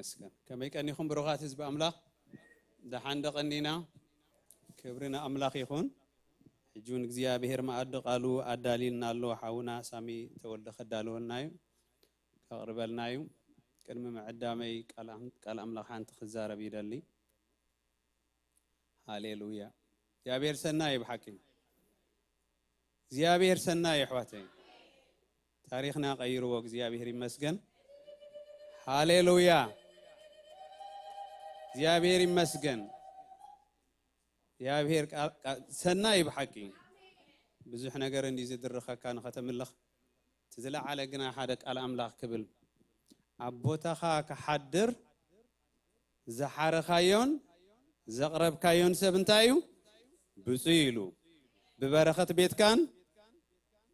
ይመስገን። ከመይ ቀኒኹም ብሩኻት ህዝቢ ኣምላኽ? ደሓን ዶ ቀኒና? ክብሪ ንኣምላኽ ይኹን። ሕጂ እውን እግዚኣብሔር መኣዲ ቃሉ ኣዳልዩልና ኣሎ። ሓውና ሳሚ ተወልደ ከዳልወልና እዩ፣ ከቕርበልና እዩ። ቅድሚ ምዕዳመይ ቃል ኣም-፣ ቃል ኣምላኽ ሓንቲ ክዛረብ ይደሊ። ሃሌሉያ። እግዚኣብሔር ሰናይ እዩ ብሓቂ። እግዚኣብሔር ሰናይ እዩ ኣሕዋተይ። ታሪኽና ቀይርዎ እግዚኣብሔር ይመስገን። ሃሌሉያ። እግዚኣብሔር ይመስገን። እግዚኣብሔር ቃ-፣ ቃ-፣ ሰናይ እዩ ብሓቂ። ብዙሕ ነገር እንዲ ዝድርኸካ ንኸተምልኽ። እቲ ዝለዓለ ግና ሓደ ቃል ኣምላኽ ክብል፣ ኣብ ቦታኻ ክሓድር ዝሓረኻዮን ዘቕረብካዮን ሰብ እንታይ እዩ? ብፁዕ ኢሉ። ብበረኸት ቤትካን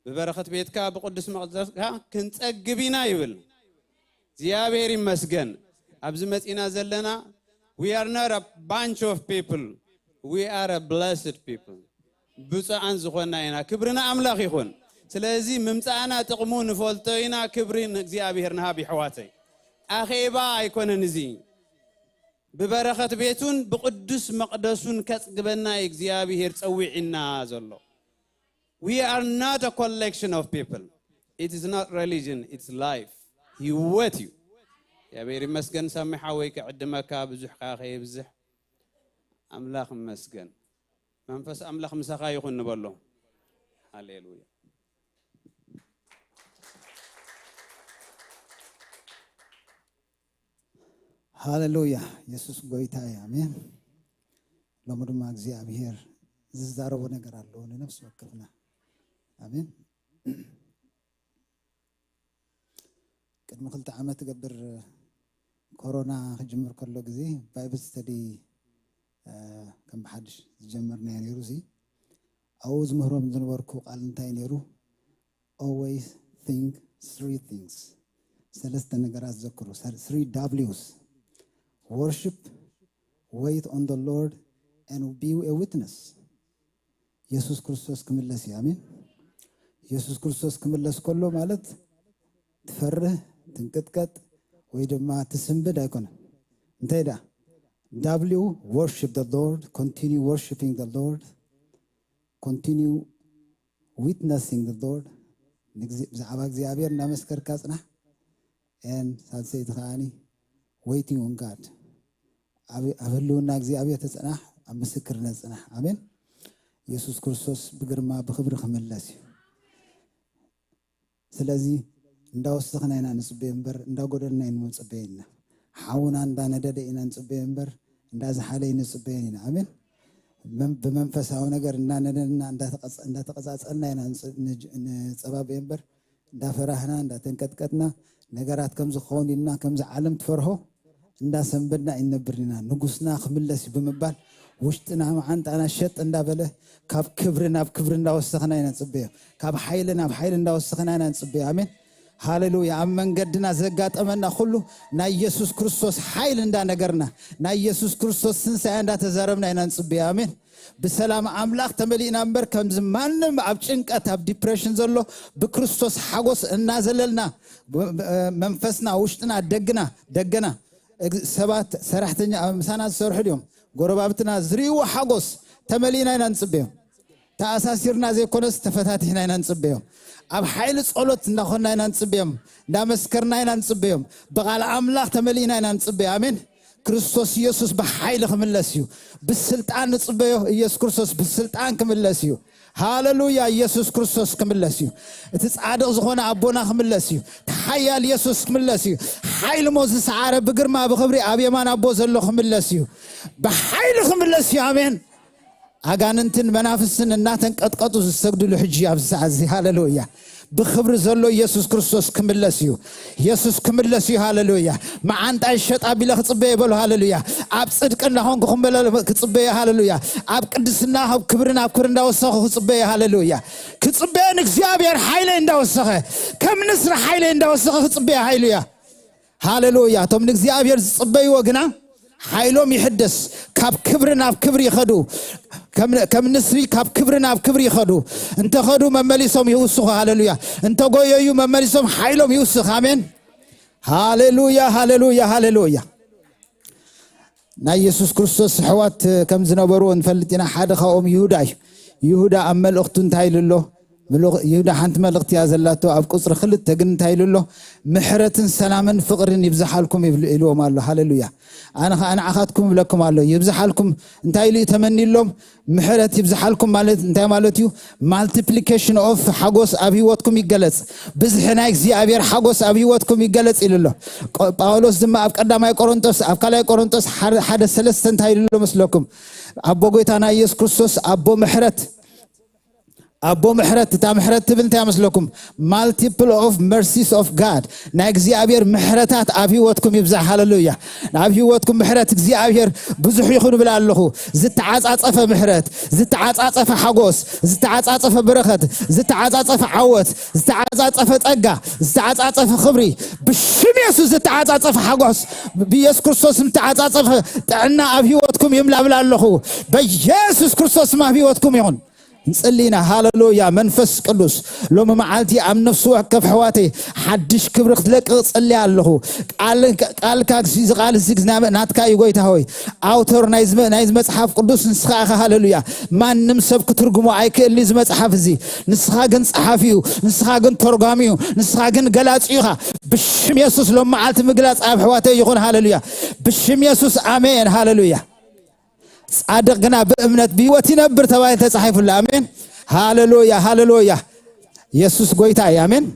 ብበረኸት ቤትካ ብቅዱስ መቕደስካ ክንጸግብ ኢና ይብል። እግዚኣብሔር ይመስገን። ኣብዚ መጺና ዘለና we are not a bunch of people, we are a blessed people. ብፁዓን ዝኾንና ኢና። ክብሪ ንኣምላኽ ይኹን። ስለዚ ምምጻእና ጥቕሙ ንፈልጦ ኢና። ክብሪ ንእግዚኣብሔር ንሃብ የሕዋተይ። ኣኼባ ኣይኮነን እዚ። ብበረኸት ቤቱን ብቅዱስ መቕደሱን ከጽግበና እዩ እግዚኣብሔር ጸዊዕና ዘሎ። We are not a collection of people. It is not religion, it's life. ህይወት እዩ። እግዚኣብሔር ይመስገን። ሳሚ ሓወይ ክዕድመካ ብዙሕ ከኣ ከየብዝሕ። ኣምላኽ ይመስገን። መንፈስ ኣምላኽ ምሳኻ ይኹን ንበሎ። ሃሌሉያ። ሃሌሉያ። የሱስ ጎይታ እዩ። ኣሜን። ሎሚ ድማ እግዚኣብሔር ዝዛረቦ ነገር ኣለዎ ንነፍሲ ወከፍና። ኣሜን። ቅድሚ ክልተ ዓመት ገብር ኮሮና ክጅምር ከሎ ግዜ ባይብል ስተዲ ከም ብሓድሽ ዝጀመርናዮ ነይሩ። እዚ ኣብኡ ዝምህሮም ዝነበርኩ ቃል እንታይ ነይሩ? Always think three things. ሰለስተ ነገራት ዘክሩ። Three W's. Worship, wait on the Lord, and be a witness. የሱስ ክርስቶስ ክምለስ እዩ። ኣሜን። የሱስ ክርስቶስ ክምለስ ከሎ ማለት ትፈርህ፣ ትንቅጥቀጥ ወይ ድማ ትስንብድ ኣይኮነን። እንታይ ደኣ? W, worship the Lord, continue worshiping the Lord, continue witnessing the Lord. ብዛዕባ እግዚኣብሔር እናመስከርካ ጽናሕ። And ሳልሰይቲ ከዓኒ waiting on God. ኣብ ህልውና እግዚኣብሔር ተጽናሕ፣ ኣብ ምስክርነት ጽናሕ። ኣሜን። የሱስ ክርስቶስ ብግርማ ብክብሪ ክምለስ እዩ። ስለዚ እንዳወሰኽና ኢና ንጽበዮ እምበር እንዳጎደልና ኣይንጽበየና። ሓውና እንዳነደደ ኢና ንጽበዮ እምበር እንዳዝሓለ ኣይንጽበዮን ኢና። ኣሜን። ብመንፈሳዊ ነገር እናነደድና እንዳተቐጻጸልና ኢና ንጸባበዮ እምበር እንዳፈራህና እንዳተንቀጥቀጥና ነገራት ከም ዝኸውን ኢልና ከምዚ ዓለም ትፈርሆ እንዳሰንበድና ኣይንነብርን ኢና። ንጉስና ክምለስ እዩ ብምባል ውሽጥና መዓንጣና ሸጥ እንዳበለ ካብ ክብሪ ናብ ክብሪ እንዳወሰኽና ኢና ንጽበዮ። ካብ ሓይሊ ናብ ሓይሊ እንዳወሰኽና ኢና ንጽበዮ። ኣሜን። ሃሌሉያ። ኣብ መንገድና ዘጋጠመና ኩሉ ናይ የሱስ ክርስቶስ ሓይሊ እንዳነገርና ናይ የሱስ ክርስቶስ ትንሳኤ እንዳተዛረብና ኢና ንጽበዮ። ኣሜን። ብሰላም ኣምላኽ ተመሊእና እምበር ከምዚ ማንም ኣብ ጭንቀት ኣብ ዲፕሬሽን ዘሎ ብክርስቶስ ሓጎስ እናዘለልና መንፈስና ውሽጥና ደግና ደገና ሰባት ሰራሕተኛ ምሳና ዝሰርሑ ድዮም ጎረባብትና ዝርእይዎ ሓጎስ ተመሊእና ኢና ንጽበዮም። ተኣሳሲርና ዘይኮነስ ተፈታቲሕና ኢና ንጽበዮም። ኣብ ሓይሊ ጸሎት እንዳኾንና ኢና ንጽበዮም። እንዳመስከርና ኢና ንጽበዮም። ብቓል ኣምላኽ ተመሊእና ኢና ንጽበዮ። ኣሜን። ክርስቶስ ኢየሱስ ብሓይሊ ክምለስ እዩ። ብስልጣን ንጽበዮ። ኢየሱስ ክርስቶስ ብስልጣን ክምለስ እዩ። ሃሌሉያ። ኢየሱስ ክርስቶስ ክምለስ እዩ። እቲ ጻድቕ ዝኾነ ኣቦና ክምለስ እዩ። እቲ ሓያል ኢየሱስ ክምለስ እዩ። ሓይሊ ሞት ዝሰዓረ ብግርማ ብኽብሪ ኣብ የማን ኣቦ ዘሎ ክምለስ እዩ። ብሓይሊ ክምለስ እዩ። ኣሜን። ኣጋንንትን መናፍስትን እናተንቀጥቀጡ ዝሰግድሉ ሕጂ ኣብዚ ሰዓት እዚ። ሃሌሉያ። ብኽብሪ ዘሎ ኢየሱስ ክርስቶስ ክምለስ እዩ። ኢየሱስ ክምለስ እዩ። ሃሌሉያ። መዓንጣይ ሸጥ ኣቢለ ክጽበየ በሉ። ሃሌሉያ። ኣብ ጽድቂ እናኾንኩ ክመለ ክጽበየ። ሃሌሉያ። ኣብ ቅድስና ካብ ክብሪ ናብ ክብሪ እንዳወሰኹ ክጽበየ። ሃሌሉያ። ክጽበየ ንእግዚኣብሔር ሓይለይ እንዳወሰኸ ከም ንስሪ ሓይለይ እንዳወሰኸ ክጽበየ። ሃሌሉያ። ሃሌሉያ። እቶም ንእግዚኣብሔር ዝጽበይዎ ግና ሓይሎም ይሕደስ፣ ካብ ክብሪ ናብ ክብሪ ይኸዱ። ከም ንስሪ ካብ ክብሪ ናብ ክብሪ ይኸዱ። እንተኸዱ መመሊሶም ይውስኹ። ሃሌሉያ። እንተጎየዩ መመሊሶም ሓይሎም ይውስኽ። ኣሜን። ሃሌሉያ፣ ሃሌሉያ፣ ሃሌሉያ። ናይ የሱስ ክርስቶስ ኣሕዋት ከም ዝነበሩ ንፈልጥ ኢና። ሓደ ካብኦም ይሁዳ እዩ። ይሁዳ ኣብ መልእኽቱ እንታይ ኢሉ ኣሎ? ምልኽ- ይሁዳ ሓንቲ መልእኽቲ እያ ዘላቶ። ኣብ ቁፅሪ ክልተ ግን እንታይ ኢሉ ኣሎ? ምሕረትን ሰላምን ፍቕርን ይብዝሓልኩም ይብል- ኢልዎም ኣሎ። ሃሌሉያ። ኣነ ኸዓ ንዓኻትኩም እብለኩም ኣሎ፣ ይብዝሓልኩም። እንታይ ኢሉ እዩ ተመኒሎም? ምሕረት ይብዝሓልኩም ማለት እንታይ ማለት እዩ? ማልቲፕሊኬሽን ኦፍ ሓጎስ ኣብ ህይወትኩም ይገለጽ። ብዝሒ ናይ እግዚኣብሔር ሓጎስ ኣብ ህይወትኩም ይገለጽ ኢሉ ኣሎ። ቆ- ጳውሎስ ድማ ኣብ ቀዳማይ ቆሮንጦስ፣ ኣብ ካልኣይ ቆሮንጦስ ሓደ ሓደ ሰለስተ እንታይ ኢሉ ኣሎ መስለኩም? ኣቦ ጎይታና ኢየሱስ ክርስቶስ ኣቦ ምሕረት፣ ኣቦ ምሕረት። እታ ምሕረት ትብል እንታይ መስለኩም? ማልቲፕል ኦፍ መርሲስ ኦፍ ጋድ፣ ናይ እግዚኣብሔር ምሕረታት ኣብ ህይወትኩም ይብዛሕ። ሃሌሉያ። ኣብ ህይወትኩም ምሕረት እግዚኣብሔር ብዙሕ ይኹን እብል ኣለኹ። ዝተዓጻጸፈ ምሕረት፣ ዝተዓጻጸፈ ሓጎስ፣ ዝተዓጻጸፈ በረኸት፣ ዝተዓጻጸፈ ዓወት፣ ዝተዓጻጸፈ ጸጋ፣ ዝተዓጻጸፈ ክብሪ፣ ብሽም የሱስ ዝተዓጻጸፈ ሓጎስ፣ ብየሱስ ክርስቶስ ዝተዓጻጸፈ ጥዕና ኣብ ህይወትኩም ይምላብል ኣለኹ። በየሱስ ክርስቶስ ስም ኣብ ህይወትኩም ይኹን። ንጽሊ ኢና። ሃሌሉያ። መንፈስ ቅዱስ ሎሚ መዓልቲ ኣብ ነፍሲ ወከፍ ኣሕዋተይ ሓድሽ ክብሪ ክትለቅቕ ጽሊ ኣለኹ። ቃል- ቃልካ እዚ ቃል እዚ ግዝና- ናትካ እዩ ጎይታ ሆይ። ኣውቶር ናይ ዝመ- ናይ መጽሓፍ ቅዱስ ንስኻ ኢኻ። ሃሌሉያ። ማንም ሰብ ክትርጉሞ ኣይክእልን እዚ መጽሓፍ እዚ። ንስኻ ግን ጸሓፊ እዩ፣ ንስኻ ግን ተርጓሚ እዩ፣ ንስኻ ግን ገላጺ ኢኻ። ብሽም የሱስ ሎም መዓልቲ ምግላጽ ኣብ ኣሕዋተይ ይኹን። ሃሌሉያ። ብሽም የሱስ ኣሜን። ሃሌሉያ። ጻድቕ ግና ብእምነት ብህይወት ይነብር ተባሂሉ ተጻሒፉሉ። ኣሜን። ሃሌሉያ፣ ሃሌሉያ። የሱስ ጎይታ እዩ። ኣሜን።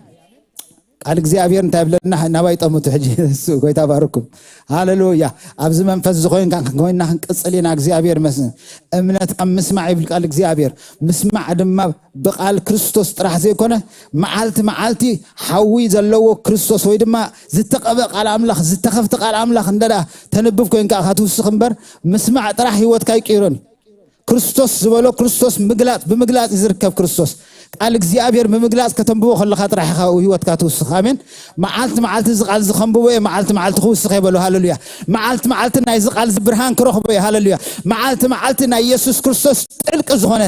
ቃል እግዚኣብሔር እንታይ ይብለና? ናባይ ጠምቱ ሕጂ። እሱ ጎይታ ባርኩም። ሃሌሉያ። ኣብዚ መንፈስ እዚ ኮይንካ- ኮይንና ክንቅጽል ኢና። እግዚኣብሔር መስን እምነት ካብ ምስማዕ ይብል ቃል እግዚኣብሔር። ምስማዕ ድማ ብቃል ክርስቶስ ጥራሕ ዘይኮነ፣ መዓልቲ መዓልቲ ሓዊ ዘለዎ ክርስቶስ ወይ ድማ ዝተቐበ ቃል ኣምላኽ፣ ዝተኸፍተ ቃል ኣምላኽ እንደ ተንብብ ኮይንካ ኢኻ ትውስኽ እምበር፣ ምስማዕ ጥራሕ ህይወትካ ኣይቅይሮን እዩ። ክርስቶስ ዝበሎ ክርስቶስ ምግላጽ፣ ብምግላጽ እዩ ዝርከብ ክርስቶስ። ቃል እግዚኣብሔር ብምግላጽ ከተንብቦ ከለኻ ጥራሕ ኢኻ ህይወትካ ትውስኽ። ኣሜን። መዓልቲ መዓልቲ እዚ ቃል እዚ ከንብቦ እየ፣ መዓልቲ መዓልቲ ክውስኽ እየ በሉ። ሃሌሉያ። መዓልቲ መዓልቲ ናይዚ ቃል እዚ ብርሃን ክረኽቦ እየ። ሃሌሉያ። መዓልቲ መዓልቲ ናይ የሱስ ክርስቶስ ጥልቂ ዝኾነ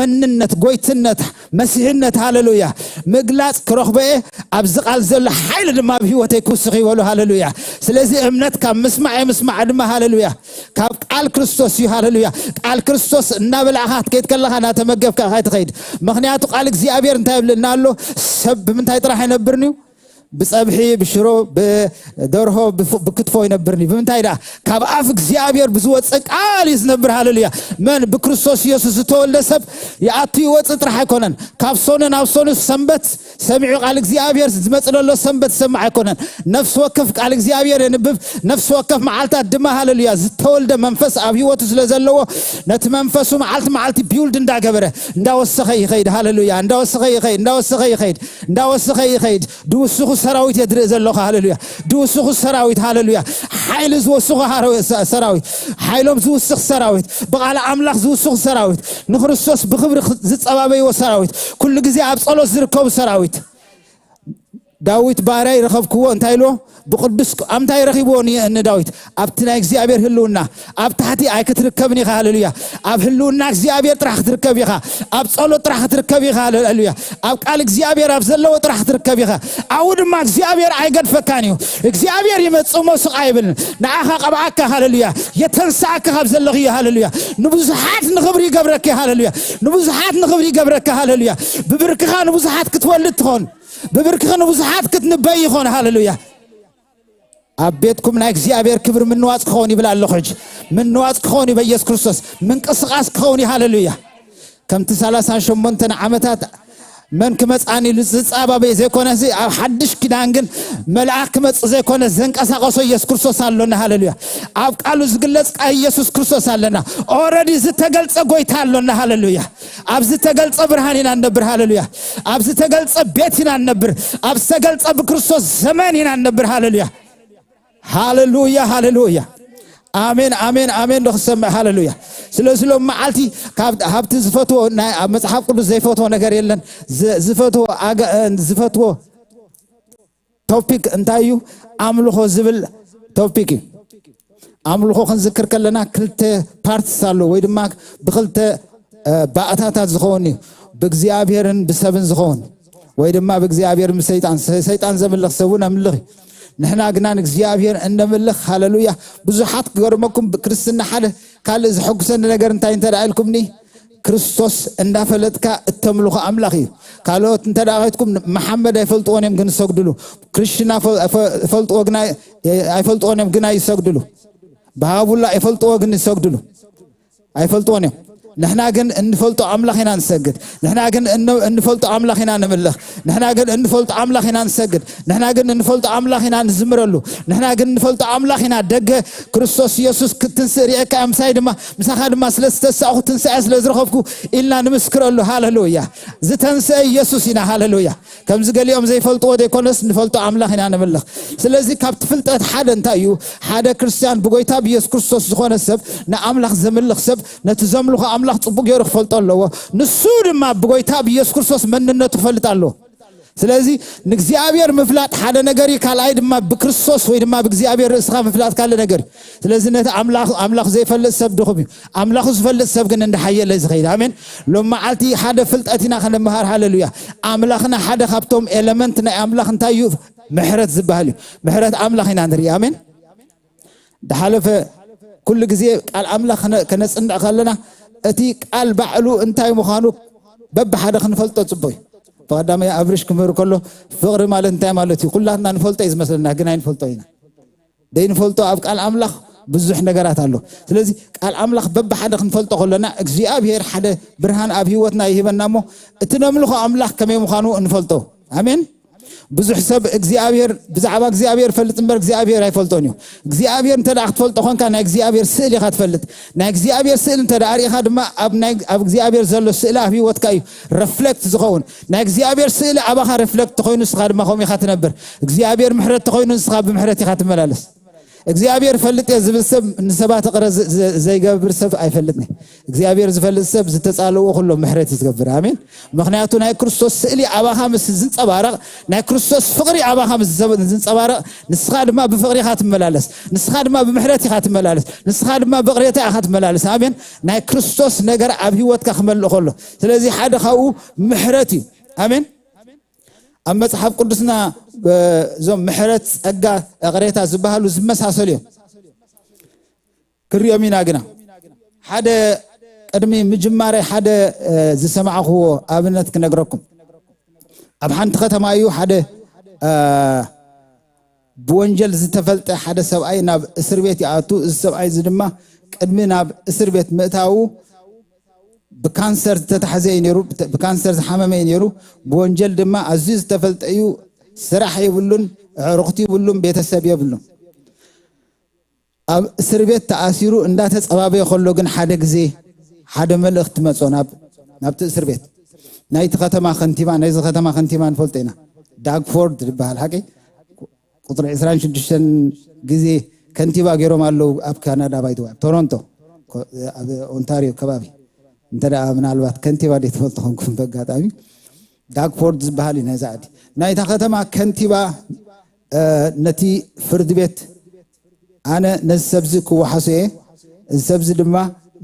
መንነት፣ ጎይትነት፣ መሲሕነት፣ ሃሌሉያ፣ ምግላጽ ክረኽቦ እየ። ኣብዚ ቃል ዘሎ ሓይሊ ድማ ኣብ ህይወተይ ክውስኽ እዩ በሉ። ሃሌሉያ። ስለዚ እምነት ካብ ምስማዕ እየ፣ ምስማዕ ድማ ሃሌሉያ ካብ ቃል ክርስቶስ እዩ። ሃሌሉያ። ቃል ክርስቶስ እናበላዕኻ ክትከይድ ከለኻ እናተመገብካ ኢኻ ትኸይድ። ምኽንያቱ ቃል እግዚኣብሔር እንታይ ይብለና ኣሎ? ሰብ ብምንታይ ጥራሕ ኣይነብርን እዩ? ብጸብሒ፣ ብሽሮ፣ ብደርሆ፣ ብፍ- ብክትፎ ኣይነብርን እዩ። ብምንታይ ደኣ? ካብ ኣፍ እግዚኣብሔር ብዝወፅእ ቃል እዩ ዝነብር። ሃሌሉያ። መን? ብክርስቶስ ኢየሱስ ዝተወልደ ሰብ ይኣቱ ይወፅእ ጥራሕ ኣይኮነን። ካብ ሶኑ ናብ ሶኑ ሰንበት ሰሚዑ ቃል እግዚኣብሔር ዝመፅእ ዘሎ ሰንበት ዝሰምዕ ኣይኮነን። ነፍሲ ወከፍ ቃል እግዚኣብሔር የንብብ። ነፍሲ ወከፍ መዓልታት ድማ ሃሌሉያ ዝተወልደ መንፈስ ኣብ ህይወቱ ስለ ዘለዎ ነቲ መንፈሱ መዓልቲ መዓልቲ ቢውልድ እንዳገበረ እንዳወሰኸ ይኸይድ። ሃሌሉያ። እንዳወሰኸ ይኸይድ፣ እንዳወሰኸ ይኸይድ፣ እንዳወሰኸ ይኸይድ። ድውስኹ ሰራዊት እየ ዝርኢ ዘለኹ። ሃሌሉያ። ድውስኹ ሰራዊት። ሃሌሉያ። ሓይሊ ዝወስኹ ሃረ- ሰ- ሰራዊት፣ ሓይሎም ዝውስኽ ሰራዊት፣ ብቓል ኣምላኽ ዝውስኹ ሰራዊት፣ ንክርስቶስ ብክብሪ ክ- ዝጸባበይዎ ሰራዊት፣ ኩሉ ግዜ ኣብ ጸሎት ዝርከቡ ሰራዊት። ዳዊት ባርያይ ረኸብክዎ እንታይ ኢልዎ? ብቅዱስ ቅ- ኣብ እንታይ ረኺብዎ ን- ንዳዊት? ኣብቲ ናይ እግዚኣብሔር ህልውና። ኣብ ታሕቲ ኣይክትርከብን ኢኻ። ሃሌሉያ። ኣብ ህልውና እግዚኣብሔር ጥራሕ ክትርከብ ኢኻ። ኣብ ጸሎት ጥራሕ ክትርከብ ኢኻ። ሃሌሉያ። ኣብ ቃል እግዚኣብሔር ኣብ ዘለዎ ጥራሕ ክትርከብ ኢኻ። ኣብኡ ድማ እግዚኣብሔር ኣይገድፈካን እዩ። እግዚኣብሔር ይመጽእ እሞ ስቕ ኣይብልን። ንዓኻ ቀብኣካ። ሃሌሉያ። የተንስኣካ ካብ ዘለኽዮ። ሃሌሉያ። ንብዙሓት ንኽብሪ ይገብረኪ። ሃሌሉያ። ንብዙሓት ንኽብሪ ይገብረካ። ሃሌሉያ። ብብርክኻ ንብዙሓት ክትወልድ ትኾን። ብብርክኺ ንብዙሓት ክትንበይ ይኾን። ሃሌሉያ። ኣብ ቤትኩም ናይ እግዚኣብሔር ክብሪ ምንዋጽ ክኸውን ይብል ኣለኹ። ሕጂ ምንዋጽ ክኸውን እዩ በኢየሱስ ክርስቶስ። ምንቅስቓስ ክኸውን እዩ። ሃሌሉያ። ከምቲ ሰላሳን ሸሞንተን ዓመታት መን ክመጽኣኒ ኢሉ ዝጻባበይ ዘይኮነ፣ እዚ ኣብ ሓድሽ ኪዳን ግን መልኣኽ ክመጽእ ዘይኮነ ዘንቀሳቐሶ ኢየሱስ ክርስቶስ ኣሎና። ሃሌሉያ። ኣብ ቃሉ ዝግለጽ ቃል ኢየሱስ ክርስቶስ ኣለና። ኦረዲ ዝተገልጸ ጎይታ ኣሎና። ሃሌሉያ። ኣብ ዝተገልጸ ብርሃን ኢና ንነብር። ሃሌሉያ። ኣብ ዝተገልጸ ቤት ኢና ንነብር። ኣብ ዝተገልጸ ብክርስቶስ ዘመን ኢና ንነብር። ሃሌሉያ። ሃሌሉያ፣ ሃሌሉያ። ኣሜን፣ ኣሜን፣ ኣሜን። ዶ ክሰምዕ? ሃሌሉያ። ስለዚ ሎም መዓልቲ ካብ ሃብቲ ዝፈትዎ ናይ ኣብ መጽሓፍ ቅዱስ ዘይፈትዎ ነገር የለን። ዝ- ዝፈትዎ ኣገ- ዝፈትዎ ቶፒክ እንታይ እዩ? ኣምልኾ ዝብል ቶፒክ እዩ። ኣምልኾ ክንዝክር ከለና ክልተ ፓርትስ ኣሎ ወይ ድማ ብክልተ እ፣ ባእታታት ዝኸውን እዩ። ብእግዚኣብሔርን ብሰብን ዝኸውን ወይ ድማ ብእግዚኣብሔርን ብሰይጣን። ሰ- ሰይጣን ዘምልኽ ሰብን ኣምልኽ እዩ። ንሕና ግና ንእግዚኣብሔር እነምልኽ። ሃለሉያ። ብዙሓት ክገርመኩም፣ ብክርስትና ሓደ ካልእ ዘሐጉሰኒ ነገር እንታይ እንተ ደኣ ኢልኩምኒ፣ ክርስቶስ እንዳፈለጥካ እተምልኾ ኣምላኽ እዩ። ካልኦት እንተ ደኣ ኸይድኩም፣ መሓመድ ኣይፈልጥዎን እዮም ግን ይሰግድሉ። ክርስትና ፈ- ፈ- ይፈልጥዎ ግና ኣይፈልጥዎን እዮም ግና ይሰግድሉ። ብሃቡላ ይፈልጥዎ ግን ይሰግድሉ። ኣይፈልጥዎን እዮም። ንሕና ግን እንፈልጦ ኣምላኽ ኢና ንሰግድ። ንሕና ግን እን- እንፈልጦ ኣምላኽ ኢና ንምልኽ። ንሕና ግን እንፈልጦ ኣምላኽ ኢና ንሰግድ። ንሕና ግን እንፈልጦ ኣምላኽ ኢና ንዝምረሉ። ንሕና ግን እንፈልጦ ኣምላኽ ኢና። ደገ ክርስቶስ ኢየሱስ ክትንስእ ርእየካ እየ፣ ምሳይ ድማ፣ ምሳኻ ድማ ስለ ዝተሳእኹ ትንሳኤ ስለ ዝረኸብኩ ኢልና ንምስክረሉ። ሃለሉያ። ዝተንስአ ኢየሱስ ኢና። ሃለሉያ። ከምዚ ገሊኦም ዘይፈልጥዎ ዘይኮነስ ንፈልጦ ኣምላኽ ኢና ንምልኽ። ስለዚ ካብቲ ፍልጠት ሓደ እንታይ እዩ? ሓደ ክርስቲያን ብጎይታ ብኢየሱስ ክርስቶስ ዝኾነ ሰብ ንኣምላኽ ዘምልኽ ሰብ ነቲ ዘምልኾ ኣምላኽ ጽቡቅ ገይሩ ክፈልጦ ኣለዎ። ንሱ ድማ ብጎይታ ብኢየሱስ ክርስቶስ መንነቱ ክፈልጥ ኣለዎ። ስለዚ ንእግዚኣብሔር ምፍላጥ ሓደ ነገር እዩ። ካልኣይ ድማ ብክርስቶስ ወይ ድማ ብእግዚኣብሔር ርእስኻ ምፍላጥ ካልእ ነገር እዩ። ስለዚ ነቲ ኣምላኽ ኣምላኽ ዘይፈልጥ ሰብ ድኹም እዩ። ኣምላኹ ዝፈልጥ ሰብ ግን እንዳሓየለ እዩ ዝኸይድ። ኣሜን። ሎም መዓልቲ ሓደ ፍልጠት ኢና ክንምሃር። ሃለሉያ። ኣምላኽና ሓደ ካብቶም ኤለመንት ናይ ኣምላኽ እንታይ እዩ? ምሕረት ዝበሃል እዩ። ምሕረት ኣምላኽ ኢና ንርኢ። ኣሜን። ድሓለፈ ኩሉ ግዜ ቃል ኣምላኽ ከነ- ከነጽንዕ ከለና እቲ ቃል ባዕሉ እንታይ ምዃኑ በብሓደ ክንፈልጦ ጽቡቅ እዩ። ብቐዳማይ ኣብርሽ ክምህር ከሎ ፍቕሪ ማለት እንታይ ማለት እዩ? ኩላትና ንፈልጦ እዩ ዝመስለና፣ ግን ኣይንፈልጦ ኢና። ደይንፈልጦ ኣብ ቃል ኣምላኽ ብዙሕ ነገራት ኣሎ። ስለዚ ቃል ኣምላኽ በብሓደ ክንፈልጦ ከለና እግዚኣብሔር ሓደ ብርሃን ኣብ ህይወትና ይህበና እሞ እቲ ነምልኾ ኣምላኽ ከመይ ምዃኑ እንፈልጦ። ኣሜን። ብዙሕ ሰብ እግዚኣብሔር ብዛዕባ እግዚኣብሔር ፈልጥ እምበር እግዚኣብሔር ኣይፈልጦን እዩ። እግዚኣብሔር እንተ ደኣ ክትፈልጦ ኮንካ ናይ እግዚኣብሔር ስእል ኢኻ ትፈልጥ። ናይ እግዚኣብሔር ስእል እንተ ደኣ ርኢኻ ድማ ኣብ ናይ ኣብ እግዚኣብሔር ዘሎ ስእሊ ኣብ ህይወትካ እዩ ረፍሌክት ዝኸውን። ናይ እግዚኣብሔር ስእሊ ኣባኻ ረፍሌክት ተኾይኑ ንስኻ ድማ ከምኡ ኢኻ ትነብር። እግዚኣብሔር ምሕረት ተኾይኑ ንስኻ ብምሕረት ኢኻ ትመላለስ። እግዚኣብሔር ፈልጥ እየ ዝብል ሰብ ንሰባት እቕረ ዝ- ዝ- ዘይገብር ሰብ ኣይፈልጥን። እግዚኣብሔር ዝፈልጥ ሰብ ዝተጻለዎ ኩሎ ምሕረት እዩ ዝገብር። ኣሜን። ምኽንያቱ ናይ ክርስቶስ ስእሊ ኣባኻ ምስ ዝንጸባረቕ፣ ናይ ክርስቶስ ፍቕሪ ኣባኻ ምስ ዝዘ- ዝንጸባረቕ፣ ንስኻ ድማ ብፍቕሪ ኢኻ ትመላለስ፣ ንስኻ ድማ ብምሕረት ኢኻ ትመላለስ፣ ንስኻ ድማ ብቕሬታ ኢኻ ትመላለስ። ኣሜን። ናይ ክርስቶስ ነገር ኣብ ህይወትካ ክመልእ ከሎ፣ ስለዚ ሓደ ካብኡ ምሕረት እዩ። ኣሜን። ኣብ መጽሓፍ ቅዱስና እዞም ምሕረት፣ ጸጋ፣ እቕሬታ ዝበሃሉ ዝመሳሰሉ እዮም። ክሪኦም ኢና ግና ሓደ ቅድሚ ምጅማረይ ሓደ ዝሰማዕክዎ ኣብነት ክነግረኩም። ኣብ ሓንቲ ከተማ እዩ ሓደ ብወንጀል ዝተፈልጠ ሓደ ሰብኣይ ናብ እስር ቤት ይኣቱ። እዚ ሰብኣይ እዚ ድማ ቅድሚ ናብ እስር ቤት ምእታዉ ብካንሰር ዝተታሕዘ እዩ ነይሩ። ብካንሰር ዝሓመመ እዩ ነይሩ። ብወንጀል ድማ ኣዝዩ ዝተፈልጠ እዩ። ስራሕ የብሉን፣ ኣዕሩኽቲ የብሉን፣ ቤተሰብ የብሉን። ኣብ እስር ቤት ተኣሲሩ እንዳተጸባበየ ከሎ ግን ሓደ ግዜ ሓደ መልእኽቲ መጾ ናብ ናብቲ እስር ቤት። ናይቲ ከተማ ከንቲባ፣ ናይዚ ከተማ ከንቲባ ንፈልጦ ኢና፣ ዳግ ፎርድ ዝበሃል ሓቂ ቁጽሪ ዕስራን ሽዱሽተን ግዜ ከንቲባ ገይሮም ኣለዉ ኣብ ካናዳ፣ ባይተዋይ ኣብ ቶሮንቶ ኮ- ኣብ ኦንታሪዮ ከባቢ። እንተ ደኣ ምናልባት ከንቲባ ደይ ትፈልጡ ኾንኩም በጋጣሚ ዳግ ፎርድ ዝበሃል እዩ ናይዛ ዓዲ። ናይታ ከተማ ከንቲባ ነቲ ፍርዲ ቤት ኣነ ነዚ ሰብዚ ክወሓሶ እየ፣ እዚ ሰብዚ ድማ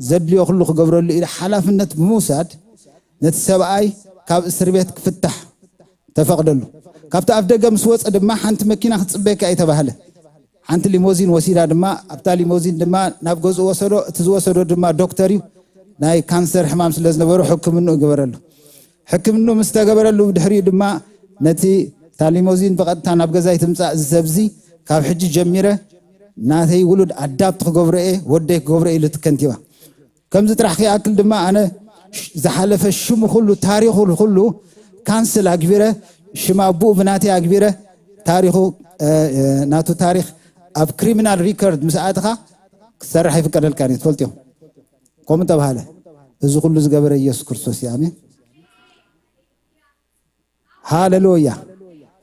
ዘድልዮ ኩሉ ክገብረሉ ኢለ ሓላፍነት ብምውሳድ ነቲ ሰብኣይ ካብ እስር ቤት ክፍታሕ ተፈቕደሉ። ካብቲ ኣፍ ደገ ምስ ወፀ ድማ ሓንቲ መኪና ክትፅበየካ እዩ ተባህለ። ሓንቲ ሊሞዚን ወሲዳ ድማ ኣብታ ሊሞዚን ድማ ናብ ገዝኡ ወሰዶ። እቲ ዝወሰዶ ድማ ዶክተር እዩ። ናይ ካንሰር ሕማም ስለ ዝነበሩ ሕክምንኡ ገበረሉ። ሕክምንኡ ምስ ተገበረሉ ብድሕሪኡ ድማ ነቲ እታ ሊሞዚን ብቐጥታ ናብ ገዛይ ትምፃእ፣ እዚ ሰብዚ ካብ ሕጂ ጀሚረ ናተይ ውሉድ ኣዳፕት ክገብሮ እየ፣ ወደይ ክገብሮ እየ ኢሉ እቲ ከንቲባ። ከምዚ ጥራሕ ክይኣክል ድማ ኣነ ዝሓለፈ ሽሙ ኩሉ ታሪኹ ኩሉ ካንስል ኣግቢረ ሽም ኣቡኡ ብናተይ ኣግቢረ ታሪኹ ናቱ ታሪኽ ኣብ ክሪሚናል ሪከርድ ምስ ኣእትኻ ክትሰርሕ ኣይፍቀደልካን እዩ። ትፈልጥዮ ከምኡ ተባሃለ። እዚ ኩሉ ዝገበረ ኢየሱስ ክርስቶስ እዩ። ኣሜን። ሃሌሉያ።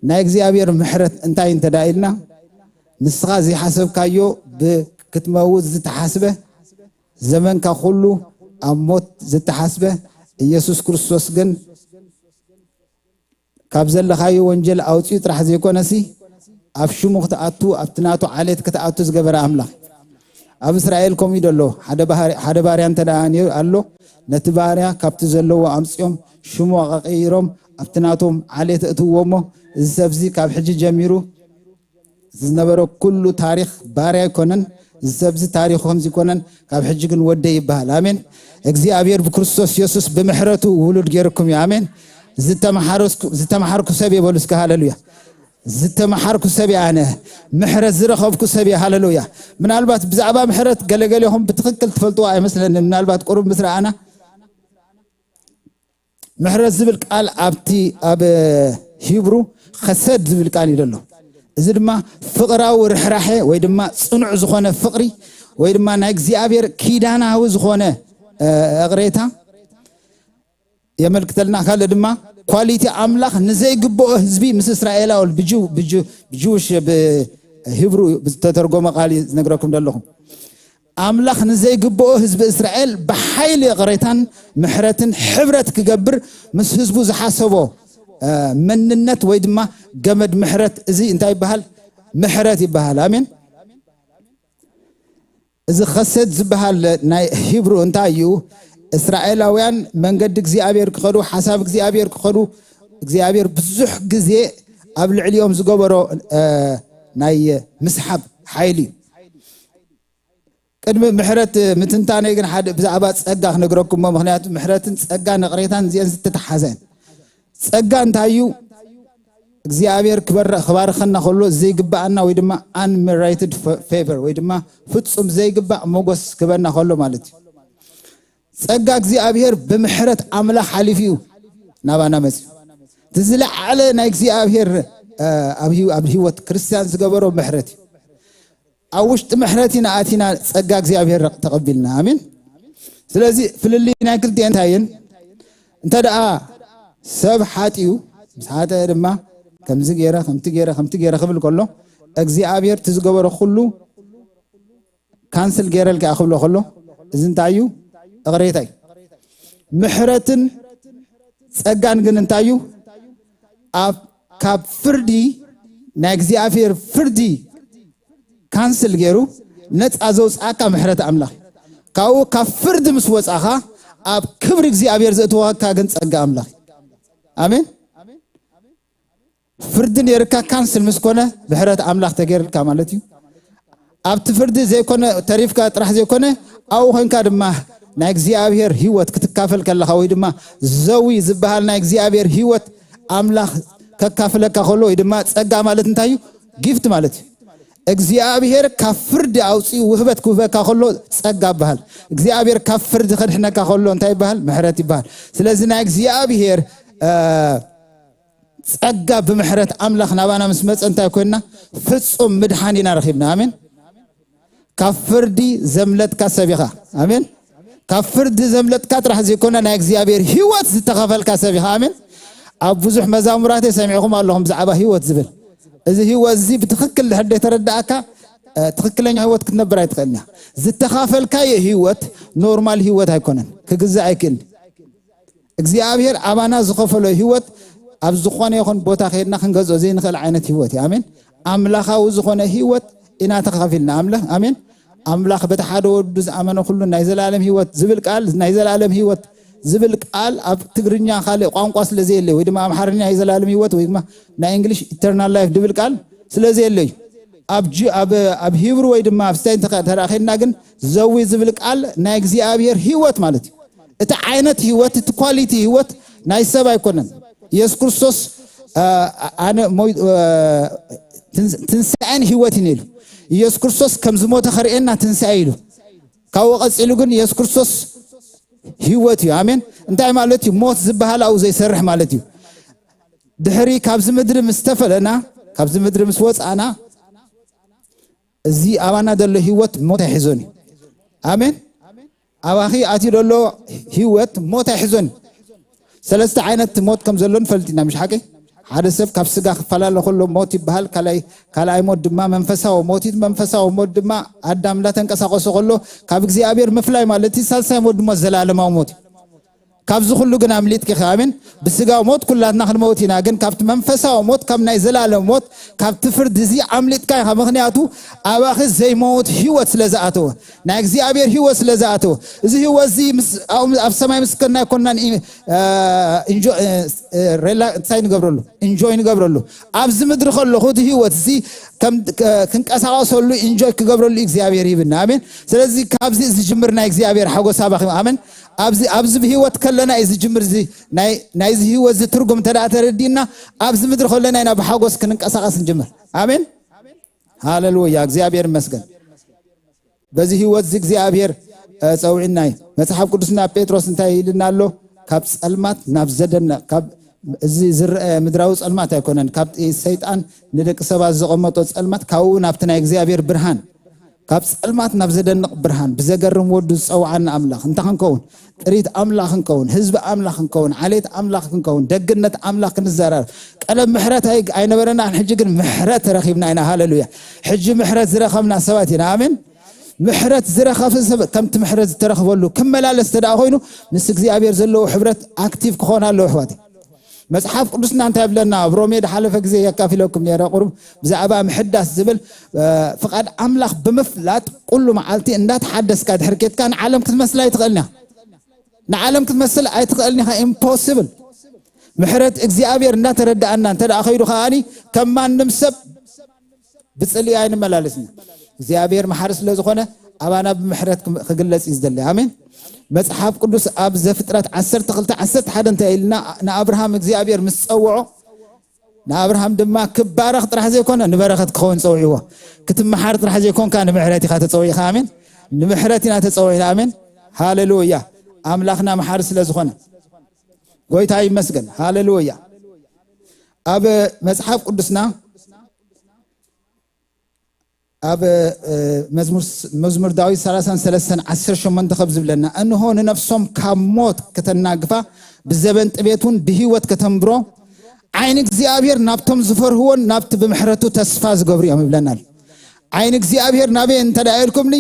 ናይ እግዚኣብሔር ምሕረት እንታይ እንተ ደኣ ኢልና፣ ንስኻ ዘይሓሰብካዮ ብክትመውት ዝተሓስበ፣ ዘመንካ ኩሉ ኣብ ሞት ዝተሓስበ፣ ኢየሱስ ክርስቶስ ግን ካብ ዘለኻዮ ወንጀል ኣውጺኡ ጥራሕ ዘይኮነሲ፣ ኣብ ሽሙ ክትኣቱ፣ ኣብቲ ናቱ ዓሌት ክትኣቱ ዝገበረ ኣምላኽ። ኣብ እስራኤል ከምኡ እዩ ዘሎ። ሓደ ባህሪ-፣ ሓደ ባርያ እንተ ደኣ ነይሩ ኣሎ፣ ነቲ ባርያ ካብቲ ዘለዎ ኣምጺኦም ሽሙ ኣቐይሮም ኣብቲ ናቶም ዓሌት እትውዎ እሞ፣ እዚ ሰብዚ ካብ ሕጂ ጀሚሩ ዝነበረ ኩሉ ታሪኽ ባርያ ኣይኮነን። እዚ ኣብዚ ታሪኹ ከምዚ ኣይኮነን። ካብ ሕጂ ግን ወደይ ይበሃል። ኣሜን። እግዚኣብሔር ብክርስቶስ የሱስ ብምሕረቱ ውሉድ ገይርኩም እዩ። ኣሜን። ዝተመሓረስኩ- ዝተመሓርኩ ሰብ እየ በሉ እስከ ሃሌሉያ። ዝተመሓርኩ ሰብ እየ ኣነ። ምሕረት ዝረኸብኩ ሰብ እየ። ሃሌሉያ። ምናልባት ብዛዕባ ምሕረት ገለገሌኹም ብትኽክል ትፈልጥዋ ኣይመስለንን። ምናልባት ቁሩብ ምስ ረኣና ምሕረት ዝብል ቃል ኣብቲ ኣብ ሂብሩ ኸሰድ ዝብል ቃል እዩ ዘሎ። እዚ ድማ ፍቕራዊ ርሕራሐ ወይ ድማ ጽኑዕ ዝኾነ ፍቕሪ ወይ ድማ ናይ እግዚኣብሔር ኪዳናዊ ዝኾነ እቕሬታ የመልክተልና። ካልእ ድማ ኳሊቲ ኣምላኽ ንዘይግብኦ ህዝቢ ምስ እስራኤላዊ ብጅውሽ ብሂብሩ ዝተተርጎመ ቃል ዝነግረኩም ዘለኹም ኣምላኽ ንዘይግብኦ ህዝቢ እስራኤል ብሓይሊ ይቕሬታን ምሕረትን ሕብረት ክገብር ምስ ህዝቡ ዝሓሰቦ መንነት ወይ ድማ ገመድ ምሕረት እዚ እንታይ ይበሃል? ምሕረት ይበሃል። ኣሜን። እዚ ኸሰድ ዝበሃል ናይ ሂብሩ እንታይ እዩ? እስራኤላውያን መንገዲ እግዚኣብሔር ክኸዱ ሓሳብ እግዚኣብሔር ክኸዱ እግዚኣብሔር ብዙሕ ግዜ ኣብ ልዕሊኦም ዝገበሮ ናይ ምስሓብ ሓይሊ እዩ። ቅድሚ ምሕረት ምትንታነይ ግን ሓደ ብዛዕባ ጸጋ ክነግረኩም እሞ ምክንያቱ ምሕረትን ጸጋ ንቕሬታን እዚአን ዝተተሓዘ ጸጋ እንታይ እዩ? እግዚኣብሔር ክባርኸና ከሎ ዘይግባኣና ወይ ድማ unmerited favor ወይ ድማ ፍጹም ዘይግባእ ሞጎስ ክበና ከሎ ማለት እዩ። ጸጋ እግዚኣብሔር ብምሕረት ኣምላኽ ሓሊፉ እዩ ናባና መጽዩ። እቲ ዝለዓለ ናይ እግዚኣብሔር ኣብ ህይወት ክርስትያን ዝገበሮ ምሕረት እዩ። ኣብ ውሽጢ ምሕረት ኢና ኣቲና ጸጋ እግዚኣብሔር ተቐቢልና። ኣሜን። ስለዚ ፍልልይ ናይ ክልቲኤን እንታይ እየን? እንተ ደኣ ሰብ ሓጢኡ ምስ ሓጠ ድማ ከምዚ ገይረ ከምቲ ገይረ ከምቲ ገይረ ክብል ከሎ እግዚኣብሔር እቲ ዝገበሮ ኩሉ ካንስል ገይረልካ እያ ክብሎ ከሎ እዚ እንታይ እዩ? እቕሬታ እዩ። ምሕረትን ጸጋን ግን እንታይ እዩ? ኣብ ካብ ፍርዲ ናይ እግዚኣብሔር ፍርዲ ካንስል ገይሩ ነፃ ዘውፅኣካ ምሕረት ኣምላኽ ካብኡ ካብ ፍርዲ ምስ ወፃኻ ኣብ ክብሪ እግዚኣብሔር ዘእትወካ ግን ፀጋ ኣምላኽ። ኣሜን። ፍርዲ ነይርካ ካንስል ምስ ኮነ ምሕረት ኣምላኽ ተገይርልካ ማለት እዩ። ኣብቲ ፍርዲ ዘይኮነ ተሪፍካ ጥራሕ ዘይኮነ ኣብኡ ኮንካ ድማ ናይ እግዚኣብሔር ህይወት ክትካፈል ከለኻ ወይ ድማ ዘዊ ዝበሃል ናይ እግዚኣብሔር ህይወት ኣምላኽ ከካፍለካ ከሎ ወይ ድማ ጸጋ ማለት እንታይ እዩ? ጊፍት ማለት እዩ። እግዚኣብሔር ካብ ፍርዲ ኣውፅኡ ውህበት ክውህበካ ከሎ ጸጋ ይበሃል። እግዚኣብሔር ካብ ፍርዲ ከድሕነካ ከሎ እንታይ ይበሃል? ምሕረት ይበሃል። ስለዚ ናይ እግዚኣብሔር ጸጋ ብምሕረት ኣምላኽ ናባና ምስ መጸ እንታይ ኮይንና? ፍጹም ምድሓን ኢና ረኺብና። ኣሜን። ካብ ፍርዲ ዘምለጥካ ሰብ ኢኻ። ኣሜን። ካብ ፍርዲ ዘምለጥካ ጥራሕ ዘይኮነ ናይ እግዚኣብሔር ህይወት ዝተኸፈልካ ሰብ ኢኻ። ኣሜን። ኣብ ብዙሕ መዛሙራተይ ሰሚዕኹም ኣለኹም ብዛዕባ ህይወት ዝብል። እዚ ህይወት እዚ ብትኽክል ድሕር ዘይተረዳእካ ትኽክለኛ ህይወት ክትነብር ኣይትኽእልን እያ። ዝተኻፈልካዮ ህይወት ኖርማል ህይወት ኣይኮነን፣ ክግዛእ ኣይክእልን። እግዚኣብሔር ኣባና ዝኸፈሎ ህይወት ኣብ ዝኾነ ይኹን ቦታ ከይድና ክንገዝኦ ዘይንኽእል ዓይነት ህይወት እዩ። ኣሜን። ኣምላኻዊ ዝኾነ ህይወት ኢና ተኻፊልና። ኣምላኽ ኣሜን። ኣምላኽ በቲ ሓደ ወዱ ዝኣመነ ኩሉ ናይ ዘላለም ህይወት ዝብል ቃል ናይ ዘላለም ህይወት ዝብል ቃል ኣብ ትግርኛ ካልእ ቋንቋ ስለ ዘየለ ወይ ድማ ኣምሓርኛ ናይ ዘላለም ህይወት ወይ ድማ ናይ እንግሊሽ ኢተርናል ላይፍ ዝብል ቃል ስለ ዘየለ እዩ። ኣብ ጂ- ኣብ ኣብ ሂብሩ ወይ ድማ ኣብ ስታይ እንተ ተራኺብና ግን ዘዊ ዝብል ቃል ናይ እግዚኣብሔር ህይወት ማለት እዩ። እቲ ዓይነት ህይወት እቲ ኳሊቲ ህይወት ናይ ሰብ ኣይኮነን። ኢየሱስ ክርስቶስ ኣነ ትንሳኤን ህይወትን ኢሉ ኢየሱስ ክርስቶስ ከም ዝሞተ ከርእየና ትንሳኤ ኢሉ ካብኡ ቀጺሉ ግን ኢየሱስ ክርስቶስ ህይወት እዩ። ኣሜን። እንታይ ማለት እዩ? ሞት ዝበሃል ኣብኡ ዘይሰርሕ ማለት እዩ። ድሕሪ ካብዚ ምድሪ ምስ ተፈለና ካብዚ ምድሪ ምስ ወፃእና እዚ ኣባና ዘሎ ህይወት ሞት ኣይሕዞን እዩ። ኣሜን። ኣባኺ ኣትዩ ዘሎ ህይወት ሞት ኣይሕዞን እዩ። ሰለስተ ዓይነት ሞት ከም ዘሎ ንፈልጥ ኢና፣ ምሽ ሓቂ? ሓደ ሰብ ካብ ስጋ ክፈላለ ከሎ ሞት ይበሃል። ካልኣይ ካልኣይ ሞት ድማ መንፈሳዊ ሞት እዩ። መንፈሳዊ ሞት ድማ ኣዳም እንዳተንቀሳቀሰ ከሎ ካብ እግዚኣብሔር ምፍላይ ማለት እዩ። ሳልሳይ ሞት ድማ ዘላለማዊ ሞት እዩ። ካብዚ ኩሉ ግን ኣምሊጥኪ ኢኺ። ኣሜን። ብስጋዊ ሞት ኩላትና ክንመውት ኢና፣ ግን ካብቲ መንፈሳዊ ሞት፣ ካብ ናይ ዘላለም ሞት፣ ካብቲ ፍርዲ እዚ ኣምሊጥካ ኢኻ። ምኽንያቱ ኣባኺ ዘይመውት ህይወት ስለ ዝኣተወ፣ ናይ እግዚኣብሔር ህይወት ስለ ዝኣተወ፣ እዚ ህይወት እዚ ምስ ኣብኡ ኣብ ሰማይ ምስ ከድና ኣይኮንናን ኢ- እ፣ ኢንጆ- እ፣ እ፣ ሬላ እንታይ ንገብረሉ? ኢንጆይ ንገብረሉ። ኣብዚ ምድሪ ከለኹ እቲ ህይወት እዚ ከም ክ- ክንቀሳቐሰሉ ኢንጆይ ክገብረሉ እግዚኣብሔር ይብና። ኣሜን። ስለዚ ካብዚ ዝጅምር ናይ እግዚኣብሔር ሓጎስ ኣባኺ። ኣሜን። ኣብዚ ኣብዚ ብህይወት ከለና እዩ ዝጅምር። እዚ ናይ ናይዚ ህይወት እዚ ትርጉም እንተ ደኣ ተረዲእና፣ ኣብዚ ምድሪ ከለና ኢና ብሓጎስ ክንንቀሳቐስ ንጅምር። ኣሜን። ሃሌሉያ፣ እግዚኣብሔር ይመስገን። በዚ ህይወት እዚ እግዚኣብሔር እ፣ ጸዊዕና እዩ። መጽሓፍ ቅዱስና ጴጥሮስ እንታይ ኢልና ኣሎ? ካብ ጸልማት ናብ ዘደንቕ፣ ካብ እዚ ዝረአ ምድራዊ ጸልማት ኣይኮነን፣ ካብ ሰይጣን ንደቂ ሰባት ዘቐመጦ ጸልማት፣ ካብኡ ናብቲ ናይ እግዚኣብሔር ብርሃን፣ ካብ ጸልማት ናብ ዘደንቕ ብርሃን ብዘገርም ወዱ ዝጸውዓና ኣምላኽ እንታይ ክንከውን? ጥሪት ኣምላኽ ክንከውን፣ ህዝቢ ኣምላኽ ክንከውን፣ ዓሌት ኣምላኽ ክንከውን፣ ደግነት ኣምላኽ ክንዘራረብ። ቀደም ምሕረት ኣይ- ኣይነበረናን፣ ሕጂ ግን ምሕረት ረኺብና ኢና። ሃሌሉያ! ሕጂ ምሕረት ዝረኸብና ሰባት ኢና። ኣሜን። ምሕረት ዝረኸበ ሰብ ከምቲ ምሕረት ዝተረኽበሉ ክመላለስ እንተ ደኣ ኮይኑ፣ ምስ እግዚኣብሔር ዘለዎ ሕብረት ኣክቲቭ ክኾን ኣለዎ፣ ኣሕዋተይ። መጽሓፍ ቅዱስና እንታይ ይብለና? ኣብ ሮሜ ዝሓለፈ ግዜ የካፊለኩም ነይረ፣ ቁሩብ ብዛዕባ ምሕዳስ ዝብል፣ እ፣ ፍቓድ ኣምላኽ ብምፍላጥ፣ ኩሉ መዓልቲ እንዳተሓደስካ ድሕር ኬድካ ንዓለም ክትመስል ኣይትኽእልን ኢኻ። ንዓለም ክትመስል ኣይትኽእልን ኢኻ፣ ኢምፖስብል። ምሕረት እግዚኣብሔር እንዳተረዳኣና እንተ ደኣ ከይዱ ከኣኒ፣ ከም ማንም ሰብ ብጽልኢ ኣይንመላለስን። እግዚኣብሔር መሓሪ ስለ ዝኾነ፣ ኣባና ብምሕረት ክም- ክግለጽ እዩ ዝደሊ። ኣሜን። መጽሓፍ ቅዱስ ኣብ ዘፍጥረት ዓሰርተ ክልተ ዓሰርተ ሓደ እንታይ ኢልና? ንኣብርሃም እግዚኣብሔር ምስ ጸውዖ፣ ንኣብርሃም ድማ ክባረኽ ጥራሕ ዘይኮነ፣ ንበረኸት ክኸውን ጸውዕዎ። ክትመሓር ጥራሕ ዘይኮንካ፣ ንምሕረት ኢኻ ተጸዊዕኻ። ኣሜን። ንምሕረት ኢና ተጸዊዕና። ኣሜን። ሃሌሉያ። ኣምላኽና መሓሪ ስለ ዝኾነ፣ ጎይታ ይመስገን። ሃሌሉያ። ኣብ መጽሓፍ ቅዱስና ኣብ፣ እ፣ መዝሙር፣ መዝሙር ዳዊት ሰላሳን ሰለስተን ዓሰርተ ሸሞንተ ከም ዝብለና፣ "እንሆ ንነፍሶም ካብ ሞት ከተናግፋ፣ ብዘበን ጥቤት እውን ብህይወት ከተንብሮ፣ ዓይኒ እግዚኣብሔር ናብቶም ዝፈርህዎን ናብቲ ብምሕረቱ ተስፋ ዝገብሩ እዮም" ይብለና ኣሎ። ዓይኒ እግዚኣብሔር ናበይ እንተ ደኣ ኢልኩምኒ፣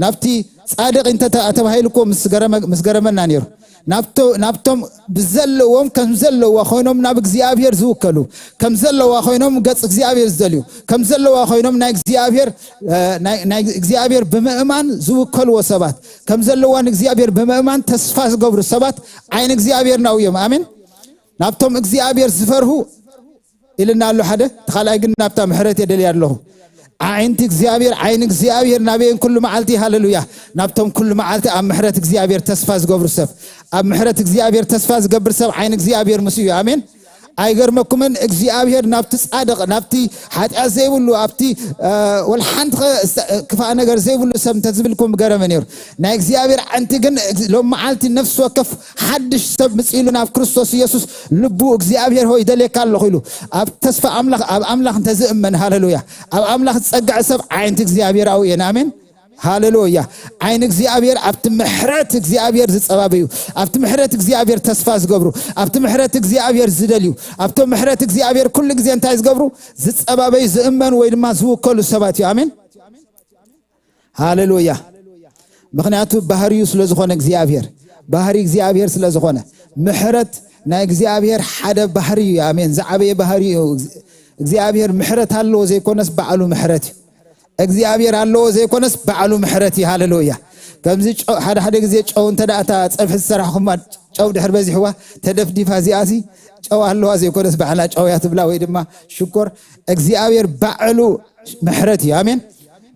ናብቲ ጻድቕ እንተ ተ-፣ ተባሂሉ እኮ ምስ ገረመ-፣ ምስ ገረመና ነይሩ። ናብቶ-፣ ናብቶም ብዘለዎም ከም ዘለዋ ኮይኖም ናብ እግዚኣብሔር ዝውከሉ፣ ከም ዘለዋ ኮይኖም ገጽ እግዚኣብሔር ዝደልዩ፣ ከም ዘለዋ ኮይኖም ናይ እግዚኣብሔር፣ እ፣ ናይ፣ ናይ እግዚኣብሔር ብምእማን ዝውከልዎ ሰባት፣ ከም ዘለዋ ንእግዚኣብሔር ብምእማን ተስፋ ዝገብሩ ሰባት ዓይኒ እግዚኣብሔር ናብኡ እዮም። ኣሜን። ናብቶም እግዚኣብሔር ዝፈርሁ ኢልና ኣሎ ሓደ፣ እቲ ካልኣይ ግን ናብታ ምሕረት እየ ደልየ ኣለኹ። ኣዒንቲ እግዚኣብሔር፣ ዓይኒ እግዚኣብሔር ናበየን ኩሉ መዓልቲ? ሃሌሉያ። ናብቶም ኩሉ መዓልቲ ኣብ ምሕረት እግዚኣብሔር ተስፋ ዝገብሩ ሰብ፣ ኣብ ምሕረት እግዚኣብሔር ተስፋ ዝገብር ሰብ ዓይኒ እግዚኣብሔር ምስኡ እዩ። ኣሜን። ኣይገርመኩምን? እግዚኣብሔር ናብቲ ጻድቕ፣ ናብቲ ሓጢኣት ዘይብሉ፣ ኣብቲ፣ እ፣ ወላ ሓንቲ ኸ-፣ ክፋእ ነገር ዘይብሉ ሰብ እንተ ዝብልኩም ገረመ ነይሩ። ናይ እግዚኣብሔር ኣዒንቲ ግን፣ ሎም መዓልቲ ነፍሲ ወከፍ ሓድሽ ሰብ ምጽእ ኢሉ ናብ ክርስቶስ ኢየሱስ ልቡ፣ "እግዚኣብሔር ሆይ፣ ይደልየካ ኣለኹ" ኢሉ ኣብ ተስፋ ኣምላኽ፣ ኣብ ኣምላኽ እንተ ዝእመን፣ ሃሌሉያ፣ ኣብ ኣምላኽ ዝጸግዐ ሰብ ኣዒንቲ እግዚኣብሔር ኣብኡ እየን። ኣሜን። ሃሌሉያ። ዓይኒ እግዚኣብሔር ኣብቲ ምሕረት እግዚኣብሔር ዝጸባበዩ፣ ኣብቲ ምሕረት እግዚኣብሔር ተስፋ ዝገብሩ፣ ኣብቲ ምሕረት እግዚኣብሔር ዝደልዩ፣ ኣብቶም ምሕረት እግዚኣብሔር ኩሉ ግዜ እንታይ ዝገብሩ? ዝጸባበዩ፣ ዝእመኑ ወይ ድማ ዝውከሉ ሰባት እዩ። ኣሜን። ሃሌሉያ። ምኽንያቱ ባህሪዩ ስለ ዝኾነ እግዚኣብሔር፣ ባህሪ እግዚኣብሔር ስለ ዝኾነ፣ ምሕረት ናይ እግዚኣብሔር ሓደ ባህሪ እዩ። ኣሜን። ዝዓበየ ባህሪ እዩ። እግዚኣብሔር ምሕረት ኣለዎ ዘይኮነስ ባዕሉ ምሕረት እዩ። እግዚኣብሔር ኣለዎ ዘይኮነስ ባዕሉ ምሕረት እዩ። ሃሌሉያ። ከምዚ ጨው፣ ሓደ ሓደ ግዜ ጨው እንተ ደኣ እታ ጸብሒ ዝሰራሕኹማ ጨው ድሕር በዚሕዋ ተደፍዲፋ፣ እዚኣሲ ጨው ኣለዋ ዘይኮነስ ባዕላ ጨው እያ ትብላ፣ ወይ ድማ ሽኮር። እግዚኣብሔር ባዕሉ ምሕረት እዩ። ኣሜን።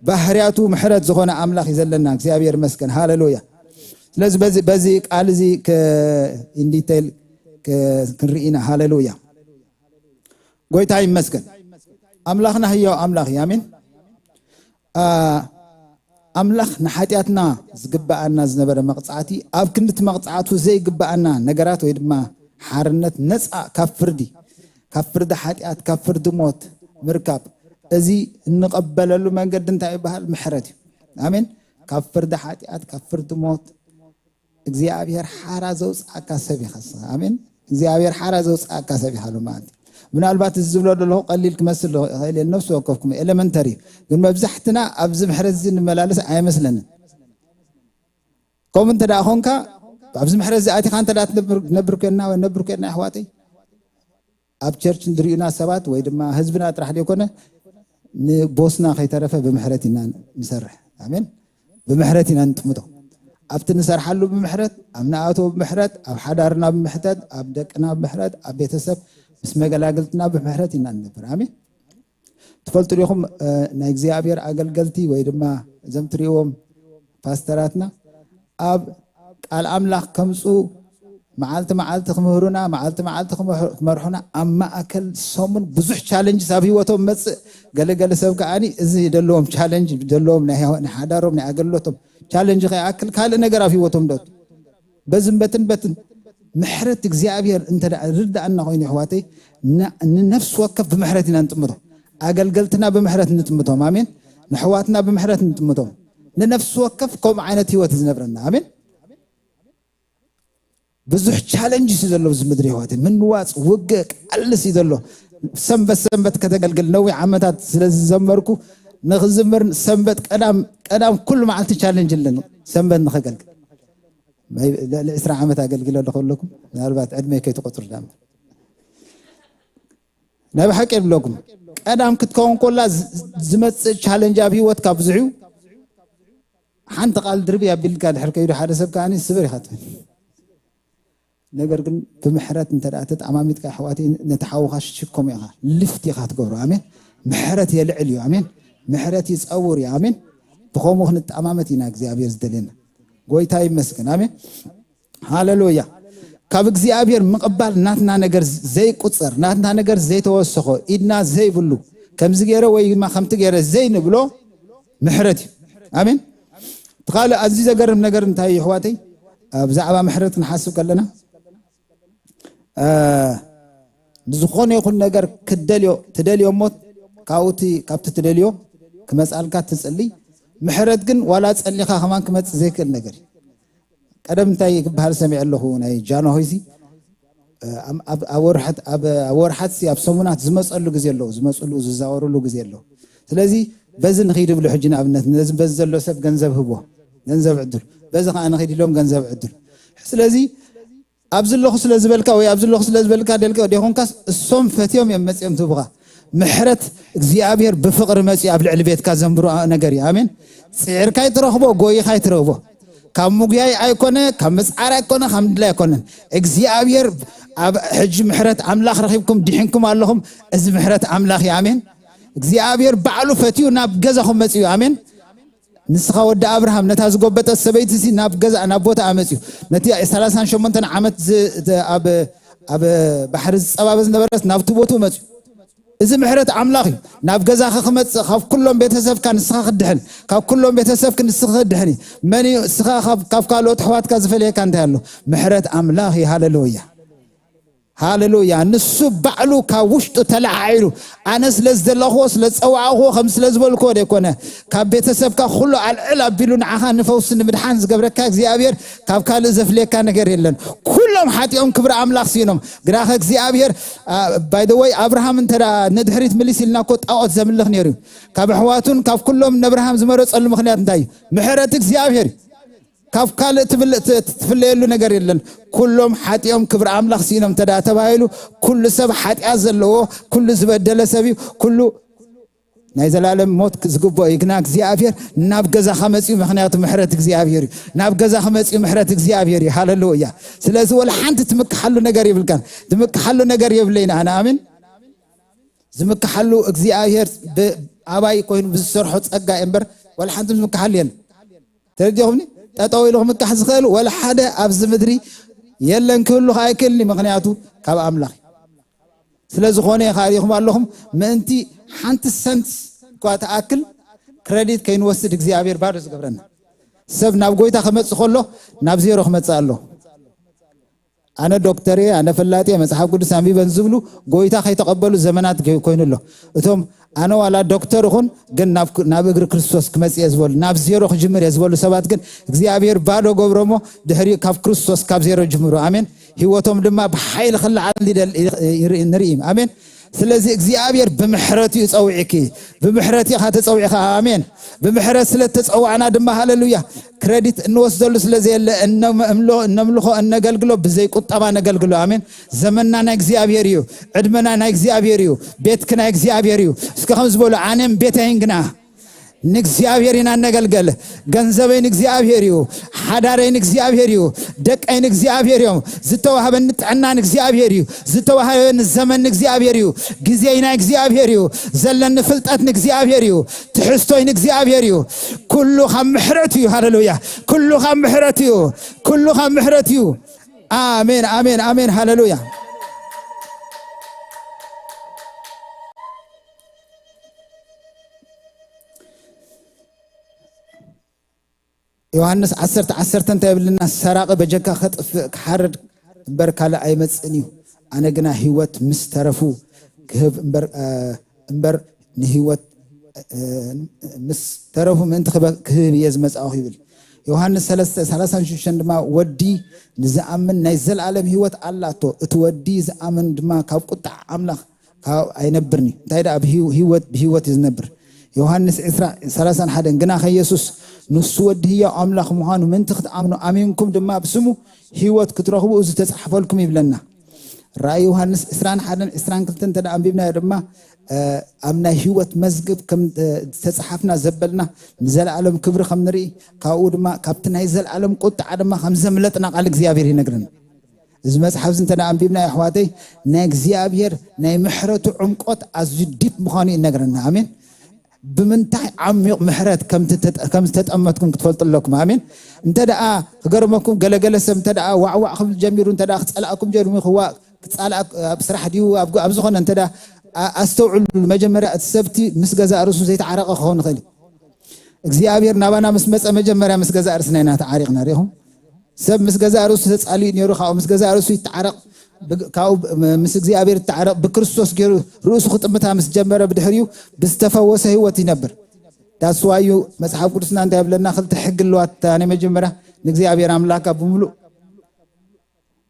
ባህርያቱ ምሕረት ዝኾነ ኣምላኽ እዩ ዘለና። እግዚኣብሔር ይመስገን። ሃሌሉያ። ስለዚ በዚ፣ በዚ ቃል እዚ ከ-፣ ኢን ዲቴይል ከ-፣ ክንርኢ ኢና። ሃሌሉያ። ጎይታ ይመስገን። ኣምላኽና ህያው ኣምላኽ እዩ። ኣሜን። ኣ፣ ኣምላኽ ንሓጢኣትና ዝግብኣና ዝነበረ መቕጻዕቲ፣ ኣብ ክንዲ እቲ መቕጻዕቱ ዘይግብኣና ነገራት ወይ ድማ ሓርነት ነጻ ካብ ፍርዲ፣ ካብ ፍርዲ ሓጢኣት፣ ካብ ፍርዲ ሞት ምርካብ፣ እዚ እንቐበለሉ መንገዲ እንታይ ይበሃል? ምሕረት እዩ። ኣሜን። ካብ ፍርዲ ሓጢኣት፣ ካብ ፍርዲ ሞት እግዚኣብሔር ሓራ ዘውፅኣካ ሰብ ኢኻ ንስኻ። ኣሜን። እግዚኣብሔር ሓራ ዘውፅኣካ ሰብ ኢኻ ሎማዓንቲ። ምናልባት እዚ ዝብሎ ዘለኹ ቀሊል ክመስል ይኽእል እየ፣ ነፍሲ ወከፍኩም ኤለመንተሪ እዩ። ግን መብዛሕትና ኣብዚ ምሕረት እዚ ንመላለስ ኣይመስለንን። ከምኡ እንተ ደኣ ኾንካ፣ ኣብዚ ምሕረት ዝኣቲኻ እንተ ደኣ ትነብር ኮይንና ነብር ኮይንና ኣሕዋተይ፣ ኣብ ቸርች እንድሪኡና ሰባት ወይ ድማ ህዝብና ጥራሕ ዘይኮነ ንቦስና ከይተረፈ ብምሕረት ኢና ንሰርሕ። ኣሜን። ብምሕረት ኢና ንጥምቶ። ኣብቲ ንሰርሓሉ ብምሕረት፣ ኣብ ንኣቶ ብምሕረት፣ ኣብ ሓዳርና ብምሕረት፣ ኣብ ደቅና ብምሕረት፣ ኣብ ቤተሰብ ምስ መገላግልትና ብምሕረት ኢና ንነብር። ኣሜን። ትፈልጡ ዲኹም? ናይ እግዚኣብሔር ኣገልገልቲ ወይ ድማ እዞም ትሪእዎም ፓስተራትና ኣብ ቃል ኣምላኽ ከምፁ፣ መዓልቲ መዓልቲ ክምህሩና፣ መዓልቲ መዓልቲ ክመርሑና፣ ኣብ ማእከል ሰሙን ብዙሕ ቻለንጅ ኣብ ህይወቶም መፅእ። ገለገለ ሰብ ከዓኒ እዚ ዘለዎም ቻለንጅ ዘለዎም ናይ ሓዳሮም ናይ ኣገልግሎቶም ቻለንጅ ከይኣክል ካልእ ነገር ኣብ ህይወቶም ዶ በዝን በትን በትን ምሕረት እግዚኣብሔር እንተ ርዳእና ኮይኑ ይሕዋተይ፣ ንነፍሲ ወከፍ ብምሕረት ኢና ንጥምቶ። ኣገልገልትና ብምሕረት ንጥምቶም። ኣሜን። ንሕዋትና ብምሕረት ንጥምቶም። ንነፍሲ ወከፍ ከምኡ ዓይነት ህይወት ዝነብረና። ኣሜን። ብዙሕ ቻለንጅ እዩ ዘሎ ኣብዚ ምድሪ ይሕዋተይ። ምንዋፅ፣ ውግእ፣ ቃልስ እዩ ዘሎ። ሰንበት ሰንበት ከተገልግል ነዊሕ ዓመታት ስለ ዝዘመርኩ ንክዝምር ሰንበት ቀዳም ቀዳም ኩሉ መዓልቲ ቻለንጅ ኣለኒ ሰንበት ንኸገልግል። ልዕሊ ዕስራ ዓመት ኣገልግለ ኣለኹ ኣለኩም። ምናልባት ዕድመይ ከይትቆፅሩ ዳ ናይ ብሓቂ የብለኩም። ቀዳም ክትከውን ኮላ ዝመፅእ ቻለንጅ ኣብ ህይወትካ ብዙሕ እዩ። ሓንቲ ቃል ድርቢ ኣቢልካ ድሕር ከይዱ ሓደ ሰብ ከዓኒ ስብር ኢኻ ትብል። ነገር ግን ብምሕረት እንተ ተጣማሚጥካ ኣሕዋት ነቲ ሓውኻ ሽኮም ኢኻ ልፍት ኢኻ ትገብሮ። ኣሜን። ምሕረት የልዕል እዩ። ኣሜን። ምሕረት ይፀውር እዩ። ኣሜን። ብኸምኡ ክንጠማመት ኢና እግዚኣብሔር ዝደልየና። ጎይታ ይመስገን። ኣሜን። ሃሌሉያ። ካብ እግዚኣብሔር ምቕባል ናትና ነገር ዘይቁፀር፣ ናትና ነገር ዘይተወሰኾ፣ ኢድና ዘይብሉ፣ ከምዚ ገይረ ወይ ድማ ከምቲ ገይረ ዘይንብሎ ምሕረት እዩ። ኣሜን። እቲ ካልእ ኣዝዩ ዘገርም ነገር እንታይ እዩ ኣሕዋተይ? ብዛዕባ ምሕረት ክንሓስብ ከለና፣ እ፣ ንዝኾነ ይኹን ነገር ክትደልዮ፣ ትደልዮ እሞ ካብኡ እቲ፣ ካብቲ ትደልዮ ክመጻልካ ትጽሊ። ምሕረት ግን ዋላ ጸሊኻ ከማን ክመጽእ ዘይክእል ነገር እዩ። ቀደም እንታይ ክበሃል ሰሚዐ ኣለኹ፣ ናይ ጃንሆይሲ፣ እ፣ ኣብ፣ ኣብ፣ ኣብ ወርሓት፣ ኣብ፣ ኣብ ወርሓትሲ ኣብ ሰሙናት ዝመጸሉ ግዜ ኣለዉ፣ ዝመጽሉ፣ ዝዛወርሉ ግዜ ኣለዉ። ስለዚ በዚ ንኺድ ይብሉ። ሕጂ ንኣብነት ነዚ በዚ ዘሎ ሰብ ገንዘብ ህቦ፣ ገንዘብ ዕድሉ፣ በዚ ከኣ ንኺድ ኢሎም ገንዘብ ዕድሉ። ስለዚ ኣብዚ ኣለኹ ስለ ዝበልካ ወይ ኣብዚ ኣለኹ ስለ ዝበልካ ደልካ ደይኮንካስ እሶም ፈትዮም እዮም መጺኦም ትህቡኻ። ምሕረት እግዚኣብሔር ብፍቕሪ መጺኡ ኣብ ልዕሊ ቤትካ ዘንብሮ ነገር እዩ። ኣሜን። ጽዒርካ ኣይትረኽቦ፣ ጎይኻ ኣይትረኽቦ። ካብ ምጉያይ ኣይኮነ፣ ካብ ምጽዓር ኣይኮነ፣ ካብ ምድላይ ኣይኮነን። እግዚኣብሔር ኣብ ሕጂ ምሕረት ኣምላኽ ረኺብኩም ድሒንኩም ኣለኹም። እዚ ምሕረት ኣምላኽ እዩ። ኣሜን። እግዚኣብሔር ባዕሉ ፈትዩ ናብ ገዛኹም መጺኡ። ኣሜን። ንስኻ ወዲ ኣብርሃም ነታ ዝጎበጠት ሰበይቲ ሲ ናብ ገዛ ናብ ቦታ ኣመጽዩ ነቲ ሰላሳን ሸሞንተን ዓመት ዝ- ዝ- ኣብ ኣብ ባሕሪ ዝጸባበ ዝነበረስ ናብቲ ቦቱ መጽዩ። እዚ ምሕረት ኣምላኽ እዩ። ናብ ገዛኻ ክመጽእ ካብ ኩሎም ቤተሰብካ ንስኻ ክድሕን ካብ ኩሎም ቤተሰብክ ንስኻ ክድሕን እዩ። መን እዩ እስኻ ካብ ካብ ካልኦት ኣሕዋትካ ዝፈልየካ እንታይ ኣሎ? ምሕረት ኣምላኽ እዩ። ሃሌሉያ። ሃሌሉያ። ንሱ ባዕሉ ካብ ውሽጡ ተለዓዒሉ፣ ኣነ ስለ ዝደለኽዎ፣ ስለ ዝጸዋዕኽዎ፣ ከም ስለ ዝበልክዎ ደይኮነ፣ ካብ ቤተሰብካ ኩሉ ኣልዕል ኣቢሉ ንዓኻ ንፈውሲ ንምድሓን ዝገብረካ እግዚኣብሔር ካብ ካልእ ዘፍልየካ ነገር የለን። ኩሎም ሓጢኦም ክብሪ ኣምላኽ ስኢኖም። ግናኸ እግዚኣብሔር፣ አ፣ by the way፣ ኣብርሃም እንተ ደኣ ንድሕሪት ምልስ ኢልና እኮ ጣዖት ዘምልኽ ነይሩ እዩ። ካብ ኣሕዋቱን ካብ ኩሎም ነብርሃም ዝመረጸሉ ምኽንያት እንታይ እዩ? ምሕረት እግዚኣብሔር እዩ። ካብ ካልእ ትብል- ት- ትፍለየሉ ነገር የለን። ኩሎም ሓጢኦም ክብሪ ኣምላኽ ስኢኖም እንተ ደኣ ተባሂሉ፣ ኩሉ ሰብ ሓጢኣት ዘለዎ፣ ኩሉ ዝበደለ ሰብ እዩ። ኩሉ ናይ ዘላለም ሞት ዝግብኦ እዩ። ግና እግዚኣብሔር ናብ ገዛኻ መጺኡ፣ ምኽንያቱ ምሕረት እግዚኣብሔር እዩ። ናብ ገዛኻ መጺኡ ምሕረት እግዚኣብሔር እዩ። ሃሌሉያ። ስለዚ ወላ ሓንቲ ትምክሓሉ ነገር ይብልካን። ትምክሓሉ ነገር የብለይን ኣነ። ኣሜን። ዝምክሓሉ እግዚኣብሔር ብ- ኣባይ ኮይኑ ብዝሰርሖ ጸጋ እየ እምበር ወላ ሓንቲ ዝምክሓሉ የለን። ተረዲኹምኒ? ጠጠው ኢሉ ክምካሕ ዝኽእል ወላ ሓደ ኣብዚ ምድሪ የለን፣ ክህሉ ከኣ ኣይክእልን እዩ። ምኽንያቱ ካብ ኣምላኽ እዩ። ስለ ዝኾነ እዩ ከኣ ሪኢኹም ኣለኹም፣ ምእንቲ ሓንቲ ሰንት እኳ ትኣክል ክረዲት ከይንወስድ እግዚኣብሔር ባዶ ዝገብረና። ሰብ ናብ ጎይታ ክመጽእ ከሎ ናብ ዜሮ ክመጽእ ኣሎ። ኣነ ዶክተር እየ፣ ኣነ ፈላጥ እየ፣ መጽሓፍ ቅዱስ ኣንቢበን ዝብሉ ጎይታ ከይተቐበሉ ዘመናት ገ- ኮይኑ ኣሎ። እቶም ኣነ ዋላ ዶክተር ይኹን ግን ናብ ክ- ናብ እግሪ ክርስቶስ ክመጽእ እየ ዝበሉ፣ ናብ ዜሮ ክጅምር እየ ዝበሉ ሰባት ግን እግዚኣብሔር ባዶ ገብሮሞ ድሕሪ ካብ ክርስቶስ ካብ ዜሮ ጅምሩ። ኣሜን። ህይወቶም ድማ ብሓይሊ ክለዓል ይደል- ይርኢ ንርኢ። ኣሜን። ስለዚ እግዚኣብሔር ብምሕረት እዩ ጸዊዕኪ። ብምሕረት ኢኻ ተጸዊዕኻ። ኣሜን። ብምሕረት ስለ ተጸዋዕና ድማ፣ ሃሌሉያ፣ ክረዲት እንወስደሉ ስለ ዘየለ፣ እነምሎ እነምልኾ እነገልግሎ ብዘይ ቁጠባ ነገልግሎ። ኣሜን። ዘመንና ናይ እግዚኣብሔር እዩ። ዕድመና ናይ እግዚኣብሔር እዩ። ቤትክ ናይ እግዚኣብሔር እዩ። እስከ ከም ዝበሉ ኣነም ቤተይን ግና ንእግዚኣብሔር ኢና እነገልገል። ገንዘበይ ንእግዚኣብሔር እዩ። ሓዳረይ ንእግዚኣብሔር እዩ። ደቀይ ንእግዚኣብሔር እዮም። ዝተዋህበኒ ጥዕና ንእግዚኣብሔር እዩ። ዝተዋህበኒ ዘመን ንእግዚኣብሔር እዩ። ግዜይ ናይ እግዚኣብሔር እዩ። ዘለኒ ፍልጠት ንእግዚኣብሔር እዩ። ትሕዝቶይ ንእግዚኣብሔር እዩ። ኩሉ ካብ ምሕረት እዩ። ሃሌሉያ። ኩሉ ካብ ምሕረት እዩ። ኩሉ ካብ ምሕረት እዩ። ኣሜን፣ ኣሜን፣ ኣሜን። ሃሌሉያ። ዮሃንስ ዓሰርተ ዓሰርተ እንታይ ይብልና? ሰራቂ በጀካ ከጥፍእ ክሓርድ እምበር ካልእ ኣይመጽእን እዩ። ኣነ ግና ህይወት ምስ ተረፉ ክህብ እምበር፣ እ፣ እምበር ንህይወት፣ እ፣ ምስ ተረፉ ምእንቲ ክበ-፣ ክህብ እየ ዝመጻእኹ ይብል። ዮሃንስ ሰለስተ ሰላሳን ሽዱሽተን ድማ ወዲ ንዝኣምን ናይ ዘለኣለም ህይወት ኣላቶ። እቲ ወዲ ዝኣምን ድማ ካብ ቁጣዕ ኣምላኽ ካብ ኣይነብርኒ። እንታይ ደኣ ብህይወ-፣ ህይወት፣ ብህይወት እዩ ዝነብር። ዮሃንስ ዕስራ ሰላሳን ሓደን ግና ከየሱስ ንሱ ወዲ ህያው ኣምላኽ ምዃኑ ምእንቲ ክትኣምኑ ኣሚንኩም ድማ ብስሙ ህይወት ክትረኽቡ እዚ ተጻሕፈልኩም ይብለና። ራእይ ዮሃንስ ዕስራን ሓደን ዕስራን ክልተን እንተ ደኣ ኣንቢብናዮ ድማ፣ እ፣ ኣብ ናይ ህይወት መዝግብ ከም፣ እ፣ ዝተጻሓፍና ዘበልና ንዘለኣለም ክብሪ ከም ንርኢ፣ ካብኡ ድማ ካብቲ ናይ ዘለኣለም ቁጥዓ ድማ ከም ዘምለጥና ቃል እግዚኣብሔር ይነግረና። እዚ መጽሓፍ እዚ እንተ ደኣ ኣንቢብና ኣሕዋተይ ናይ እግዚኣብሔር ናይ ምሕረቱ ዕምቆት ኣዝዩ ዲፕ ምዃኑ ይነግረና። ኣሜን። ብምንታይ ዓሚቕ ምሕረት ከም ትተ-፣ ከም ዝተጠመትኩም ክትፈልጡ ኣለኩም። ኣሜን። እንተ ደኣ ክገርመኩም ገለገለ ሰብ እንተ ደኣ ዋዕዋዕ ክብል ጀሚሩ፣ እንተ ደኣ ክጸላእኩም ጀሚሩ፣ ክዋ-፣ ክጻላእ ኣብ ስራሕ ድዩ ኣብ፣ ኣብ ዝኾነ እንተ ደኣ ኣ-፣ ኣስተውዕሉ። መጀመርያ እቲ ሰብቲ ምስ ገዛእ ርእሱ ዘይተዓረቐ ክኸውን ይኽእል እዩ። እግዚኣብሔር ናባና ምስ መጸ መጀመርያ ምስ ገዛእ ርእስና ኢና ተዓሪቕና። ሪኢኹም? ሰብ ምስ ገዛእ ርእሱ ተጻልዩ ነይሩ፣ ካብኡ ምስ ገዛእ ርእሱ ይተዓረቕ፣ ብ-፣ ካብኡ ብ-፣ ምስ እግዚኣብሔር ይተዓረቕ፣ ብክርስቶስ ገይሩ ርእሱ ክጥምታ ምስ ጀመረ ብድሕሪኡ ብዝተፈወሰ ህይወት ይነብር። ዳስዋዩ መጽሓፍ ቅዱስና እንታይ ይብለና? ክልተ ሕጊ ኣለዋ። እታ ናይ መጀመርያ ንእግዚኣብሔር ኣምላኽካ ብምሉእ፣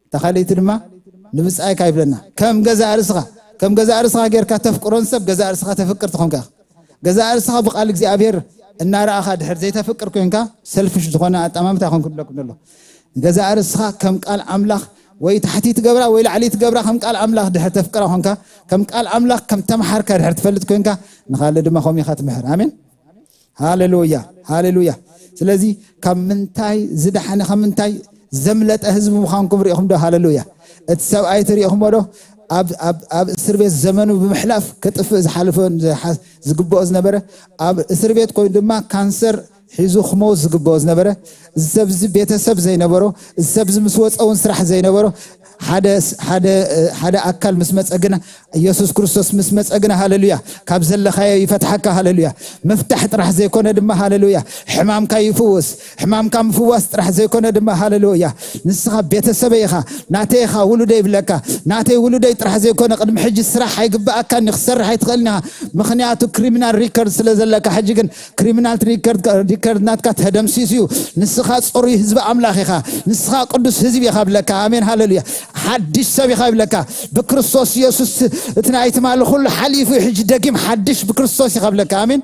እታ ካልኣይቲ ድማ ንብጻይካ ይብለና። ከም ገዛእ ርእስኻ፣ ከም ገዛእ ርእስኻ ጌርካ ተፍቅሮን ሰብ ገዛእ ርእስኻ ተፍቅር ትኾንካ ኢኻ። ገዛእ ርእስኻ ብቃል እግዚኣብሔር እናረኣኻ ድሕር ዘይተፍቅር ኮንካ፣ ሰልፍሽ ዝኾነ ኣጠማምታ ይኾን ክብለኩም ዘሎ። ገዛእ ርእስኻ ከም ቃል ኣምላኽ ወይ ታሕቲ ትገብራ ወይ ላዕሊ ትገብራ፣ ከም ቃል ኣምላኽ ድሕር ተፍቅራ ኮንካ፣ ከም ቃል ኣምላኽ ከም ተምሓርካ ድሕር ትፈልጥ ኮንካ፣ ንኻልእ ድማ ከምኡ ኢኻ ትምሕር። ኣሜን። ሃሌሉያ፣ ሃሌሉያ። ስለዚ ካብ ምንታይ ዝደሓነ፣ ካብ ምንታይ ዘምለጠ ህዝቢ ምዃንኩም ርኢኹም ዶ? ሃሌሉያ። እቲ ሰብኣይ ትርኢኹሞ ዶ? ኣብ፣ ኣብ፣ ኣብ እስር ቤት ዘመኑ ብምሕላፍ ክጥፍእ ዝሓልፈ፣ ዝሓ-፣ ዝግብኦ ዝነበረ፣ ኣብ እስር ቤት ኮይኑ ድማ ካንሰር ሒዙ ክመውት ዝግብኦ ዝነበረ፣ እዚ ሰብ እዚ ቤተሰብ ዘይነበሮ፣ እዚ ሰብ እዚ ምስ ወፀ እውን ስራሕ ዘይነበሮ፣ ሓደ፣ ሓደ፣ ሓደ ኣካል ምስ መፀ ግና፣ ኢየሱስ ክርስቶስ ምስ መጸ ግና፣ ሃሌሉያ፣ ካብ ዘለኻዮ ይፈትሓካ። ሃሌሉያ። ምፍታሕ ጥራሕ ዘይኮነ ድማ፣ ሃሌሉያ፣ ሕማምካ ይፍውስ። ሕማምካ ምፍዋስ ጥራሕ ዘይኮነ ድማ፣ ሃሌሉያ፣ ንስኻ ቤተሰበይ ኢኻ፣ ናተይ ኢኻ፣ ውሉደይ ይብለካ። ናተይ ውሉደይ ጥራሕ ዘይኮነ፣ ቅድሚ ሕጂ ስራሕ ኣይግብኣካን፣ ክሰርሕ ኣይትኽእልን ኢኻ። ምኽንያቱ ክሪሚናል ሪከርድ ስለ ዘለካ፣ ሕጂ ግን ክሪሚናል ሪከርድ፣ ሪከርድ ናትካ ተደምሲሱ እዩ። ንስኻ ጽሩይ ህዝቢ ኣምላኽ ኢኻ። ንስኻ ቅዱስ ህዝቢ ኢኻ ብለካ። ኣሜን፣ ሃሌሉያ። ሓድሽ ሰብ ኢኻ ይብለካ። ብክርስቶስ ኢየሱስ እቲ ናይ ትማሊ ኩሉ ሓሊፉ፣ ሕጂ ደጊም ሓድሽ ብክርስቶስ ኢኻ ብለካ። ኣሜን።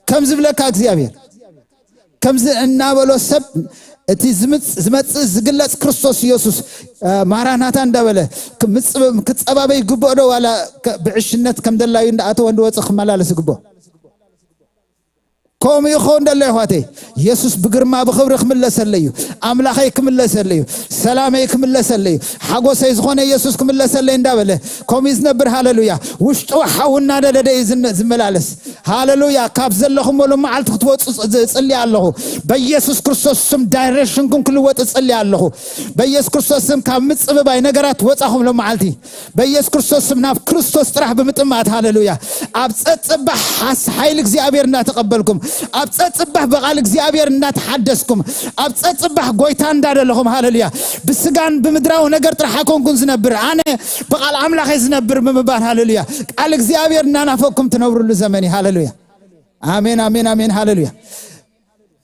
ከም ዝብለካ እግዚኣብሔር፣ ከምዚ እናበሎ ሰብ እቲ ዝምጽ-፣ ዝመጽእ ዝግለጽ ክርስቶስ ኢየሱስ፣ እ፣ ማራናታ እንዳበለ ክምጽ-፣ ክጸባበ ይግብኦ ዶ? ዋላ ከ-፣ ብዕሽነት ከም ደላዩ እንዳኣተወ እንድወጽእ ክመላለስ ይግብኦ? ከምኡ ይኸውን ደሎ፣ ኣሕዋተይ። የሱስ ብግርማ ብኽብሪ ክምለሰለይ እዩ። ኣምላኸይ ክምለሰለይ እዩ። ሰላመይ ክምለሰለይ እዩ። ሓጎሰይ ዝኾነ የሱስ ክምለሰለይ እንዳበለ፣ ከምኡ እዩ ዝነብር። ሃሌሉያ። ውሽጡ ሓዊ እናነደደ እዩ ዝነ-፣ ዝመላለስ። ሃሌሉያ። ካብ ዘለኹሞ ሎመዓልቲ ክትወፁ ፅ-፣ እፅሊ ኣለኹ። በኢየሱስ ክርስቶስ ስም ዳይሬክሽንኩም ክልወጥ እፅሊ ኣለኹ። በኢየሱስ ክርስቶስ ስም ካብ ምፅብባይ ነገራት ወፃኹም ሎመዓልቲ። በኢየሱስ ክርስቶስ ስም ናብ ክርስቶስ ጥራሕ ብምጥማት፣ ሃሌሉያ። ኣብ ጸጽባሕ ሓስ-፣ ሓይሊ እግዚኣብሔር እናተቐበልኩም፣ ኣብ ጸጽባሕ ብቓል እግዚኣብሔር እናተሓደስኩም፣ ኣብ ጸጽባሕ ጎይታ እንዳደለኹም፣ ሃሌሉያ። ብስጋን ብምድራዊ ነገር ጥራሕ ኣይኮንኩን ዝነብር፣ ኣነ ብቓል ኣምላኽ እየ ዝነብር ብምባል፣ ሃሌሉያ፣ ቃል እግዚኣብሔር እናናፈቅኩም ትነብሩሉ ዘመን እዩ። ሃሌሉያ። ኣሜን፣ ኣሜን፣ ኣሜን። ሃሌሉያ።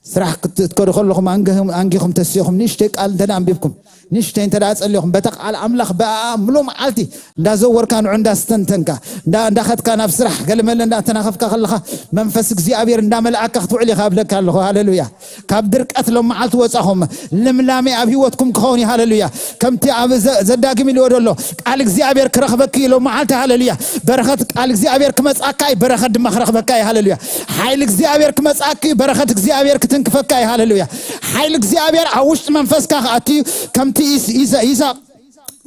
ስራሕ ክትከዱ ከለኹም ኣንጊኹም ኣንጊኹም ተሲኹም ንእሽተይ ቃል እንተ ደኣ ኣንቢብኩም፣ ንእሽተይ እንተ ደኣ ጸሊኹም፣ በታ ቃል ኣምላኽ ብኣ ምሉእ መዓልቲ እንዳዘወርካ ንዑ እንዳስተንተንካ፣ እንዳ እንዳኸድካ ናብ ስራሕ ገለመለ እንዳተናኸፍካ ከለኻ መንፈስ እግዚኣብሔር እንዳመልኣካ ክትውዕል ኢኻ እብለካ ኣለኹ። ሃሌሉያ። ካብ ድርቀት ሎም መዓልቲ ወጻኹም ልምላሜ ኣብ ህይወትኩም ክኸውን እዩ። ሃሌሉያ። ከምቲ ኣብ ዘ- ዘዳግም ኢልዎ ዘሎ ቃል እግዚኣብሔር ክረኽበኪ እዩ ሎም መዓልቲ። ሃሌሉያ። በረኸት ቃል እግዚኣብሔር ክመጻካ እዩ፣ በረኸት ድማ ክረኽበካ እዩ። ሃሌሉያ። ሓይሊ እግዚኣብሔር ክመጻኪ እዩ፣ በረኸት እግዚኣብሔር ክትንክፈካ እዩ። ሃሌሉያ። ሓይሊ እግዚኣብሔር ኣብ ውሽጢ መንፈስካ ክኣቱ እዩ። ከምቲ ይስ- ይስ- ይስሐቅ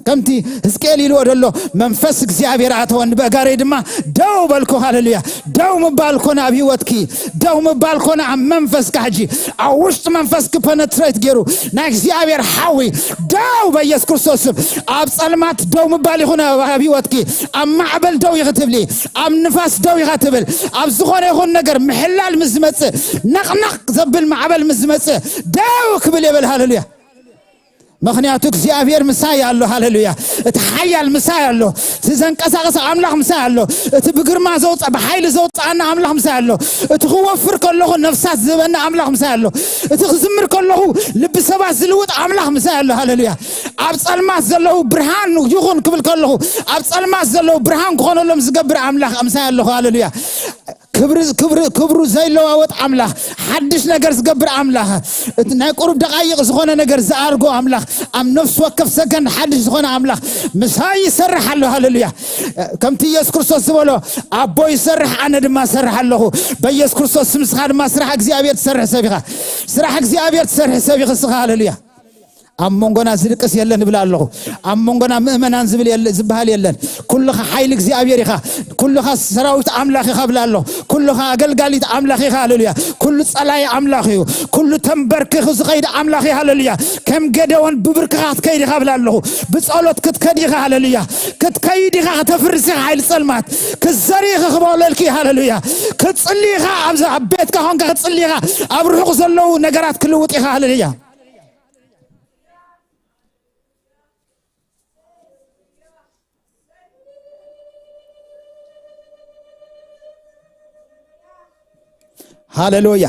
ከምቲ ህዝቅኤል ኢልዎ ዘሎ መንፈስ እግዚኣብሔር ኣተወኒ፣ በእጋረይ ድማ ደው በልኩ። ሃሌሉያ። ደው ምባል ኮነ ኣብ ህይወትኪ፣ ደው ምባል ኮነ ኣብ መንፈስካ። ሕጂ ኣብ ውሽጢ መንፈስኪ ፐነትሬት ገይሩ ናይ እግዚኣብሔር ሓዊ ደው በየሱስ ክርስቶስ ስም። ኣብ ጸልማት ደው ምባል ይኹን ኣብ ኣብ ህይወትኪ። ኣብ ማዕበል ደው ኢኺ ትብሊ፣ ኣብ ንፋስ ደው ኢኻ ትብል። ኣብ ዝኾነ ይኹን ነገር ምሕላል ምስ ዝመጽእ፣ ነቕነቕ ዘብል ማዕበል ምስ ዝመጽእ ደው ክብል የብል። ሃሌሉያ። ምኽንያቱ እግዚኣብሔር ምሳይ ኣሎ። ሃሌሉያ። እቲ ሓያል ምሳይ ኣሎ። እቲ ዘንቀሳቐስ ኣምላኽ ምሳይ ኣሎ። እቲ ብግርማ ዘውፅእ ብሓይሊ ዘውፅኣና ኣምላኽ ምሳይ ኣሎ። እቲ ክወፍር ከለኹ ነፍሳት ዝህበና ኣምላኽ ምሳይ ኣሎ። እቲ ክዝምር ከለኹ ልቢ ሰባት ዝልውጥ ኣምላኽ ምሳይ ኣሎ። ሃሌሉያ። ኣብ ጸልማት ዘለዉ ብርሃን ይኹን ክብል ከለኹ ኣብ ጸልማት ዘለዉ ብርሃን ክኾነሎም ዝገብር ኣምላኽ ምሳይ ኣለኹ። ሃሌሉያ። ክብሪ ክብሪ ክብሩ ዘይለዋወጥ ኣምላኽ፣ ሓድሽ ነገር ዝገብር ኣምላኽ፣ እቲ ናይ ቁሩብ ደቓይቕ ዝኾነ ነገር ዝኣርጎ ኣምላኽ፣ ኣብ ነፍሲ ወከፍ ሰከንድ ሓድሽ ዝኾነ ኣምላኽ ምሳይ ይሰርሕ ኣሎ። ሃሌሉያ። ከምቲ ኢየሱስ ክርስቶስ ዝበሎ፣ ኣቦ ይሰርሕ ኣነ ድማ እሰርሕ ኣለኹ። በኢየሱስ ክርስቶስ ስም ስኻ ድማ ስራሕ እግዚኣብሔር ትሰርሕ ሰብ ኢኻ። ስራሕ እግዚኣብሔር ትሰርሕ ሰብ ኢኻ ስኻ። ሃሌሉያ። ኣብ መንጎና ዝድቅስ የለን እብል ኣለኹ። ኣብ መንጎና ምእመናን ዝብል የለ- ዝበሃል የለን። ኩልኻ ሓይሊ እግዚኣብሔር ኢኻ። ኩልኻ ሰራዊት ኣምላኽ ኢኻ እብል ኣለኹ። ኩልኻ ኣገልጋሊት ኣምላኽ ኢኻ። ሃሌሉያ። ኩሉ ጸላይ ኣምላኽ እዩ። ኩሉ ተንበርክኽ ዝኸይድ ኣምላኽ እዩ። ሃሌሉያ። ከም ገደዎን ብብርክኻ ክትከይድ ኢኻ እብል ኣለኹ። ብጸሎት ክትከድ ኢኻ። ሃሌሉያ። ክትከይድ ኢኻ። ከተፍርስ ኢኻ ሓይሊ ጸልማት። ክትዘሪ ኢኻ ክበለልኪ። ሃሌሉያ። ክትጽሊ ኢኻ። ኣብዚ ኣብ ቤትካ ኾንካ ክትጽሊ ኢኻ። ኣብ ርሑቕ ዘለዉ ነገራት ክልውጥ ኢኻ። ሃሌሉያ። ሃሌሉያ።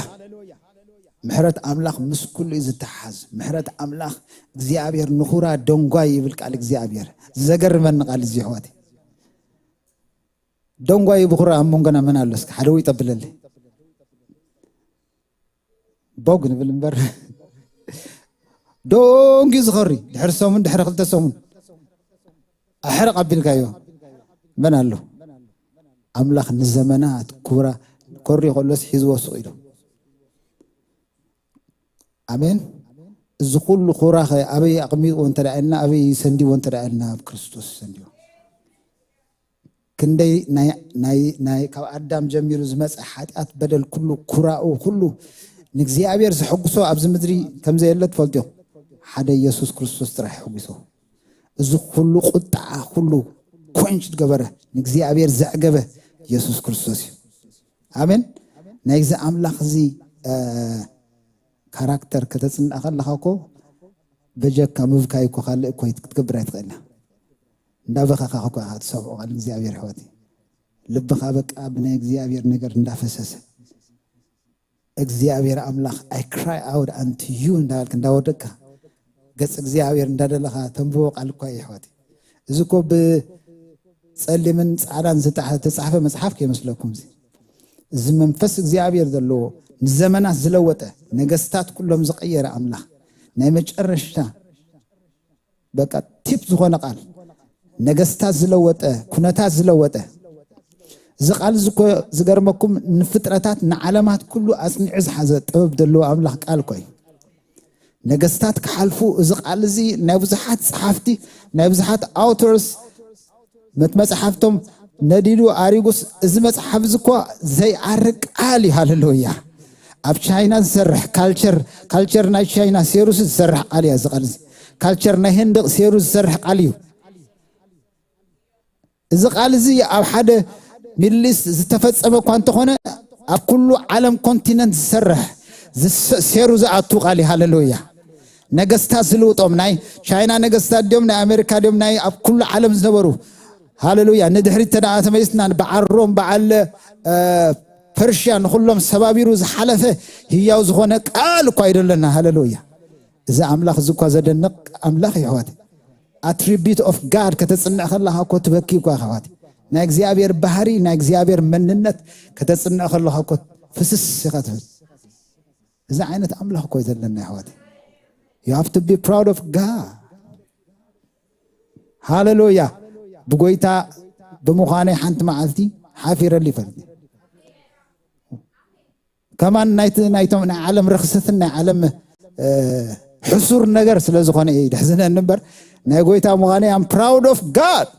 ምሕረት ኣምላኽ ምስ ኩሉ እዩ ዝተሓዝ። ምሕረት ኣምላኽ እግዚኣብሔር ንኹራ ደንጓይ ይብል ቃል እግዚኣብሔር። ዘገርመኒ ቃል እዚ ይሕዋት። ደንጓይ ብኹራ ኣብ መንጎና መን ኣሎ? እስኪ ሓደ ወይ ጠብለለይ። ቦግ ንብል እምበር ዶንጊ ዝኸሪ ድሕሪ ሰሙን ድሕሪ ክልተ ሰሙን ኣሕርቕ ኣቢልካዮ መን ኣሎ? ኣምላኽ ንዘመናት ኩራ ኮሪ ከሎስ ሒዝዎ ስቕ ኢሉ። ኣሜን። እዚ ኩሉ ኩራኸ ኣበይ ኣቕሚጥዎ እንተ ደኣ ኢልና፣ ኣበይ ሰንዲዎ እንተ ደኣ ኢልና፣ ኣብ ክርስቶስ ሰንዲዎ። ክንደይ ናይ ናይ ናይ ካብ ኣዳም ጀሚሩ ዝመጸ ሓጢኣት በደል ኩሉ ኩራኡ ኩሉ ንእግዚኣብሔር ዘሐጉሶ ኣብዚ ምድሪ ከም ዘየለ ትፈልጡ ኢኹም። ሓደ ኢየሱስ ክርስቶስ ጥራሕ ይሕጉሶ። እዚ ኩሉ ቁጣዓ ኩሉ ኮንች ዝገበረ ንእግዚኣብሔር ዘዕገበ ኢየሱስ ክርስቶስ እዩ። ኣሜን። ናይዚ ኣምላኽ እዚ ካራክተር ከተጽንዕ ከለኻ እኮ በጀካ ምብካይ እኮ ካልእ እኮ ክትገብር ኣይትኽእልና። እንዳበኸኻ እኮ ኢኻ ትሰምዖ ቃል እግዚኣብሔር ሕይወት ልብኻ በቃ ብናይ እግዚኣብሔር ነገር እንዳፈሰሰ እግዚኣብሔር ኣምላኽ I cry out unto you እንዳበልክ እንዳወደቅካ ገጽ እግዚኣብሔር እንዳደለኻ ተንብቦ ቃል እኳ እዩ ሕይወት። እዚ እኮ ብጸሊምን ጻዕዳን ዝተጻሕፈ መጽሓፍ ከይመስለኩም እዚ እዚ መንፈስ እግዚኣብሔር ዘለዎ ንዘመናት ዝለወጠ ነገስታት ኩሎም ዝቀየረ ኣምላኽ ናይ መጨረሽታ በቃ ቲፕ ዝኾነ ቃል ነገስታት ዝለወጠ ኩነታት ዝለወጠ እዚ ቃል እዚ እኮ ዝገርመኩም ንፍጥረታት ንዓለማት ኩሉ ኣጽኒዑ ዝሓዘ ጥበብ ዘለዎ ኣምላኽ ቃል እኮ እዩ። ነገስታት ክሓልፉ እዚ ቃል እዚ ናይ ብዙሓት ጸሓፍቲ ናይ ብዙሓት ኣውተርስ መት መጽሓፍቶም ነዲዱ ኣሪጉስ እዚ መጽሓፍ እዚ እኮ ዘይዓርግ ቃል እዩ። ሃሌሉያ። ኣብ ቻይና ዝሰርሕ ካልቸር ካልቸር ናይ ቻይና ሴሩስ ዝሰርሕ ቃል እያ። እዚ ቃል እዚ ካልቸር ናይ ህንዲ ሴሩስ ዝሰርሕ ቃል እዩ። እዚ ቃል እዚ ኣብ ሓደ ሚድል ኢስት ዝተፈጸመ እኳ እንተኾነ ኣብ ኩሉ ዓለም ኮንቲነንት ዝሰርሕ ዝሰ- ሴሩ ዝኣቱ ቃል እዩ። ሃሌሉያ። ነገስታት ዝልውጦም ናይ ቻይና ነገስታት ድዮም ናይ ኣሜሪካ ድዮም ናይ ኣብ ኩሉ ዓለም ዝነበሩ ሃሌሉያ ንድሕሪት ተደኣ ተመሊስና በዓል ሮም በዓል እ፣ ፐርሽያ ንኹሎም ሰባቢሩ ዝሓለፈ ህያው ዝኾነ ቃል እኳ ይደለና። ሃሌሉያ። እዚ ኣምላኽ እዚ እኳ ዘደንቕ ኣምላኽ እዩ ኣሕዋት። ኣትሪቢዩት ኦፍ ጋድ ከተጽንዕ ከለኻ እኮ ትበኪ እኳ ኣሕዋት። ናይ እግዚኣብሔር ባህሪ ናይ እግዚኣብሔር መንነት ከተጽንዕ ከለኻ እኮ ፍስስ ኢኻ ትብል። እዚ ዓይነት ኣምላኽ እኮ እዩ ዘለና ኣሕዋት። You have to be proud of God. ሃሌሉያ። ብጎይታ ብምዃነይ ሓንቲ መዓልቲ ሓፊረሉ ይፈልጥ። ከማን ናይቲ ናይቶም ናይ ዓለም ርኽሰትን ናይ ዓለም ሕሱር ነገር ስለ ዝኾነ እዩ ደሕዝነኒ እምበር ናይ ጎይታ ምዃነይ ኣም ፕራውድ ኦፍ ጋድ።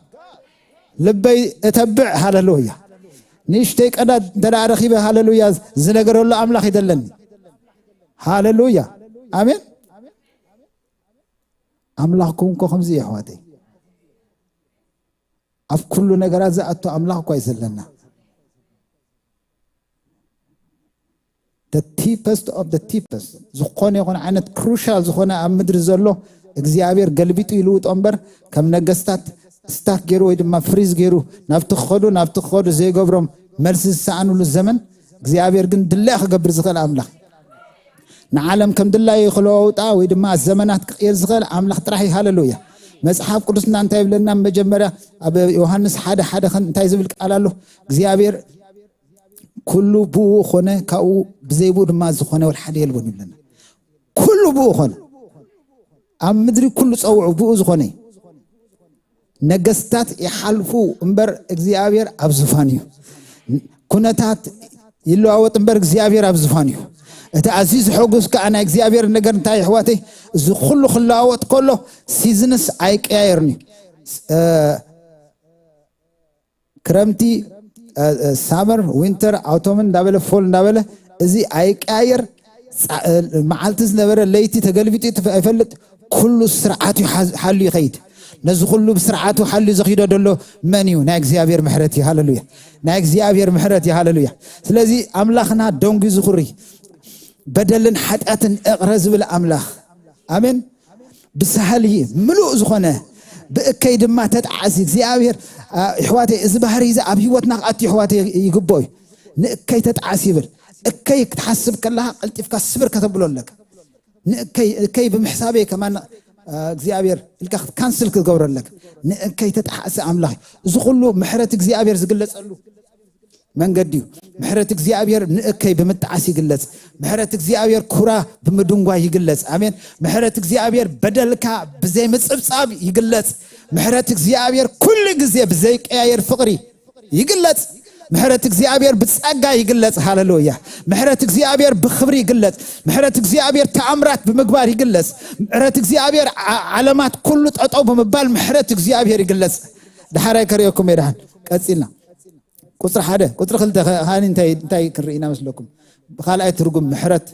ልበይ እተብዕ። ሃሌሉያ። ንእሽተይ ቀዳድ እንተ ረኺበ ሃሌሉያ ዝነገረሉ ኣምላኽ ይደለኒ። ሃሌሉያ። ኣሜን። ኣምላኽኩም እኮ ከምዚ እዩ ኣሕዋተይ። ኣብ ኩሉ ነገራት ዝኣቱ ኣምላኽ እኳ እዩ ዘለና። The deepest of the deepest ዝኾነ ይኹን ዓይነት ክሩሻል ዝኾነ ኣብ ምድሪ ዘሎ እግዚኣብሔር ገልቢጡ ይልውጦ እምበር ከም ነገስታት ስታክ ገይሩ ወይ ድማ ፍሪዝ ገይሩ ናብቲ ክኸዱ ናብቲ ክኸዱ ዘይገብሮም መልሲ ዝሰኣኑሉ ዘመን እግዚኣብሔር ግን ድላያ ክገብር ዝኽእል ኣምላኽ ንዓለም ከም ድላዩ ክለዋውጣ ወይ ድማ ዘመናት ክቕየር ዝኽእል ኣምላኽ ጥራሕ እዩ። ሃሌሉያ። መጽሓፍ ቅዱስና እንታይ ይብለና? መጀመርያ ኣብ ዮሃንስ ሓደ ሓደ እንታይ ዝብል ቃል ኣሎ? እግዚኣብሔር ኩሉ ብኡ ኾነ ካብኡ ብዘይ ብኡ ድማ ዝኾነ ወላ ሓደ የልቦን ይብለና። ኩሉ ብኡ ኾነ ኣብ ምድሪ ኩሉ ጸውዑ ብኡ ዝኾነ ነገስታት ይሓልፉ እምበር እግዚኣብሔር ኣብ ዝፋን እዩ። ኩነታት ይለዋወጥ እምበር እግዚኣብሔር ኣብ ዝፋን እዩ። እቲ ኣዝዩ ዝሐጉስ ከዓ ናይ እግዚኣብሔር ነገር እንታይ ኣሕዋተይ? እዚ ኩሉ ክለዋወጥ ከሎ ሲዝንስ ኣይቀያየርን እዩ። ክረምቲ ሳመር ዊንተር ኣውቶምን እንዳበለ ፎል እንዳበለ እዚ ኣይቀያየር። መዓልቲ ዝነበረ ለይቲ ተገልቢጡ ኣይፈልጥ። ኩሉ ስርዓቱ ሓልዩ ይኸይድ። ነዚ ኩሉ ብስርዓቱ ሓልዩ ዘኺዶ ዘሎ መን እዩ? ናይ እግዚኣብሔር ምሕረት እዩ። ሃሌሉያ። ናይ እግዚኣብሔር ምሕረት እዩ። ሃሌሉያ። ስለዚ ኣምላኽና ደንጉዩ ዝኹሪ በደልን ሓጢኣትን እቕረ ዝብል ኣምላኽ ኣሜን። ብሳህሊ ምሉእ ዝኾነ ብእከይ ድማ ተጣዓሲ እግዚኣብሔር። ኣሕዋተይ እዚ ባህሪ እዚ ኣብ ህይወትና ክኣቱ ኣሕዋተይ ይግብኦ እዩ። ንእከይ ተጣዓሲ ይብል። እከይ ክትሓስብ ከለኻ ቀልጢፍካ ስብር ከተብሎ ኣለካ። ንእከይ እከይ ብምሕሳበይ ከማን እግዚኣብሔር ኢልካ ካንስል ክትገብሮ ኣለካ። ንእከይ ተጣዓሲ ኣምላኽ እዩ። እዚ ኩሉ ምሕረት እግዚኣብሔር ዝግለጸሉ መንገዲ እዩ። ምሕረት እግዚኣብሔር ንእከይ ብምጣዓስ ይግለጽ። ምሕረት እግዚኣብሔር ኩራ ብምድንጓይ ይግለጽ። ኣሜን። ምሕረት እግዚኣብሔር በደልካ ብዘይ ምጽብጻብ ይግለጽ። ምሕረት እግዚኣብሔር ኩሉ ግዜ ብዘይ ቀያየር ፍቕሪ ይግለጽ። ምሕረት እግዚኣብሔር ብጸጋ ይግለጽ። ሃሌሉያ። ምሕረት እግዚኣብሔር ብኽብሪ ይግለጽ። ምሕረት እግዚኣብሔር ተኣምራት ብምግባር ይግለጽ። ምሕረት እግዚኣብሔር ዓለማት ኩሉ ጠጠው ብምባል ምሕረት እግዚኣብሔር ይግለጽ። ድሓራይ ከርእየኩም እየ። ደሓን ቀጺልና ቁፅሪ ሓደ ቁፅሪ ክልተ ከዓኒ እንታይ እንታይ ክንርኢ ኢና መስለኩም? ብካልኣይ ትርጉም ምሕረት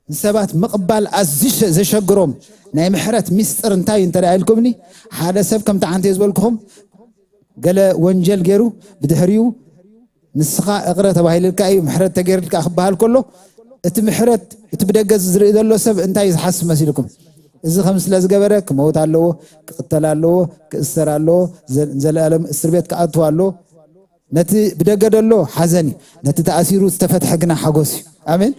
ንሰባት ምቕባል ኣዝዩ ዘሸግሮም ናይ ምሕረት ሚስጥር እንታይ እዩ እንተ ኢልኩምኒ፣ ሓደ ሰብ ከምቲ ዓንተ ዝበልኩኹም ገለ ወንጀል ገይሩ ብድሕሪኡ ንስኻ እቕረ ተባሂልልካ እዩ ምሕረት ተገይርልካ ክበሃል ከሎ እቲ ምሕረት እቲ ብደገ ዝርኢ ዘሎ ሰብ እንታይ ዝሓስብ መሲልኩም? እዚ ከም ስለ ዝገበረ ክመውት ኣለዎ፣ ክቕተል ኣለዎ፣ ክእሰር ኣለዎ፣ ዘ- ዘለኣለም እስር ቤት ክኣትው ኣለዎ። ነቲ ብደገ ደሎ ሓዘን እዩ፣ ነቲ ተኣሲሩ ዝተፈትሐ ግና ሓጎስ እዩ። ኣሜን።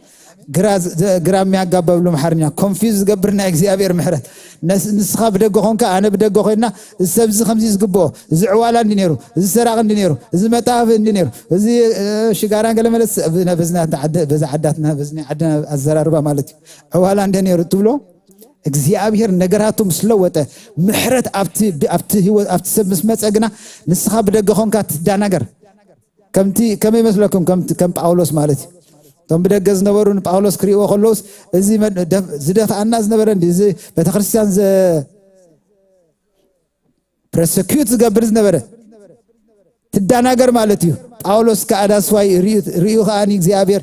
ግራ ዝ- ግራ የሚያጋባ ብሎ ኣምሓርኛ ኮንፊውዝ ዝገብር ናይ እግዚኣብሔር ምሕረት። ነስ- ንስኻ ብደገ ኾንካ ኣነ ብደገ ኮይና እዚ ሰብ እዚ ከምዚ ዝግብኦ፣ እዚ ዕዋላ እንዲ ነይሩ፣ እዚ ሰራቂ እንዲ ነይሩ፣ እዚ መጣፍ እንዲ ነይሩ፣ እዚ እ፣ ሽጋራን ገለመለ ስ- ብነ- በዝና እንተ ዓደ- በዛ ዓዳትና በዝና ዓድና ኣዘራርባ ማለት እዩ። ዕዋላ እንደ ነይሩ ትብሎ እግዚኣብሔር ነገራቱ ምስ ለወጠ ምሕረት ኣብቲ ኣብቲ ህይወት ኣብቲ ሰብ ምስ መጸ ግና ንስኻ ብደገ ኾንካ ትዳናገር። ከምቲ ከመይ መስለኩም ከምቲ ከም ጳውሎስ ማለት እዩ። እቶም ብደገ ዝነበሩ ንጳውሎስ ክርእይዎ ከለውስ እዚ መ- ደፍ- ዝደፍኣና ዝነበረ እንዲ እዚ ቤተክርስትያን ዘ ፕሮሰኪዩት ዝገብር ዝነበረ ትዳናገር ማለት እዩ። ጳውሎስ ከኣ ዳስዋይ ርእዩ ከኣ እግዚኣብሔር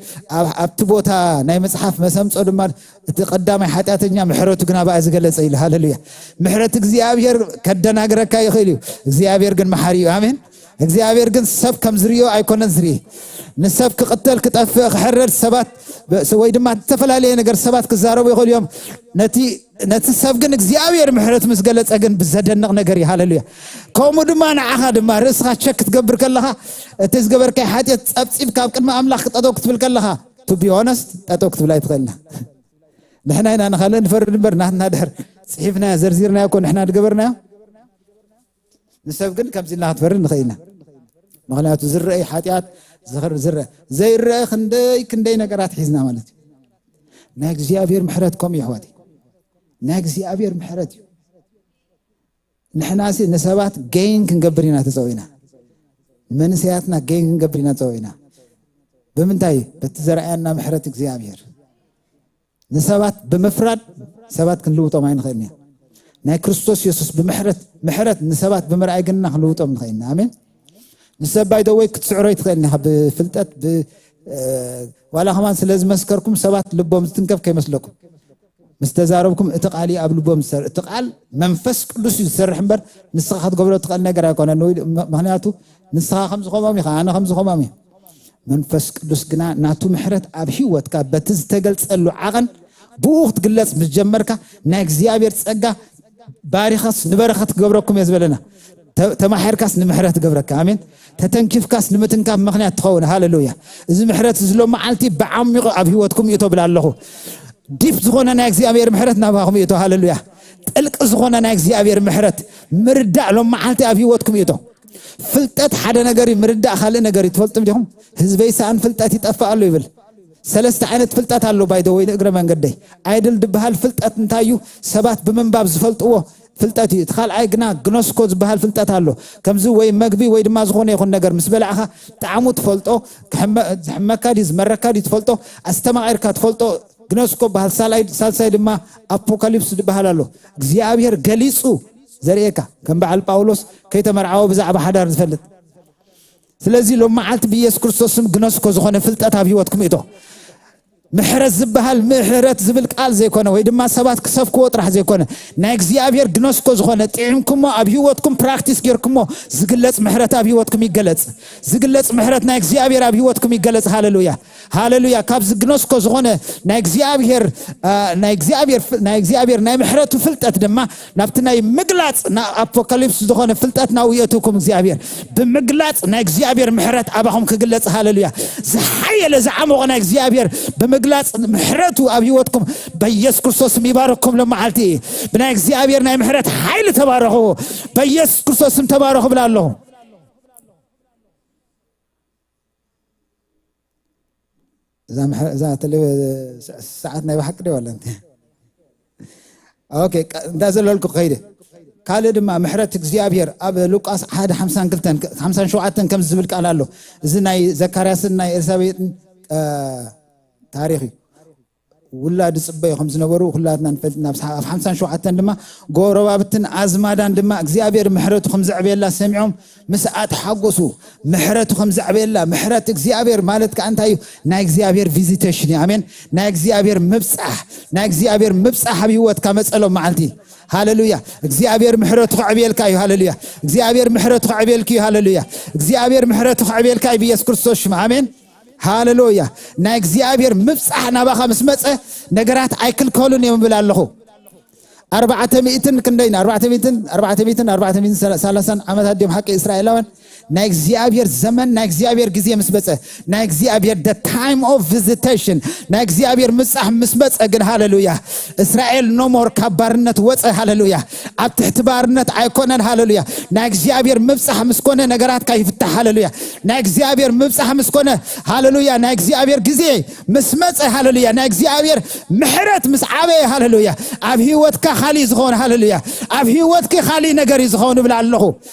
ኣብቲ ቦታ ናይ መጽሓፍ መሰምጾ ድማ እቲ ቀዳማይ ሓጢኣተኛ ምሕረቱ ግና ብኣ ዝገለጸ ኢሉ። ሃሌሉያ። ምሕረት እግዚኣብሔር ከደናግረካ ይኽእል እዩ። እግዚኣብሔር ግን መሓሪ እዩ። ኣሜን። እግዚኣብሔር ግን ሰብ ከም ዝርእዮ ኣይኮነን ዝርኢ። ንሰብ ክቕተል ክጠፍእ ክሕረድ ሰባት ወይ ድማ ዝተፈላለየ ነገር ሰባት ክዛረቡ ይኽእሉ እዮም። ነቲ ነቲ ሰብ ግን እግዚኣብሔር ምሕረት ምስ ገለጸ ግን ብዘደንቕ ነገር እዩ። ሃሌሉያ። ከምኡ ድማ ንዓኻ ድማ ርእስኻ ቸክ ክትገብር ከለኻ፣ እቲ ዝገበርካይ ሓጢኣት ጸብጺብ ካብ ቅድሚ ኣምላኽ ጠጠው ክትብል ከለኻ፣ to be honest፣ ጠጠው ክትብል ኣይትኽእልና። ንሕና ኢና ንኻልእ ንፈርድ እምበር፣ ናትና ድሕር ጽሒፍናዮ ዘርዚርናዮ እኮ ንሕና ድገበርናዮ። ንሰብ ግን ከምዚ ኢልና ክትፈርድ ንኽእል ኢና። ምኽንያቱ ዝረአ ሓጢኣት፣ ዝኽር ዝረአ ዘይረአ ክንደይ ክንደይ ነገራት ሒዝና ማለት እዩ። ናይ እግዚኣብሔር ምሕረት ከምኡ እዩ ኣሕዋተይ። ናይ እግዚኣብሔር ምሕረት እዩ። ንሕናሲ ንሰባት ጌይን ክንገብር ኢና ተጸዊዕና። መንእሰያትና ጌይን ክንገብር ኢና ተጸዊዕና። ብምንታይ? በቲ ዘርኣየና ምሕረት እግዚኣብሔር። ንሰባት ብምፍራድ ሰባት ክንልውጦም ኣይንኽእልን ኢና። ናይ ክርስቶስ የሱስ ብምሕረት፣ ምሕረት ንሰባት ብምርኣይ ግንና ክንልውጦም ንኽእል ኢና። ኣሜን። ንሰብ ባይ ዘ ወይ ክትስዕሮ ኣይትኽእልን ኢኻ። ብፍልጠት ብ-፣ እ፣ ዋላ ከማን ስለ ዝመስከርኩም ሰባት ልቦም ዝትንከፍ ከይመስለኩም። ምስ ተዛረብኩም እቲ ቃል እዩ ኣብ ልቦም ዝሰርሕ። እቲ ቃል መንፈስ ቅዱስ እዩ ዝሰርሕ እምበር ንስኻ ክትገብሮ ትኽእል ነገር ኣይኮነን። ወይ ም-፣ ምኽንያቱ ንስኻ ከም ዝኾሞም ኢኻ፣ ኣነ ከም ዝኾሞም እየ። መንፈስ ቅዱስ ግና ናቱ ምሕረት ኣብ ህይወትካ በቲ ዝተገልጸሉ ዓቐን ብኡ ክትግለጽ ምስ ጀመርካ ናይ እግዚኣብሔር ጸጋ ባሪኻስ ንበረኸት ክገብረኩም እየ ዝበለና። ተ-፣ ተማሒርካስ ንምሕረት ክገብረካ። ኣሜን። ተተንኪፍካስ ንምትንካፍ ምኽንያት ትኸውን። ሃሌሉያ። እዚ ምሕረት እዚ ሎም መዓልቲ ብዓሚቑ ኣብ ህይወትኩም ይእቶ ብላ ኣለኹ። ዲፕ ዝኾነ ናይ እግዚኣብሔር ምሕረት ናባኹም ይእቶ። ሃሌሉያ። ጥልቂ ዝኾነ ናይ እግዚኣብሔር ምሕረት ምርዳእ ሎም መዓልቲ ኣብ ህይወትኩም ይእቶ። ፍልጠት ሓደ ነገር እዩ፣ ምርዳእ ካልእ ነገር እዩ። ትፈልጡ ዲኹም? ህዝበይ ሰኣን ፍልጠት ይጠፍእ ኣሎ ይብል። ሰለስተ ዓይነት ፍልጠት ኣሎ ባይ ዘ ወይ፣ ንእግረ መንገደይ። ኣይድል ዝበሃል ፍልጠት እንታይ እዩ? ሰባት ብምንባብ ዝፈልጥዎ ፍልጠት እዩ። እቲ ካልኣይ ግና ግኖስኮ ዝበሃል ፍልጠት ኣሎ። ከምዚ ወይ መግቢ ወይ ድማ ዝኾነ ይኹን ነገር ምስ በላዕኻ ጣዕሙ ትፈልጦ፣ ክሕመ-፣ ዝሕመካ ድዩ ዝመረካ ድዩ ትፈልጦ፣ ኣስተማቒርካ ትፈልጦ፣ ግኖስኮ በሃል። ሳልኣይ-፣ ሳልሳይ ድማ ኣፖካሊፕስ ዝበሃል ኣሎ። እግዚኣብሔር ገሊጹ ዘርእየካ፣ ከም በዓል ጳውሎስ ከይተመርዓወ ብዛዕባ ሓዳር ዝፈልጥ። ስለዚ ሎም መዓልቲ ብኢየሱስ ክርስቶስ ስም ግኖስኮ ዝኾነ ፍልጠት ኣብ ህይወትኩም ይእቶ። ምሕረት ዝበሃል ምሕረት ዝብል ቃል ዘይኮነ ወይ ድማ ሰባት ክሰብክዎ ጥራሕ ዘይኮነ ናይ እግዚኣብሔር ግኖስኮ ዝኾነ ጥዒምኩሞ ኣብ ህይወትኩም ፕራክቲስ ጌርኩሞ ዝግለጽ ምሕረት ኣብ ህይወትኩም ይገለጽ። ዝግለጽ ምሕረት ናይ እግዚኣብሔር ኣብ ህይወትኩም ይገለጽ። ሃሌሉያ። ሃሌሉያ። ካብ ዝግነስኮ ዝኾነ ናይ እግዚኣብሔር፣ አ፣ ናይ እግዚኣብሔር ፍ-፣ ናይ እግዚኣብሔር ናይ ምሕረቱ ፍልጠት ድማ ናብቲ ናይ ምግላጽ፣ ና-፣ ኣፖካሊፕስ ዝኾነ ፍልጠት ናብኡ የእትውኩም እግዚኣብሔር። ብምግላጽ ናይ እግዚኣብሔር ምሕረት ኣባኹም ክግለጽ። ሃሌሉያ። ዝሓየለ ዝዓሞቐ ናይ እግዚኣብሔር ብምግላጽ ምሕረቱ ኣብ ህይወትኩም በኢየሱስ ክርስቶስ ስም ይባረኩም። ለመዓልቲ ብናይ እግዚኣብሔር ናይ ምሕረት ሓይሊ ተባረኹ። በኢየሱስ ክርስቶስ ስም ተባረኹ ብላ ኣለኹ። እዛ ምሕ-፣ እዛ ተለ-፣ ሰ-፣ ሰዓት ናይ ብሓቂ ዶ ኣላ እንተ? ኦኬ፣ ቀ-፣ እንዳዘለልኩ ከይደ። ካልእ ድማ ምሕረት እግዚኣብሔር ኣብ ሉቃስ ሓደ ሓምሳን ክልተን፣ ሓምሳን ሸውዓተን ከም ዝብል ቃል ኣሎ። እዚ ናይ ዘካርያስን ናይ ኤልሳቤጥን፣ እ፣ ታሪኽ እዩ። ውላድ ዝጽበዩ ከም ዝነበሩ ኩላትና ንፈልጥ ኢና። ኣብ ሓምሳን ሸውዓተን ድማ ጎረባብትን ኣዝማዳን ድማ እግዚኣብሔር ምሕረቱ ከም ዘዕበየላ ሰሚዖም ምስ ኣተሓጎሱ፣ ምሕረቱ ከም ዘዕበየላ፣ ምሕረት እግዚኣብሔር ማለት ከኣ እንታይ እዩ? ናይ እግዚኣብሔር ቪዚቴሽን እዩ። ኣሜን። ናይ እግዚኣብሔር ምብጻሕ፣ ናይ እግዚኣብሔር ምብጻሕ ኣብ ህይወትካ መጸሎም መዓልቲ። ሃሌሉያ። እግዚኣብሔር ምሕረቱ ከዕብየልካ እዩ። ሃሌሉያ። እግዚኣብሔር ምሕረቱ ከዕብየልኪ እዩ። ሃሌሉያ። እግዚኣብሔር ምሕረቱ ከዕብየልካ እዩ ብኢየሱስ ክርስቶስ ሽም። ኣሜን። ሃሌሉያ። ናይ እግዚኣብሔር ምብጻሕ ናባኻ ምስ መጸ ነገራት ኣይክልከሉን እዮም እብል ኣለኹ። ኣርባዕተ ሚእትን ክንደይን፣ ኣርባዕተ ሚእትን፣ ኣርባዕተ ሚእትን፣ ኣርባዕተ ሚእትን ሰላሳን ዓመታት ድዮም ሓቂ እስራኤላውያን? ናይ እግዚኣብሔር ዘመን፣ ናይ እግዚኣብሔር ግዜ ምስ መጸ፣ ናይ እግዚኣብሔር the time of visitation፣ ናይ እግዚኣብሔር ምብጻሕ ምስ መጸ ግን፣ ሃሌሉያ፣ እስራኤል no more ካብ ባርነት ወጸ። ሃሌሉያ። ኣብ ትሕቲ ባርነት ኣይኮነን። ሃሌሉያ። ናይ እግዚኣብሔር ምብጻሕ ምስ ኮነ ነገራትካ ይፍታሕ። ሃሌሉያ። ናይ እግዚኣብሔር ምብጻሕ ምስ ኮነ፣ ሃሌሉያ፣ ናይ እግዚኣብሔር ግዜ ምስ መጸ፣ ሃሌሉያ፣ ናይ እግዚኣብሔር ምሕረት ምስ ዓበየ፣ ሃሌሉያ፣ ኣብ ህይወትካ ካልእ ዝኸውን፣ ሃሌሉያ፣ ኣብ ህይወትኪ ካልእ ነገር እዩ ዝኸውን እብል ኣለኹ።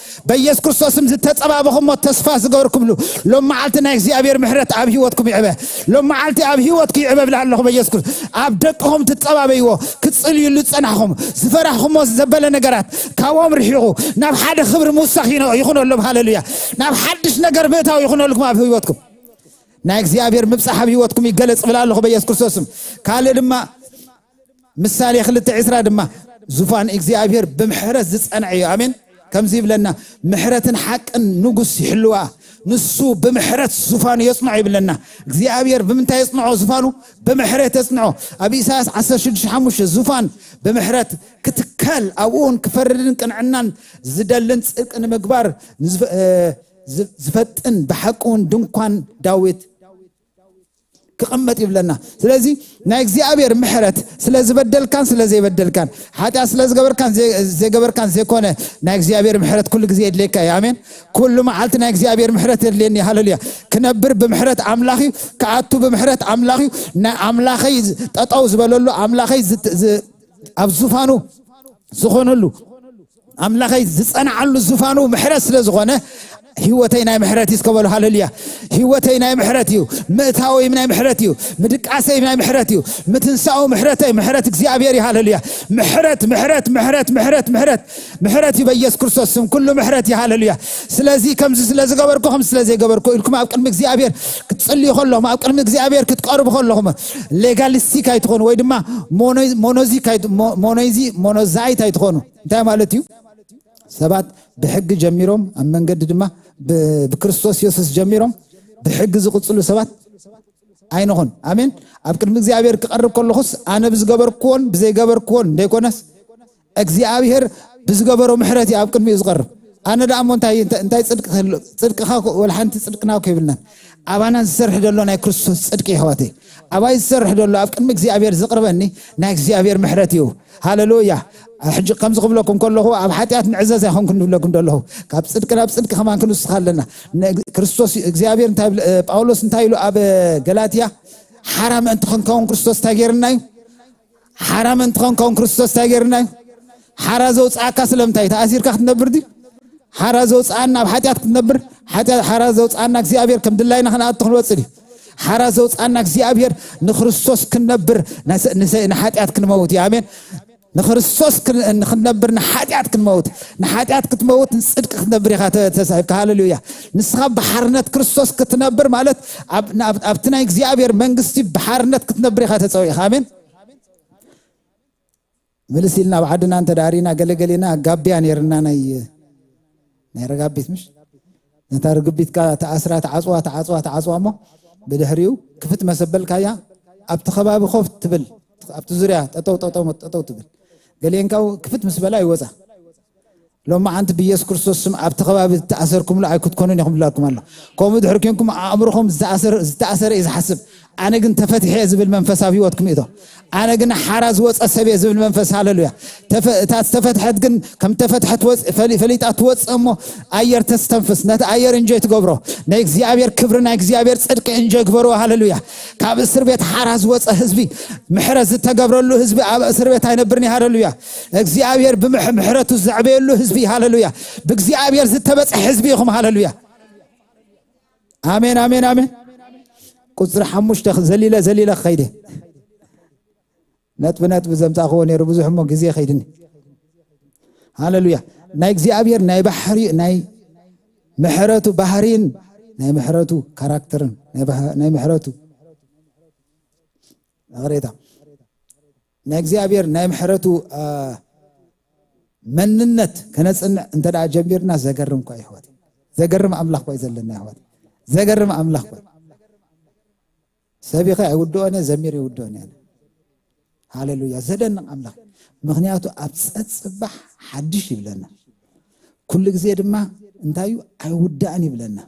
በኢየሱስ ክርስቶስ ስም ዝተጸባበኹሞ ተስፋ ዝገበርኩምሉ ሎም መዓልቲ ናይ እግዚኣብሔር ምሕረት ኣብ ህይወትኩም ይዕበ። ሎም መዓልቲ ኣብ ህይወትኪ ይዕበ እብል ኣለኹ። በኢየሱስ ክርስቶስ ኣብ ደቅኹም ትጸባበይዎ፣ ክትጽልዩሉ ዝጸናሕኹም፣ ዝፈራሕኹሞ ዘበለ ነገራት ካብኦም ርሒቑ ናብ ሓደ ክብሪ ምውሳኽ ይነ-፣ ይኹነሎም። ሃሌሉያ። ናብ ሓድሽ ነገር ምእታው ይኹነልኩም ኣብ ህይወትኩም። ናይ እግዚኣብሔር ምብጻሕ ኣብ ህይወትኩም ይገለጽ እብል ኣለኹ በኢየሱስ ክርስቶስ ስም። ካልእ ድማ ምሳሌ ክልተ ዕስራ ድማ ዙፋን እግዚኣብሔር ብምሕረት ዝጸንዐ እዩ። ኣሜን። ከምዚ ይብለና፣ ምሕረትን ሓቅን ንጉስ ይሕልዋ፣ ንሱ ብምሕረት ዙፋኑ የጽንዖ ይብለና። እግዚኣብሔር ብምንታይ የጽንዖ ዙፋኑ? ብምሕረት የጽንዖ። ኣብ ኢሳያስ ዓሰርተ ሽዱሽተ ሓሙሽተ ዙፋን ብምሕረት ክትከል፣ ኣብኡ እውን ክፈርድን ቅንዕናን ዝደልን ጽድቂ ንምግባር ንዝፈ-፣ እ፣ ዝ-፣ ዝፈጥን ብሓቂ እውን ድንኳን ዳዊት ክቕመጥ ይብለና። ስለዚ ናይ እግዚኣብሔር ምሕረት ስለ ዝበደልካን ስለ ዘይበደልካን፣ ሓጢኣት ስለ ዝገበርካን ዘይ-፣ ዘይገበርካን ዘይኮነ፣ ናይ እግዚኣብሔር ምሕረት ኩሉ ግዜ የድልየካ እዩ። ኣሜን። ኩሉ መዓልቲ ናይ እግዚኣብሔር ምሕረት የድልየኒ። ሃሌሉያ። ክነብር ብምሕረት ኣምላኽ እዩ፣ ክኣቱ ብምሕረት ኣምላኽ እዩ። ናይ ኣምላኸይ ዝ-፣ ጠጠው ዝበለሉ፣ ኣምላኸይ ዝ-፣ ዝ-፣ ኣብ ዙፋኑ ዝኾነሉ፣ ኣምላኸይ ዝጸንዓሉ ዙፋኑ ምሕረት ስለ ዝኾነ፣ ህይወተይ ናይ ምሕረት እዩ እስከ በሉ። ሃሌሉያ። ህይወተይ ናይ ምሕረት እዩ። ምእታወይ ናይ ምሕረት እዩ። ምድቃሰይ ናይ ምሕረት እዩ። ምትንሳኡ ምሕረተይ፣ ምሕረት እግዚኣብሔር እዩ። ሃሌሉያ። ምሕረት፣ ምሕረት፣ ምሕረት፣ ምሕረት፣ ምሕረት፣ ምሕረት እዩ በኢየሱስ ክርስቶስ ስም። ኩሉ ምሕረት እዩ። ሃሌሉያ። ስለዚ ከምዚ ስለ ዝገበርኩ፣ ከምዚ ስለ ዘይገበርኩ ኢልኩም ኣብ ቅድሚ እግዚኣብሔር ክትጽልዩ ከለኹም፣ ኣብ ቅድሚ እግዚኣብሔር ክትቀርቡ ከለኹም፣ ሌጋሊስቲክ ኣይትኾኑ ወይ ድማ ሞኖ-፣ ሞኖዚክ ኣይት-፣ ሞ-፣ ሞኖዚ-፣ ሞኖዛይት ኣይትኾኑ። እንታይ ማለት እዩ? ሰባት ብሕጊ ጀሚሮም፣ ኣብ መንገዲ ድማ ብ-፣ ብክርስቶስ የሱስ ጀሚሮም ብሕጊ ዝቕጽሉ ሰባት ኣይንኹን። ኣሜን። ኣብ ቅድሚ እግዚኣብሔር ክቐርብ ከለኹስ፣ ኣነ ብዝገበርክዎን ብዘይገበርክዎን እንደይኮነስ፣ እግዚኣብሔር ብዝገበሮ ምሕረት እዩ ኣብ ቅድሚኡ ዝቐርብ። ኣነ ደኣ እሞ እንታይ፣ እንታይ፣ እንታይ ጽድቂ ክህሉ? ጽድቅኻ እኮ፣ ወላ ሓንቲ ጽድቅና እኮ የብልናን። ኣባና ዝሰርሕ ዘሎ ናይ ክርስቶስ ጽድቂ፣ የሕዋተይ። ኣባይ ዝሰርሕ ዘሎ፣ ኣብ ቅድሚ እግዚኣብሔር ዝቕርበኒ ናይ እግዚኣብሔር ምሕረት እዩ። ሃሌሉያ። ሕጂ ከምዚ ክብለኩም ከለኹ፣ ኣብ ሓጢኣት ንዕዘዝ ኣይኮንኩን ዝብለኩም ዘለኹ። ካብ ጽድቂ ናብ ጽድቂ ከማን ክንውስኽ ኣለና። ነ-፣ ክርስቶስ እግዚኣብሔር እንታይ ይብል? እ፣ ጳውሎስ እንታይ ኢሉ ኣብ ገላትያ? ሓራ ምእንቲ ክንከውን ክርስቶስ እንታይ ገይርና እዩ? ሓራ ምእንቲ ክንከውን ክርስቶስ እንታይ ገይርና እዩ? ሓራ ዘውጽኣካ ስለምንታይ? ተኣሲርካ ክትነብር ድዩ? ሓራ ዘውጽኣና ኣብ ሓጢኣት ክትነብር? ሓጢኣት ሓራ ዘውጽኣና እግዚኣብሔር ከም ድላይና ክንኣቱ ክንወጽእ ድዩ? ሓራ ዘውጽኣና እግዚኣብሔር ንክርስቶስ ክንነብር፣ ንሰ-፣ ንሰ-፣ ንሓጢኣት ክንመውት እዩ። ኣሜን። ንክርስቶስ ክን-፣ ንክንነብር ንሓጢኣት ክንመውት። ንሓጢኣት ክትመውት ንጽድቂ ክትነብር ኢኻ ተ-፣ ተሳሂብካ። ሃሌሉያ። ንስኻ ብሓርነት ክርስቶስ ክትነብር ማለት ኣብ-፣ ናብ-፣ ኣብቲ ናይ እግዚኣብሔር መንግስቲ ብሓርነት ክትነብር ኢኻ ተጸዊዕኻ። ኣሜን። ምልስ ኢልና ኣብ ዓድና እንተ ደኣ ርኢና፣ ገለገሌና ጋብያ ነይርና፣ ናይ፣ ናይ ረጋቢት ምሽ? ነታ ርግቢትካ ተኣስራ፣ ተዓጽዋ፣ ተዓጽዋ፣ ተዓጽዋ እሞ ብድሕሪኡ ክፍት መሰበልካያ ኣብቲ ከባቢ ኮፍ ትብል፣ ኣብቲ ዙርያ ጠጠው፣ ጠጠው፣ ጠጠው ትብል። ገሌንካው ክፍት ምስ በላ ይወጻ። ሎማዓንቲ ብኢየሱስ ክርስቶስ ስም ኣብቲ ከባቢ ዝተኣሰርኩምሉ ኣይክትኮኑን ኢኹም ብላኩም ኣሎ። ከምኡ ድሕሪ ኮንኩም ኣእምሮኹም ዝተኣሰር-፣ ዝተኣሰረ እዩ ዝሓስብ። ኣነ ግን ተፈቲሐ እየ ዝብል መንፈስ ኣብ ህይወትኩም ይእቶ። ኣነ ግን ሓራ ዝወጸ ሰብ እየ ዝብል መንፈስ፣ ሃሌሉያ። ተፈ-፣ እታ ዝተፈትሐት ግን ከም ተፈትሐት ወጽ-፣ ፈሊ-፣ ፈሊጣ ትወጽእ እሞ ኣየር ተስተንፍስ። ነቲ ኣየር እንጆይ ትገብሮ። ናይ እግዚኣብሔር ክብሪ፣ ናይ እግዚኣብሔር ጽድቂ እንጆይ ግበርዎ፣ ሃሌሉያ። ካብ እስር ቤት ሓራ ዝወጸ ህዝቢ፣ ምሕረት ዝተገብረሉ ህዝቢ ኣብ እስር ቤት ኣይነብርን እዩ፣ ሃሌሉያ። እግዚኣብሔር ብምሕ-፣ ምሕረቱ ዘዕበየሉ ህዝቢ፣ ሃሌሉያ። ብእግዚኣብሔር ዝተበጽሐ ህዝቢ ኢኹም፣ ሃሌሉያ። ኣሜን፣ ኣሜን፣ ኣሜን። ቁጽሪ ሓሙሽተ ዘሊለ፣ ዘሊለ ክኸይደ። ነጥቢ፣ ነጥቢ ዘምጻእክዎ ነይሩ ብዙሕ እሞ ግዜ ከይድኒ። ሃሌሉያ። ናይ እግዚኣብሔር ናይ ባሕሪ፣ ናይ ምሕረቱ ባህሪን ናይ ምሕረቱ ካራክተርን ናይ ባህ-፣ ናይ ምሕረቱ ይቕሬታ። ናይ እግዚኣብሔር ናይ ምሕረቱ፣ አ፣ መንነት ከነጽንዕ እንተ ደኣ ጀሚርና ዘገርም እኳ እዩ፣ ኣሕዋት። ዘገርም ኣምላኽ እኳ እዩ ዘለና፣ ኣሕዋት። ዘገርም ኣምላኽ እኳ እዩ። ሰቢኸ ኣይውድኦን እየ፣ ዘሚር ይውድኦን እየ። ሃሌሉያ። ዘደንቕ ኣምላኽ። ምኽንያቱ ኣብ ጸጽባሕ ሓድሽ ይብለና። ኩሉ ግዜ ድማ እንታይ እዩ? ኣይውዳእን ይብለና።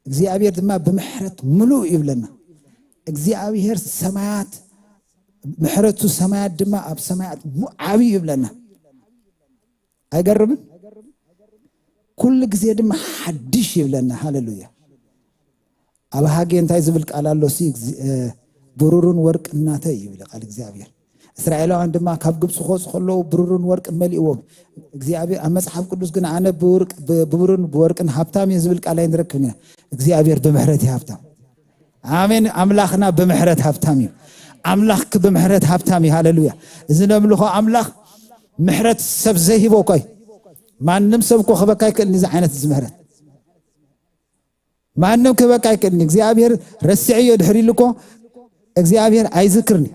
እግዚኣብሔር ድማ ብምሕረት ምሉእ ይብለና። እግዚኣብሔር ሰማያት፣ ምሕረቱ ሰማያት ድማ ኣብ ሰማያት ሙ-፣ ዓብዩ ይብለና። ኣይገርምን? ኩሉ ግዜ ድማ ሓድሽ ይብለና። ሃሌሉያ። ኣብ ሃጌ እንታይ ዝብል ቃል ኣሎ? ሲ፣ እግዚ-፣ እ፣ ብሩርን ወርቅን ናተይ ይብል ቃል እግዚኣብሔር። እስራኤላውያን ድማ ካብ ግብፂ ክወፁ ከለዉ ብሩርን ወርቅን መሊእዎም። እግዚኣብሔር ኣብ መፅሓፍ ቅዱስ ግን ኣነ ብወርቅ-፣ ብ-፣ ብብሩርን ብወርቅን ሃብታም እየ ዝብል ቃል ኣይንረክብን ኢና። እግዚኣብሔር ብምሕረት እዩ ሃብታም። ኣሜን። ኣምላኽና ብምሕረት ሃብታም እዩ። ኣምላኽኪ ብምሕረት ሃብታም እዩ። ሃሌሉያ። እዚ ነምልኾ ኣምላኽ ምሕረት ሰብ ዘይህቦ እኮ እዩ። ማንም ሰብ እኮ ክህበካ ኣይክእልን እዚ ዓይነት እዚ ምሕረት። ማንም ክህበካ ኣይክእልን። እግዚኣብሔር ረሲዐዮ ድሕር ኢሉ እኮ እግዚኣብሔር ኣይዝክርን እዩ።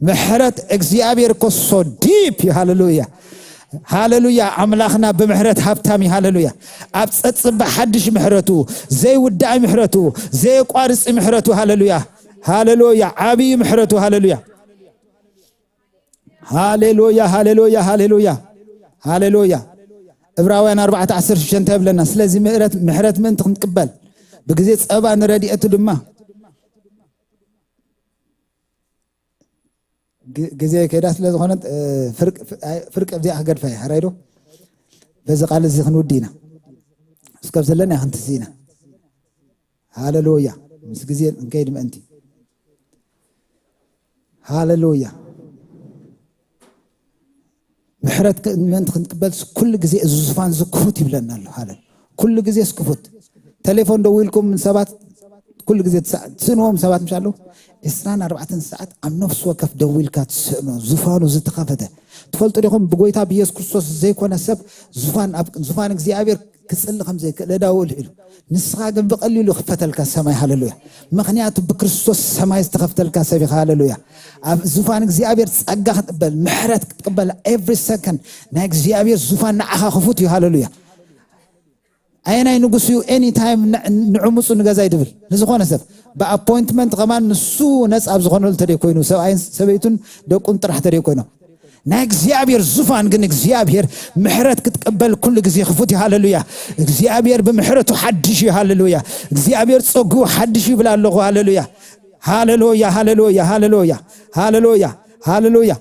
ምሕረት እግዚኣብሔር እኮ so deep እዩ። ሃሌሉያ። ሃሌሉያ። ኣምላኽና ብምሕረት ሃብታም እዩ። ሃሌሉያ። ኣብ ጸጽባ ሓድሽ ምሕረቱ፣ ዘይውዳእ ምሕረቱ፣ ዘየቋርጽ ምሕረቱ። ሃሌሉያ፣ ሃሌሉያ። ዓብዪ ምሕረቱ። ሃሌሉያ፣ ሃሌሉያ፣ ሃሌሉያ፣ ሃሌሉያ፣ ሃሌሉያ። ዕብራውያን ኣርባዕተ ዓሰርተ ሽዱሽተ እንታይ ይብለና? ስለዚ ምሕረት፣ ምሕረት ምእንቲ ክንቅበል፣ ብግዜ ጸባ ንረድኤቱ ድማ። ግ-፣ ግዜ ከይዳ ስለ ዝኾነት፣ እ፣ ፍርቅ፣ ፍ-፣ ኣይ፣ ፍርቅ ኣብዚኣ ክገድፋ እየ። ሓራይ ዶ? በዚ ቃል እዚ ክንውዲ ኢና። እስከብ ዘለና ክንትስ ኢና። ሃሌሉያ። ምስ ግዜ እንከይድ ምእንቲ። ሃሌሉያ። ምሕረት ክ-፣ ምእንቲ ክንቅበል ኩሉ ግዜ እዚ ዙፋን እዚ ክፉት ይብለና ኣሎ። ሃሌ-፣ ኩሉ ግዜ ክፉት። ቴሌፎን ደዊልኩም ሰባት ኩሉ ግዜ ትሳ-፣ ትስእንዎም ሰባት ምሽ ኣለዉ። ዕስራን ኣርባዕተን ሰዓት ኣብ ነፍሲ ወከፍ ደዊልካ ትስእኖ፣ ዙፋኑ ዝተኸፈተ። ትፈልጡ ዲኹም? ብጎይታ ብኢየሱስ ክርስቶስ ዘይኮነ ሰብ ዙፋን ኣብ፣ ዙፋን እግዚኣብሔር ክጽሊ ከም ዘይክእል ዕዳኡ ኣልዒሉ። ንስኻ ግን ብቐሊሉ ይኽፈተልካ ሰማይ። ሃሌሉያ። ምኽንያቱ ብክርስቶስ ሰማይ ዝተኸፍተልካ ሰብ ኢኻ። ሃሌሉያ። ኣብ ዙፋን እግዚኣብሔር ጸጋ ክትቅበል፣ ምሕረት ክትቅበል፣ every second ናይ እግዚኣብሔር ዙፋን ንዓኻ ክፉት እዩ። ሃሌሉያ። ኣየናይ ንጉስ እዩ any time ን-፣ ንዕሙፁ ንገዛይ ድብል? ንዝኾነ ሰብ ብኣፖይንትመንት ከማን ንሱ ነፃ ኣብ ዝኾነሉ ተደይ ኮይኑ፣ ሰብኣይን ሰበይቱን ደቁን ጥራሕ ተደይ ኮይኖም። ናይ እግዚኣብሔር ዙፋን ግን እግዚኣብሔር ምሕረት ክትቀበል ኩሉ ግዜ ክፉት እዩ። ሃሌሉያ። እግዚኣብሔር ብምሕረቱ ሓድሽ እዩ። ሃሌሉያ። እግዚኣብሔር ጸጉኡ ሓድሽ እዩ ይብል ኣለኹ። ሃሌሉያ፣ ሃሌሉያ፣ ሃሌሉያ፣ ሃሌሉያ፣ ሃሌሉያ፣ ሃሌሉያ።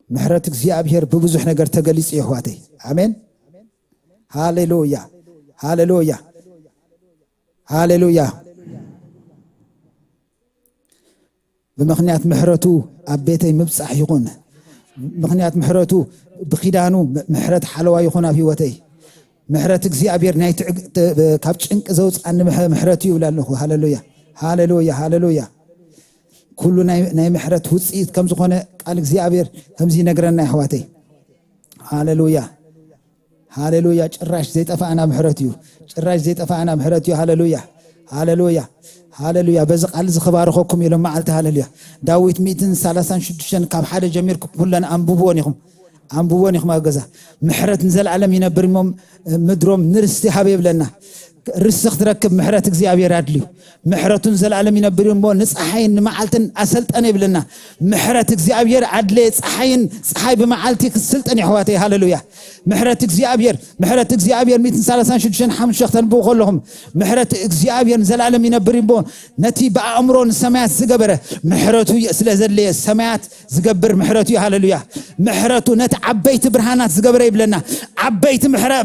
ምሕረት እግዚኣብሔር ብብዙሕ ነገር ተገሊጹ እዩ፣ ኣሕዋተይ። ኣሜን። ሃሌሉያ፣ ሃሌሉያ፣ ሃሌሉያ። ብምኽንያት ምሕረቱ ኣብ ቤተይ ምብጻሕ ይኹን። ምኽንያት ምሕረቱ ብኪዳኑ ም-፣ ምሕረት ሓለዋ ይኹን ኣብ ህይወተይ። ምሕረት እግዚኣብሔር ናይ ትዕግ-፣ ተ-፣ ብ-፣ ካብ ጭንቂ ዘውጽኣኒ ምሕ-፣ ምሕረት እዩ ይብል ኣለኹ። ሃሌሉያ፣ ሃሌሉያ፣ ሃሌሉያ። ኩሉ ናይ፣ ናይ ምሕረት ውጽኢት ከም ዝኾነ ቃል እግዚኣብሔር ከምዚ ይነግረና፣ ኣሕዋተይ። ሃሌሉያ፣ ሃሌሉያ። ጭራሽ ዘይጠፋእና ምሕረት እዩ። ጭራሽ ዘይጠፋእና ምሕረት እዩ። ሃሌሉያ፣ ሃሌሉያ፣ ሃሌሉያ። በዚ ቃል እዚ ክባርኸኩም ኢሎም መዓልቲ። ሃሌሉያ። ዳዊት ሚእትን ሰላሳን ሽዱሽተን ካብ ሓደ ጀሚርኩም ኩለን ኣንብብዎን ኢኹም። ኣንብብዎን ኢኹም ኣብ ገዛ። ምሕረት ንዘለኣለም ይነብር እሞ ምድሮም ንርስቲ ሃበ ይብለና። ርስቲ ክትረክብ ምሕረት እግዚኣብሔር ኣድልዩ። ምሕረቱን ዘላለም ይነብር እሞ ንፀሓይን ንመዓልትን ኣሰልጠነ ይብለና። ምሕረት እግዚኣብሔር ኣድለየ፣ ፀሓይን፣ ፀሓይ ብመዓልቲ ክትስልጠን የሕዋተይ። ሃሌሉያ። ምሕረት እግዚኣብሔር፣ ምሕረት እግዚኣብሔር ሚእትን ሰላሳን ሽዱሽተን ሓሙሽተ ክተንብቡ ከለኹም፣ ምሕረት እግዚኣብሔር ንዘላለም ይነብር እሞ ነቲ ብኣእምሮ ንሰማያት ዝገበረ ምሕረቱ ስለ ዘድለየ ሰማያት ዝገብር ምሕረቱ እዩ። ሃሌሉያ። ምሕረቱ ነቲ ዓበይቲ ብርሃናት ዝገበረ ይብለና። ዓበይቲ ምሕረ-፣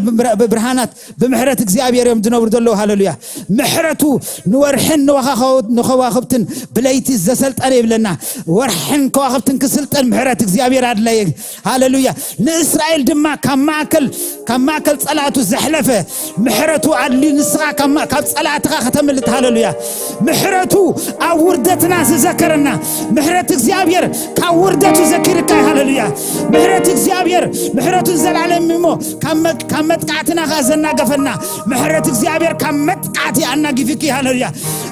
ብርሃናት ብምሕረት እግዚኣብሔር እዮም ዝነብሩ ዘለዉ። ሃሌሉያ። ምሕረቱ ንወርሕን ንወኻኸው-፣ ንከዋኽብትን ብለይቲ ዘሰልጠነ ይብለና። ወርሕን ከዋኽብትን ክስልጠን ምሕረት እግዚኣብሔር ኣድለየ። ሃሌሉያ። ንእስራኤል ድማ ካብ ማእከል፣ ካብ ማእከል ጸላእቱ ዘሕለፈ ምሕረቱ ኣድልዩ ንስኻ ካብ ማ-፣ ካብ ጸላእትኻ ከተምልጥ። ሃሌሉያ። ምሕረቱ ኣብ ውርደትና ዝዘከረና፣ ምሕረት እግዚኣብሔር ካብ ውርደቱ ዘኪርካ። ሃሌሉያ። ምሕረት እግዚኣብሔር፣ ምሕረቱ ዘላለም እሞ ካብ መ-፣ ካብ መጥቃዕትና ኸኣ ዘናገፈና፣ ምሕረት እግዚኣብሔር ካብ መጥቃዕቲ ኣናጊፍኪ። ሃሌሉያ።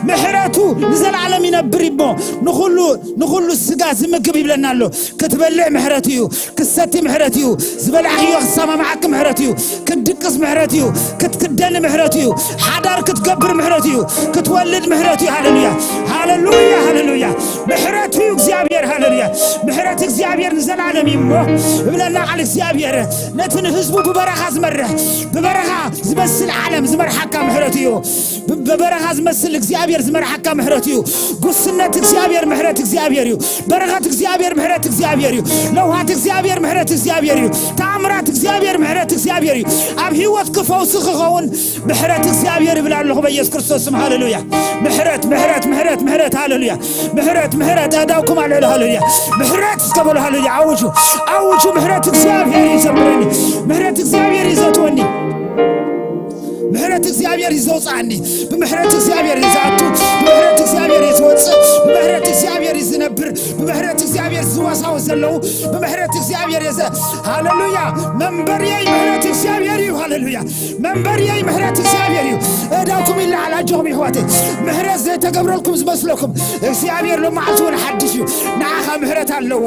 ምሕረቱ ንዘላለም ይነብር እሞ ንኹሉ፣ ንኹሉ ስጋ ዝምግብ ይብለና ኣሎ። ክትበልዕ ምሕረት እዩ፣ ክትሰቲ ምሕረት እዩ፣ ዝበላዕክዮ ክሰማማዓኪ ምሕረት እዩ፣ ክትድቅስ ምሕረት እዩ፣ ክትክደኒ ምሕረት እዩ፣ ሓዳር ክትገብር ምሕረት እዩ፣ ክትወልድ ምሕረት እዩ። ሃሌሉያ፣ ሃሌሉያ፣ ሃሌሉያ። ምሕረት እዩ እግዚኣብሔር። ሃሌሉያ። ምሕረት እግዚኣብሔር ንዘላለም እዩ እሞ እብለና ቃል እግዚኣብሔር። ነቲ ንህዝቡ ብበረኻ ዝመርሕ፣ ብበረኻ ዝመስል ዓለም ዝመርሓካ ምሕረት እዩ። ብ-፣ ብበረኻ ዝመስል እግዚኣብሔር ዝመርሓካ ምሕረት እዩ። ጉስነት እግዚኣብሔር ምሕረት እግዚኣብሔር እዩ። በረኸት እግዚኣብሔር ምሕረት እግዚኣብሔር እዩ። ለውሃት እግዚኣብሔር ምሕረት እግዚኣብሔር እዩ። ተኣምራት እግዚኣብሔር ምሕረት እግዚኣብሔር እዩ። ኣብ ህይወትኪ ፈውሲ ክኸውን ምሕረት እግዚኣብሔር ይብል ኣለኹ በኢየሱስ ክርስቶስ ስም። ሃሌሉያ። ምሕረት፣ ምሕረት፣ ምሕረት፣ ምሕረት። ሃሌሉያ። ምሕረት፣ ምሕረት። ኣእዳውኩም ኣልዕሉ። ሃሌሉያ። ምሕረት እስከ በሉ። ሃሌሉያ። ኣውጁ፣ ኣውጁ። ምሕረት እግዚኣብሔር እዩ ዘብረኒ። ምሕረት እግዚኣብሔር እዩ ዘትወኒ። ምሕረት እግዚኣብሔር እዩ ዘውፅኣኒ። ብምሕረት እግዚኣብሔር እዩ ዝኣቱ። ብምሕረት እግዚኣብሔር እዩ ዝወፅእ። ብምሕረት እግዚኣብሔር እዩ ዝነብር። ብምሕረት እግዚኣብሔር ዝወሳወስ ዘለዉ። ብምሕረት እግዚኣብሔር እዩ ዘ-፣ ሃሌሉያ። መንበርየይ ምሕረት እግዚኣብሔር እዩ። ሃሌሉያ። መንበርየይ ምሕረት እግዚኣብሔር እዩ። እዳውኩም ይለዓል። ኣጆኹም ይሕዋተይ፣ ምሕረት ዘይተገብረልኩም ዝመስለኩም እግዚኣብሔር ሎመዓልቲ እውን ሓድሽ እዩ። ንዓኻ ምሕረት ኣለዎ።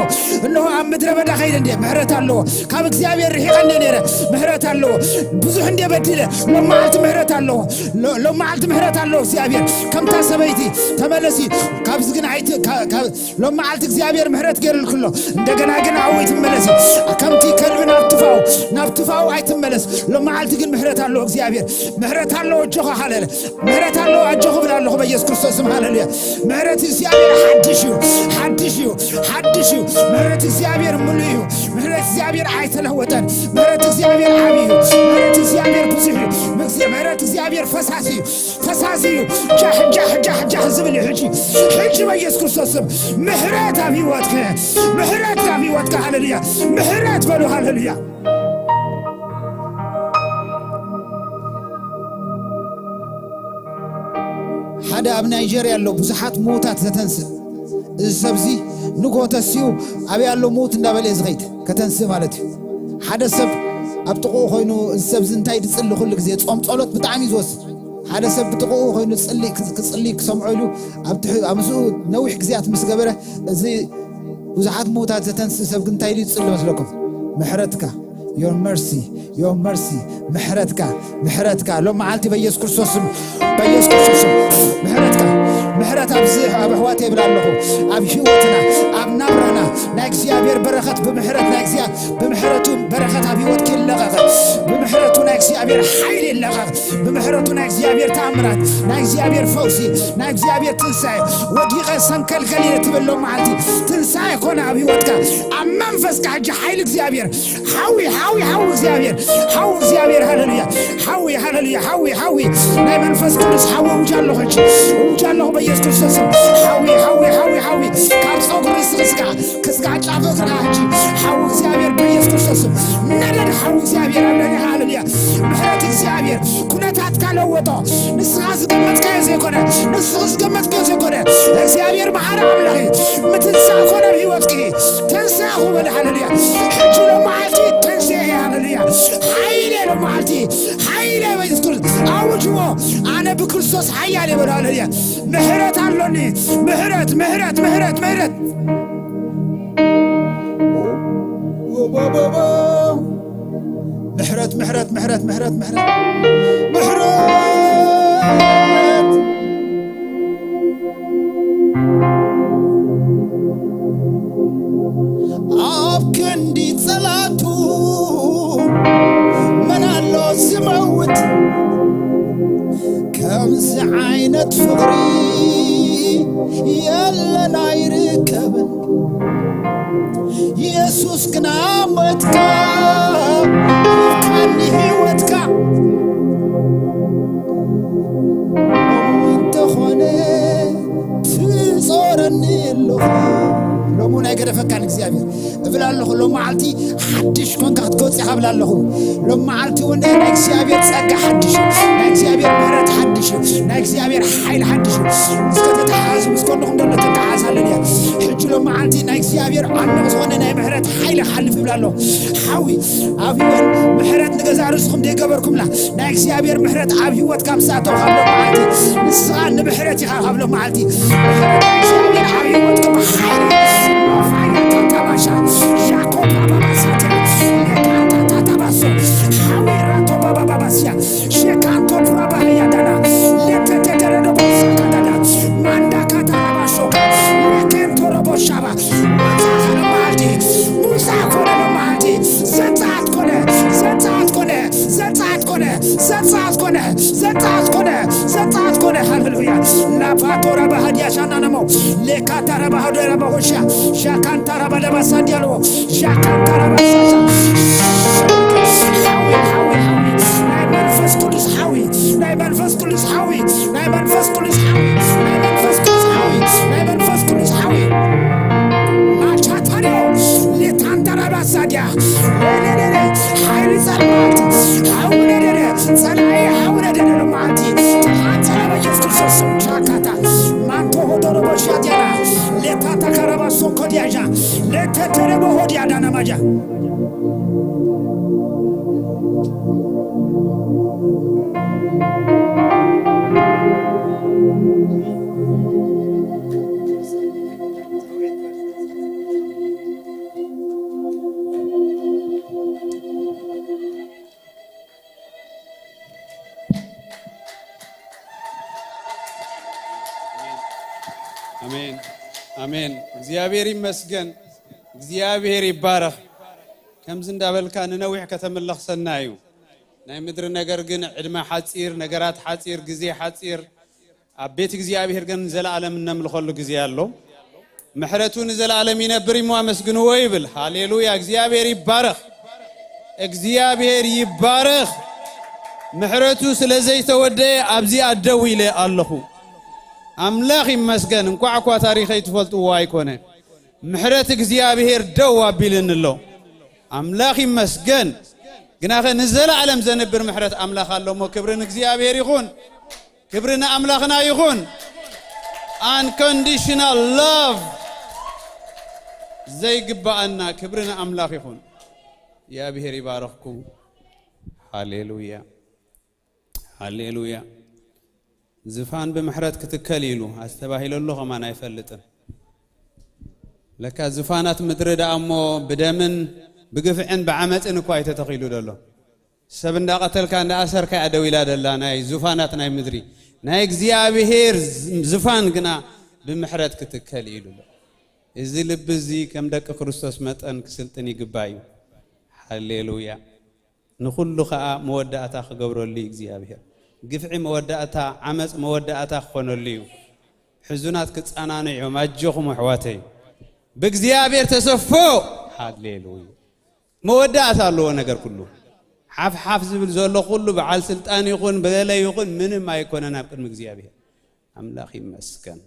እንሆ ኣብ ምድረ በዳ ከይደ እንደ ምሕረት ኣለዎ። ካብ እግዚኣብሔር ርሒቐ እንደ ነይረ ምሕረት ኣለዎ። ብዙሕ እንደ በዲለ ሎመዓልቲ ምሕረት ኣለዎ። ሎ- ሎመዓልቲ ምሕረት ኣለዎ እግዚኣብሔር። ከምታ ሰበይቲ ተመለሲ፣ ካብዚ ግን ኣይት- ካ- ካብ ሎመዓልቲ እግዚኣብሔር ምሕረት ገይሩልክሎ። እንደገና ግን ኣብኡ ኣይትመለሲ። ከምቲ ከልቢ ናብ ትፋው ናብ ትፋው ኣይትመለስ። ሎመዓልቲ ግን ምሕረት ኣለዎ እግዚኣብሔር። ምሕረት ኣለዎ። ኣጆኻ ሃለለ ምሕረት ኣለዎ። ኣጆኹ እብል ኣለኹ በኢየሱስ ክርስቶስ ስም። ሃሌሉያ። ምሕረት እግዚኣብሔር ሓድሽ እዩ። ሓድሽ እዩ። ሓድሽ እዩ። ምሕረት እግዚኣብሔር ምሉእ እዩ። ምሕረት እግዚኣብሔር ኣይተለወጠን። ምሕረት እግዚኣብሔር ዓብዪ እዩ። ምሕረት እግዚኣብሔር ብዙሕ እዩ። ምሕረት እግዚኣብሔር ፈሳሲ እዩ። ፈሳሲ እዩ። ጃሕ ጃሕ ጃሕ ጃሕ ዝብል እዩ። ሕጂ ሕጂ በኢየሱስ ክርስቶስ ስም ምሕረት ኣብ ህይወትከ፣ ምሕረት ኣብ ህይወትከ። ሃሌሉያ። ምሕረት በሉ። ሃሌሉያ። ሓደ ኣብ ናይጀርያ ኣሎ ብዙሓት ምዉታት ዘተንስእ። እዚ ሰብዚ ንግሆ ተሲኡ ኣበይ ኣሎ ምዉት እንዳበለ እዩ ዝኸይድ፣ ከተንስእ ማለት እዩ። ሓደ ሰብ ኣብ ጥቕኡ ኮይኑ እዚ ሰብዚ እንታይ ድጽሊ ኩሉ ግዜ ጾም ጸሎት ብጣዕሚ እዩ ዝወስድ። ሓደ ሰብ ብጥቕኡ ኮይኑ ጽሊ ክጽሊ ክሰምዖ ኢሉ ኣብ ትሕ- ኣብ ምስኡ ነዊሕ ግዜያት ምስ ገበረ፣ እዚ ብዙሓት ምዉታት ዘተንስእ ሰብ ግን እንታይ ኢሉ ይጽሊ መስለኩም? ምሕረትካ፣ your mercy, your mercy፣ ምሕረትካ፣ ምሕረትካ ሎም መዓልቲ በኢየሱስ ክርስቶስ ስም፣ በኢየሱስ ክርስቶስ ስም ምሕረትካ፣ ምሕረት ኣብዚ ኣብ ኣሕዋት የብል ኣለኹ። ኣብ ህይወትና፣ ኣብ ናብራና ናይ እግዚኣብሔር በረኸት ብምሕረት ናይ እግዚኣብሔር ብምሕረቱ በረኸት ኣብ ህይወትኪ ይለቐቕ። ብምሕረቱ ናይ እግዚኣብሔር ሓይሊ ይለቐቕ። ብምሕረቱ ናይ እግዚኣብሔር ተኣምራት፣ ናይ እግዚኣብሔር ፈውሲ፣ ናይ እግዚኣብሔር ትንሳኤ። ወዲቐ ሰንከልከል ኢለ ትብል ሎም መዓልቲ ትንሳኤ ኮነ ኣብ ህይወትካ። ኣብ መንፈስካ ሕጂ ሓይሊ እግዚኣብሔር ሓዊ፣ ሓዊ፣ ሓዊ እግዚኣብሔር፣ ሓዊ እግዚኣብሔር፣ ሃሌሉያ። ሓዊ፣ ሃሌሉያ፣ ሓዊ፣ ሓዊ። ናይ መንፈስ ቅዱስ ሓዊ እውጅ ኣለኹ ሕጂ። እውጅ ኣለኹ በኢየሱስ ክርስቶስ ስም። ሓዊ፣ ሓዊ፣ ሓዊ፣ ሓዊ። ካብ ጸጉሪ ርእሲ ክስጋዕ፣ ክስጋዕ ጫፍ እግርኻ ሕጂ። ሓዊ እግዚኣብሔር በኢየሱስ ክርስቶስ ስም። ነደድ ሓዊ እግዚኣብሔር ኣብ ልዕሊ፣ ሃሌሉያ። ምሕረት እግዚኣብሔር ኩነታትካ ለወጦ። ንስኻ ዝገመትካዮ ዘይኮነ፣ ንስኺ ዝገመትካዮ ዘይኮነ። እግዚኣብሔር መሓሪ ኣምላኽ እዩ። ምትንሳእ ኮነ ኣብ ህይወትኪ። ተንሳእኹ በል፣ ሃሌሉያ። ሕጂ ሎመዓልቲ ተንስኤ፣ ሃሌሉያ። ሓይለ ሎመዓልቲ፣ ሓይለ በኢየሱስ ክርስቶስ። ኣውጅዎ፣ ኣነ ብክርስቶስ ሓያል እየ በሉ፣ ሃሌሉያ። ምሕረት ኣሎኒ። ምሕረት፣ ምሕረት፣ ምሕረት፣ ምሕረት። ምሕረት፣ ምሕረት፣ ምሕረት፣ ምሕረት፣ ምሕረት፣ ምሕረት። ኣብ ክንዲ ጸላቱ መን ኣሎ ዝመውት? ከምዚ ዓይነት ፍቕሪ የለን ኣይርከብን። የሱስ ግና ሞትካ፣ ሂብካኒ ህይወትካ። እንተኾነ ትጾረኒ ኣለኻ። ሎሚ እውን ኣይገደፈካን እግዚኣብሔር። እብል ኣለኹ፣ ሎም መዓልቲ ሓድሽ ኮንካ ክትገውፅ ኢኻ እብል ኣለኹ። ሎም መዓልቲ እውን ናይ እግዚኣብሔር ጸጋ ሓድሽ እዩ። ናይ እግዚኣብሔር ምሕረት ሓድሽ እዩ። ናይ እግዚኣብሔር ሓይሊ ሓድሽ እዩ። እስከ ተተሓሓዙ፣ ምስ ጎንኹም ዘሎ ተተሓሓዝ። ሃሌሉያ። ሕጂ ሎም መዓልቲ ናይ እግዚኣብሔር ዓሚቕ ዝኾነ ናይ ምሕረት ሓይሊ ክሓልፍ እብል ኣለኹ። ሓዊ ኣብ ህይወት ምሕረት ንገዛእ ርእስኹም ደይገበርኩምላ፣ ናይ እግዚኣብሔር ምሕረት ኣብ ህይወትካ ምስ ኣተው ካብ ሎም መዓልቲ ንስኻ ንምሕረት ኢኻ። ካብ ሎም መዓልቲ ምሕረት ናይ እግዚኣብሔር ኣብ ህይወትኩም ሓይሊ ፋያ ታታባሻ ሻኮ ባባባሳትያ ሌካታ ታታባሶ ሓዊ ራቶ ባባባባስያ ሼካንቶ ፕራባህያ ዳና ሌተቴተረዶ ቦሳካዳዳ ማንዳካታ ራባሾካ ሌኬንቶ ረቦሻባ መጻኸ ሎም መዓልቲ ሙሳ ኮነ ሎም መዓልቲ ዘጻት ኮነ ዘጻት ኮነ ዘጻት ኮነ ዘጻት ኮነ ዘጻት ኮነ ዘጻት ኮነ። ሃሌሉያ። ላፓቶራ ባህዲያ ሻናነሞ ሌካታራ ባህዶ ረባሆሻ ሻካንታራ ባለባሳ ዲያሎ ሻካንታራ ባሳሳ ሓዊ ሓዊ ሓዊ ናይ መንፈስ ቅዱስ ሓዊ ናይ መንፈስ ቅዱስ ሓዊ ናይ መንፈስ ቅዱስ ሓዊ ናይ መንፈስ ቅዱስ ሓዊ ናይ መንፈስ ቅዱስ ሓዊ ማቻታሪዮ ሌታንታራ ባሳዲያ ሌሌሌሌ ሓይሊ ጸልማት ሓዊ ነደደ ጸላኢ ሓዊ ነደደ ሎም መዓልቲ ተሓንጸረ በኢየሱስ ክርስቶስ ስም ቻካታ ማንቶ ሆዶሮ ቦሻዲያና ሌታታ ካራባ ሶኮዲያጃ ሌተተረቦ ሆዲያዳና ማጃ ኣሜን፣ ኣሜን። እግዚኣብሔር ይመስገን፣ እግዚኣብሔር ይባረኽ። ከምዚ እንዳበልካ ንነዊሕ ከተምልኽሰና እዩ። ናይ ምድሪ ነገር ግን ዕድመ ሓጺር፣ ነገራት ሓጺር፣ ግዜ ሓጺር። ኣብ ቤት እግዚኣብሔር ግን ንዘለኣለም እነምልኸሉ ግዜ ኣሎ። ምሕረቱ ንዘለኣለም ይነብር እሞ ኣመስግንዎ ይብል። ሃሌሉያ፣ እግዚኣብሔር ይባረኽ፣ እግዚኣብሔር ይባረኽ። ምሕረቱ ስለ ዘይተወደየ ኣብዚኣ ደው ኢለ ኣለኹ። ኣምላኽ ይመስገን። እንኳዕ እኳ ታሪኸይ ትፈልጥዎ ኣይኮነ፣ ምሕረት እግዚኣብሔር ደው ኣቢልኒ ኣሎ። ኣምላኽ ይመስገን። ግናኸ ንዘለኣለም ዘንብር ምሕረት ኣምላኽ ኣሎ እሞ ክብሪ ንእግዚኣብሔር ይኹን። ክብሪ ንኣምላኽና ይኹን። Unconditional love ዘይግባኣና ክብሪ ንኣምላኽ ይኹን። እግዚኣብሔር ይባረኽኩም። ሃሌሉያ፣ ሃሌሉያ። ዝፋን ብምሕረት ክትከል ኢሉ ኣስተባሂለሉ ከማን ኣይፈልጥን። ለካ ዝፋናት ምድሪ ደኣ እሞ ብደምን ብግፍዕን ብዓመፅን እኳ ኣይተተኺሉ ደሎ። ሰብ እንዳቐተልካ እንዳኣሰርካ እያ ደው ኢላ ደላ ናይ ዙፋናት ናይ ምድሪ። ናይ እግዚኣብሔር ዝ-፣ ዝፋን ግና ብምሕረት ክትከል ኢሉ ኣሎ። እዚ ልቢ እዚ ከም ደቂ ክርስቶስ መጠን ክስልጥን ይግባእ እዩ። ሃሌሉያ። ንኹሉ ኸኣ መወዳእታ ክገብረሉ እዩ እግዚኣብሔር። ግፍዒ መወዳእታ፣ ዓመፅ መወዳእታ ክኾነሉ እዩ። ሕዙናት ክጸናንዑ እዮም። ኣጆኹም ኣሕዋተይ፣ ብእግዚኣብሔር ተሰፎ። ሃሌሉያ። መወዳእታ ኣለዎ ነገር ኩሉ። ሓፍ ሓፍ ዝብል ዘሎ ኩሉ በዓል ስልጣን ይኹን በለ ይኹን ምንም ኣይኮነን ኣብ ቅድሚ እግዚኣብሔር። ኣምላኽ ይመስገን፣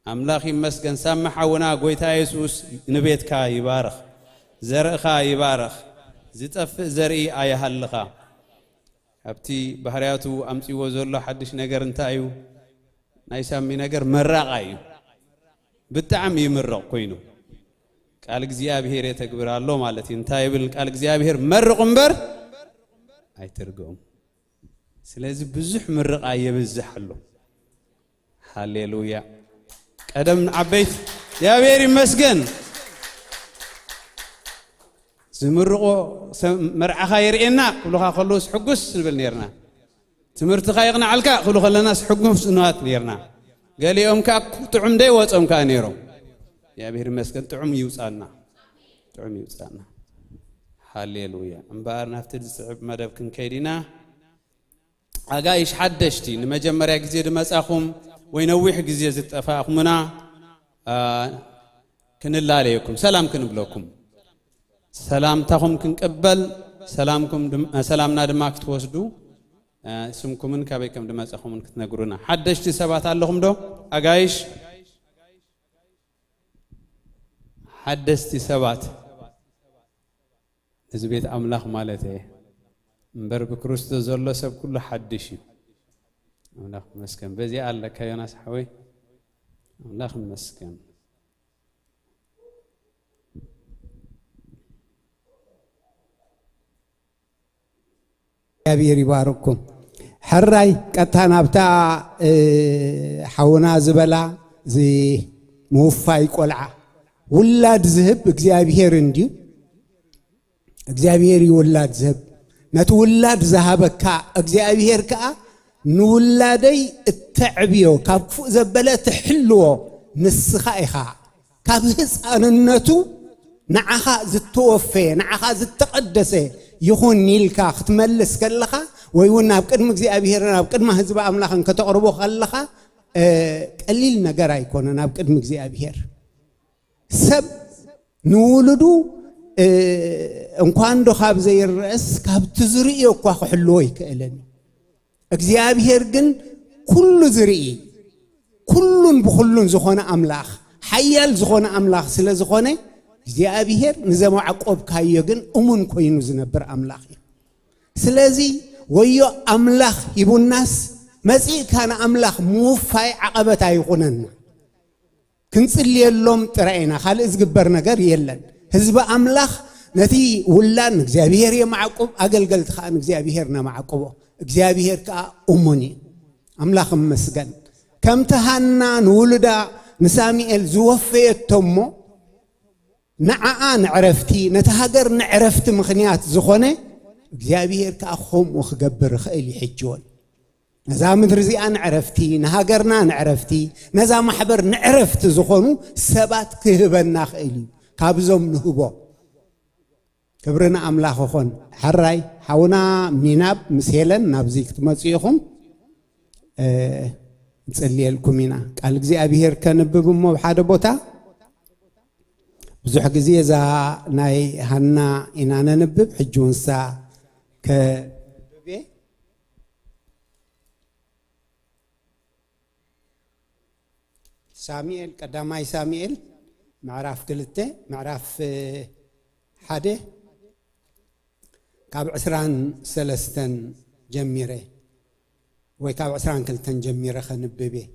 ኣምላኽ ይመስገን። ሳሚ ሓውና፣ ጎይታ የሱስ ንቤትካ ይባርኽ፣ ዘርእኻ ይባርኽ። ዝጠፍእ ዘርኢ ኣይሃልኻ። ኣብቲ ባህርያቱ ኣምጺዎ ዘሎ ሓድሽ ነገር እንታይ እዩ? ናይ ሳሚ ነገር መራቓ እዩ። ብጣዕሚ ይምረቕ ኮይኑ ቃል እግዚኣብሔር የተግብር ኣሎ ማለት እዩ። እንታይ ይብል ቃል እግዚኣብሔር? መርቑ እምበር ኣይትርገሙ። ስለዚ ብዙሕ ምርቓ የብዝሕ ኣሎ። ሃሌሉያ። ቀደም ዓበይቲ እግዚኣብሔር ይመስገን። ዝምርቖ ሰብ መርዓኻ የርእየና ክብሉኻ ከለውስ ሕጉስ ንብል ነርና። ትምህርትኻ የቕንዓልካ ክብሉ ከለናስ ሕጉስ ንዋት ነርና። ገሊኦም ከኣ ጥዑም ደይ ወጾም ከኣ ነይሮም። እግዚኣብሔር ይመስገን ጥዑም ይውጻና። ጥዑም ይውጻና። ሃሌሉያ። እምበኣር ናብቲ ዝስዕብ መደብ ክንከይድ ኢና። ኣጋይሽ ሓደሽቲ ንመጀመርያ ግዜ ዝመጻኹም ወይ ነዊሕ ግዜ ዝጠፋእኩምና፣ አ፣ ክንላለየኩም፣ ሰላም ክንብለኩም። ሰላምታኹም ክንቅበል፣ ሰላምኩም ድም-፣ ሰላምና ድማ ክትወስዱ፣ አ፣ ስምኩምን ካበይ ከም ዝመጻኹምን ክትነግሩና። ሓደሽቲ ሰባት ኣለኹም ዶ? ኣጋይሽ፣ ሓደስቲ ሰባት። እዚ ቤት ኣምላኽ ማለት እየ። እምበር ብክርስቶስ ዘሎ ሰብ ኩሉ ሓድሽ እዩ። ኣምላኽ ይመስገን። በዚኣ ኣለካ ዮናስ ሓወይ። ኣምላኽ ይመስገን። እግዚኣብሔር ይባርኩም። ሕራይ ቀጥታ ናብታ፣ እ፣ ሓውና ዝበላ እዚ ምውፋይ ቆልዓ ውላድ ዝህብ እግዚኣብሔር እንድዩ። እግዚኣብሔር እዩ ውላድ ዝህብ። ነቲ ውላድ ዝሃበካ እግዚኣብሔር ከኣ ንውላደይ እተዕብዮ፣ ካብ ክፉእ ዘበለ ትሕልዎ ንስኻ ኢኻ። ካብ ህፃንነቱ ንዓኻ ዝተወፈየ፣ ንዓኻ ዝተቐደሰ ይኹን ኢልካ ክትመልስ ከለኻ፣ ወይ እውን ናብ ቅድሚ እግዚኣብሔርን ኣብ ቅድሚ ህዝቢ ኣምላኽን ከተቕርቦ ከለኻ፣ እ፣ ቀሊል ነገር ኣይኮነን ኣብ ቅድሚ እግዚኣብሔር። ሰብ ንውሉዱ፣ እ፣ እንኳን ዶ ካብ ዘይረአስ ካብቲ ዝርእዮ እኳ ክሕልዎ ይክእልን። እግዚኣብሔር ግን ኩሉ ዝርኢ፣ ኩሉን ብኹሉን ዝኾነ ኣምላኽ፣ ሓያል ዝኾነ ኣምላኽ ስለ ዝኾነ፣ እግዚኣብሔር ንዘማዕቆብካዮ ግን እሙን ኮይኑ ዝነብር ኣምላኽ እዩ። ስለዚ ወዮ ኣምላኽ ሂቡናስ መጺእካ ንኣምላኽ ምውፋይ ዓቐበት ኣይኹነና። ክንጽልየሎም ጥራይ ኢና፣ ካልእ ዝግበር ነገር የለን። ህዝቢ ኣምላኽ ነቲ ውላድ ንእግዚኣብሔር የማዕቁብ፣ ኣገልገልቲ ከኣ ንእግዚኣብሔር ነማዕቁቦ። እግዚኣብሔር ከኣ እሙን እዩ። ኣምላኽ እመስገን። ከምቲ ሃና ንውሉዳ ንሳሙኤል ዝወፈየቶ እሞ፣ ንዓኣ ንዕረፍቲ፣ ነቲ ሃገር ንዕረፍቲ ምኽንያት ዝኾነ እግዚኣብሔር ከኣ ከምኡ ክገብር ይኽእል እዩ ሕጂ እውን። ነዛ ምድሪ እዚኣ ንዕረፍቲ፣ ንሃገርና ንዕረፍቲ፣ ነዛ ማሕበር ንዕረፍቲ ዝኾኑ ሰባት ክህበና ክእል እዩ። ካብዞም ንህቦ። ክብሪ ንኣምላኽ ይኹን። ሕራይ ሓውና ሚናብ ምስ ሄለን ናብዚ ክትመጹ ኢኹም። እ፣ ንጽልየልኩም ኢና። ቃል እግዚኣብሔር ከንብብ እሞ ኣብ ሓደ ቦታ ብዙሕ ግዜ እዛ ናይ ሃና ኢና ነንብብ። ሕጂ እውን እሳ ከንብብ እየ። ሳሙኤል፣ ቀዳማይ ሳሙኤል ምዕራፍ ክልተ፣ ምዕራፍ፣ እ፣ ሓደ ካብ ዕስራን ሰለስተን ጀሚረ ወይ ካብ ዕስራን ክልተን ጀሚረ ከንብብ እየ።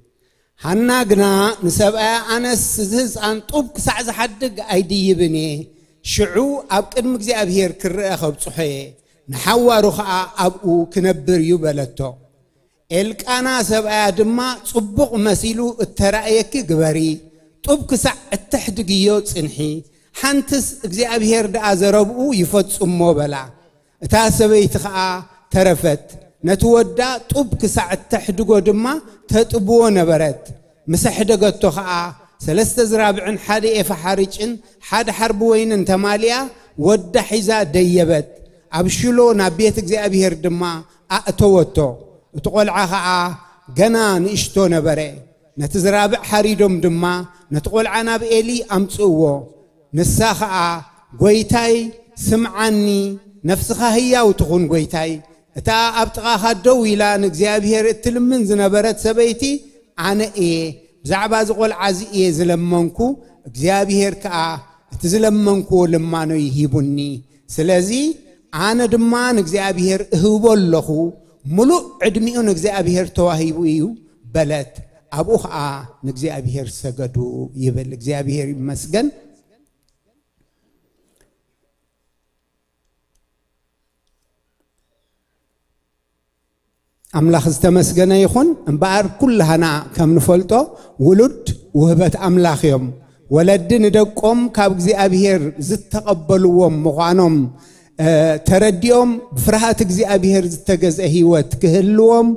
ሃና ግና ንሰብኣያ፣ ኣነስ እዚ ህፃን ጡብ ክሳዕ ዝሓድግ ኣይድይብን እየ፣ ሽዑ ኣብ ቅድሚ እግዚኣብሔር ክረአ ከብፅሖ እየ፣ ንሓዋሩ ኸዓ ኣብኡ ክነብር እዩ በለቶ። ኤልቃና ሰብኣያ ድማ፣ ጽቡቕ መሲሉ እተራእየኪ ግበሪ፣ ጡብ ክሳዕ እተሕድግዮ ጽንሒ፣ ሓንትስ እግዚኣብሔር ደኣ ዘረብኡ ይፈጽሞ በላ። እታ ሰበይቲ ኸኣ ተረፈት፣ ነቲ ወዳ ጡብ ክሳዕ እተሕድጎ ድማ ተጥብዎ ነበረት። ምስ ኣሕደገቶ ኸኣ ሰለስተ ዝራብዕን ሓደ ኤፋ ሓርጭን ሓደ ሓርቢ ወይንን ተማሊኣ ወዳ ሒዛ ደየበት። ኣብ ሽሎ ናብ ቤት እግዚኣብሔር ድማ ኣእተወቶ። እቲ ቖልዓ ኸኣ ገና ንእሽቶ ነበረ። ነቲ ዝራብዕ ሓሪዶም ድማ ነቲ ቖልዓ ናብ ኤሊ ኣምጽእዎ። ንሳ ኸኣ፣ "ጐይታይ ስምዓኒ፣ ነፍስኻ ህያው ትኹን ጐይታይ። እታ ኣብ ጥቓኻ ደው ኢላ ንእግዚኣብሔር እትልምን ዝነበረት ሰበይቲ ኣነ እየ። ብዛዕባ እዚ ቖልዓ እዚ እየ ዝለመንኩ፣ እግዚኣብሔር ከኣ እቲ ዝለመንክዎ ልማኖይ ሂቡኒ። ስለዚ ኣነ ድማ ንእግዚኣብሔር እህቦ ኣለኹ፣ ምሉእ ዕድሚኡ ንእግዚኣብሔር ተዋሂቡ እዩ" በለት። ኣብኡ ኸዓ ንእግዚኣብሔር ሰገዱ ይብል። እግዚኣብሔር ይመስገን። ኣምላኽ ዝተመስገነ ይኹን። እምበኣር ኩላህና ከም ንፈልጦ ውሉድ ውህበት ኣምላኽ እዮም። ወለዲ ንደቆም ካብ እግዚኣብሔር ዝተቐበልዎም ምዃኖም፣ እ፣ ተረዲኦም ብፍርሃት እግዚኣብሔር ዝተገዝአ ህይወት ክህልዎም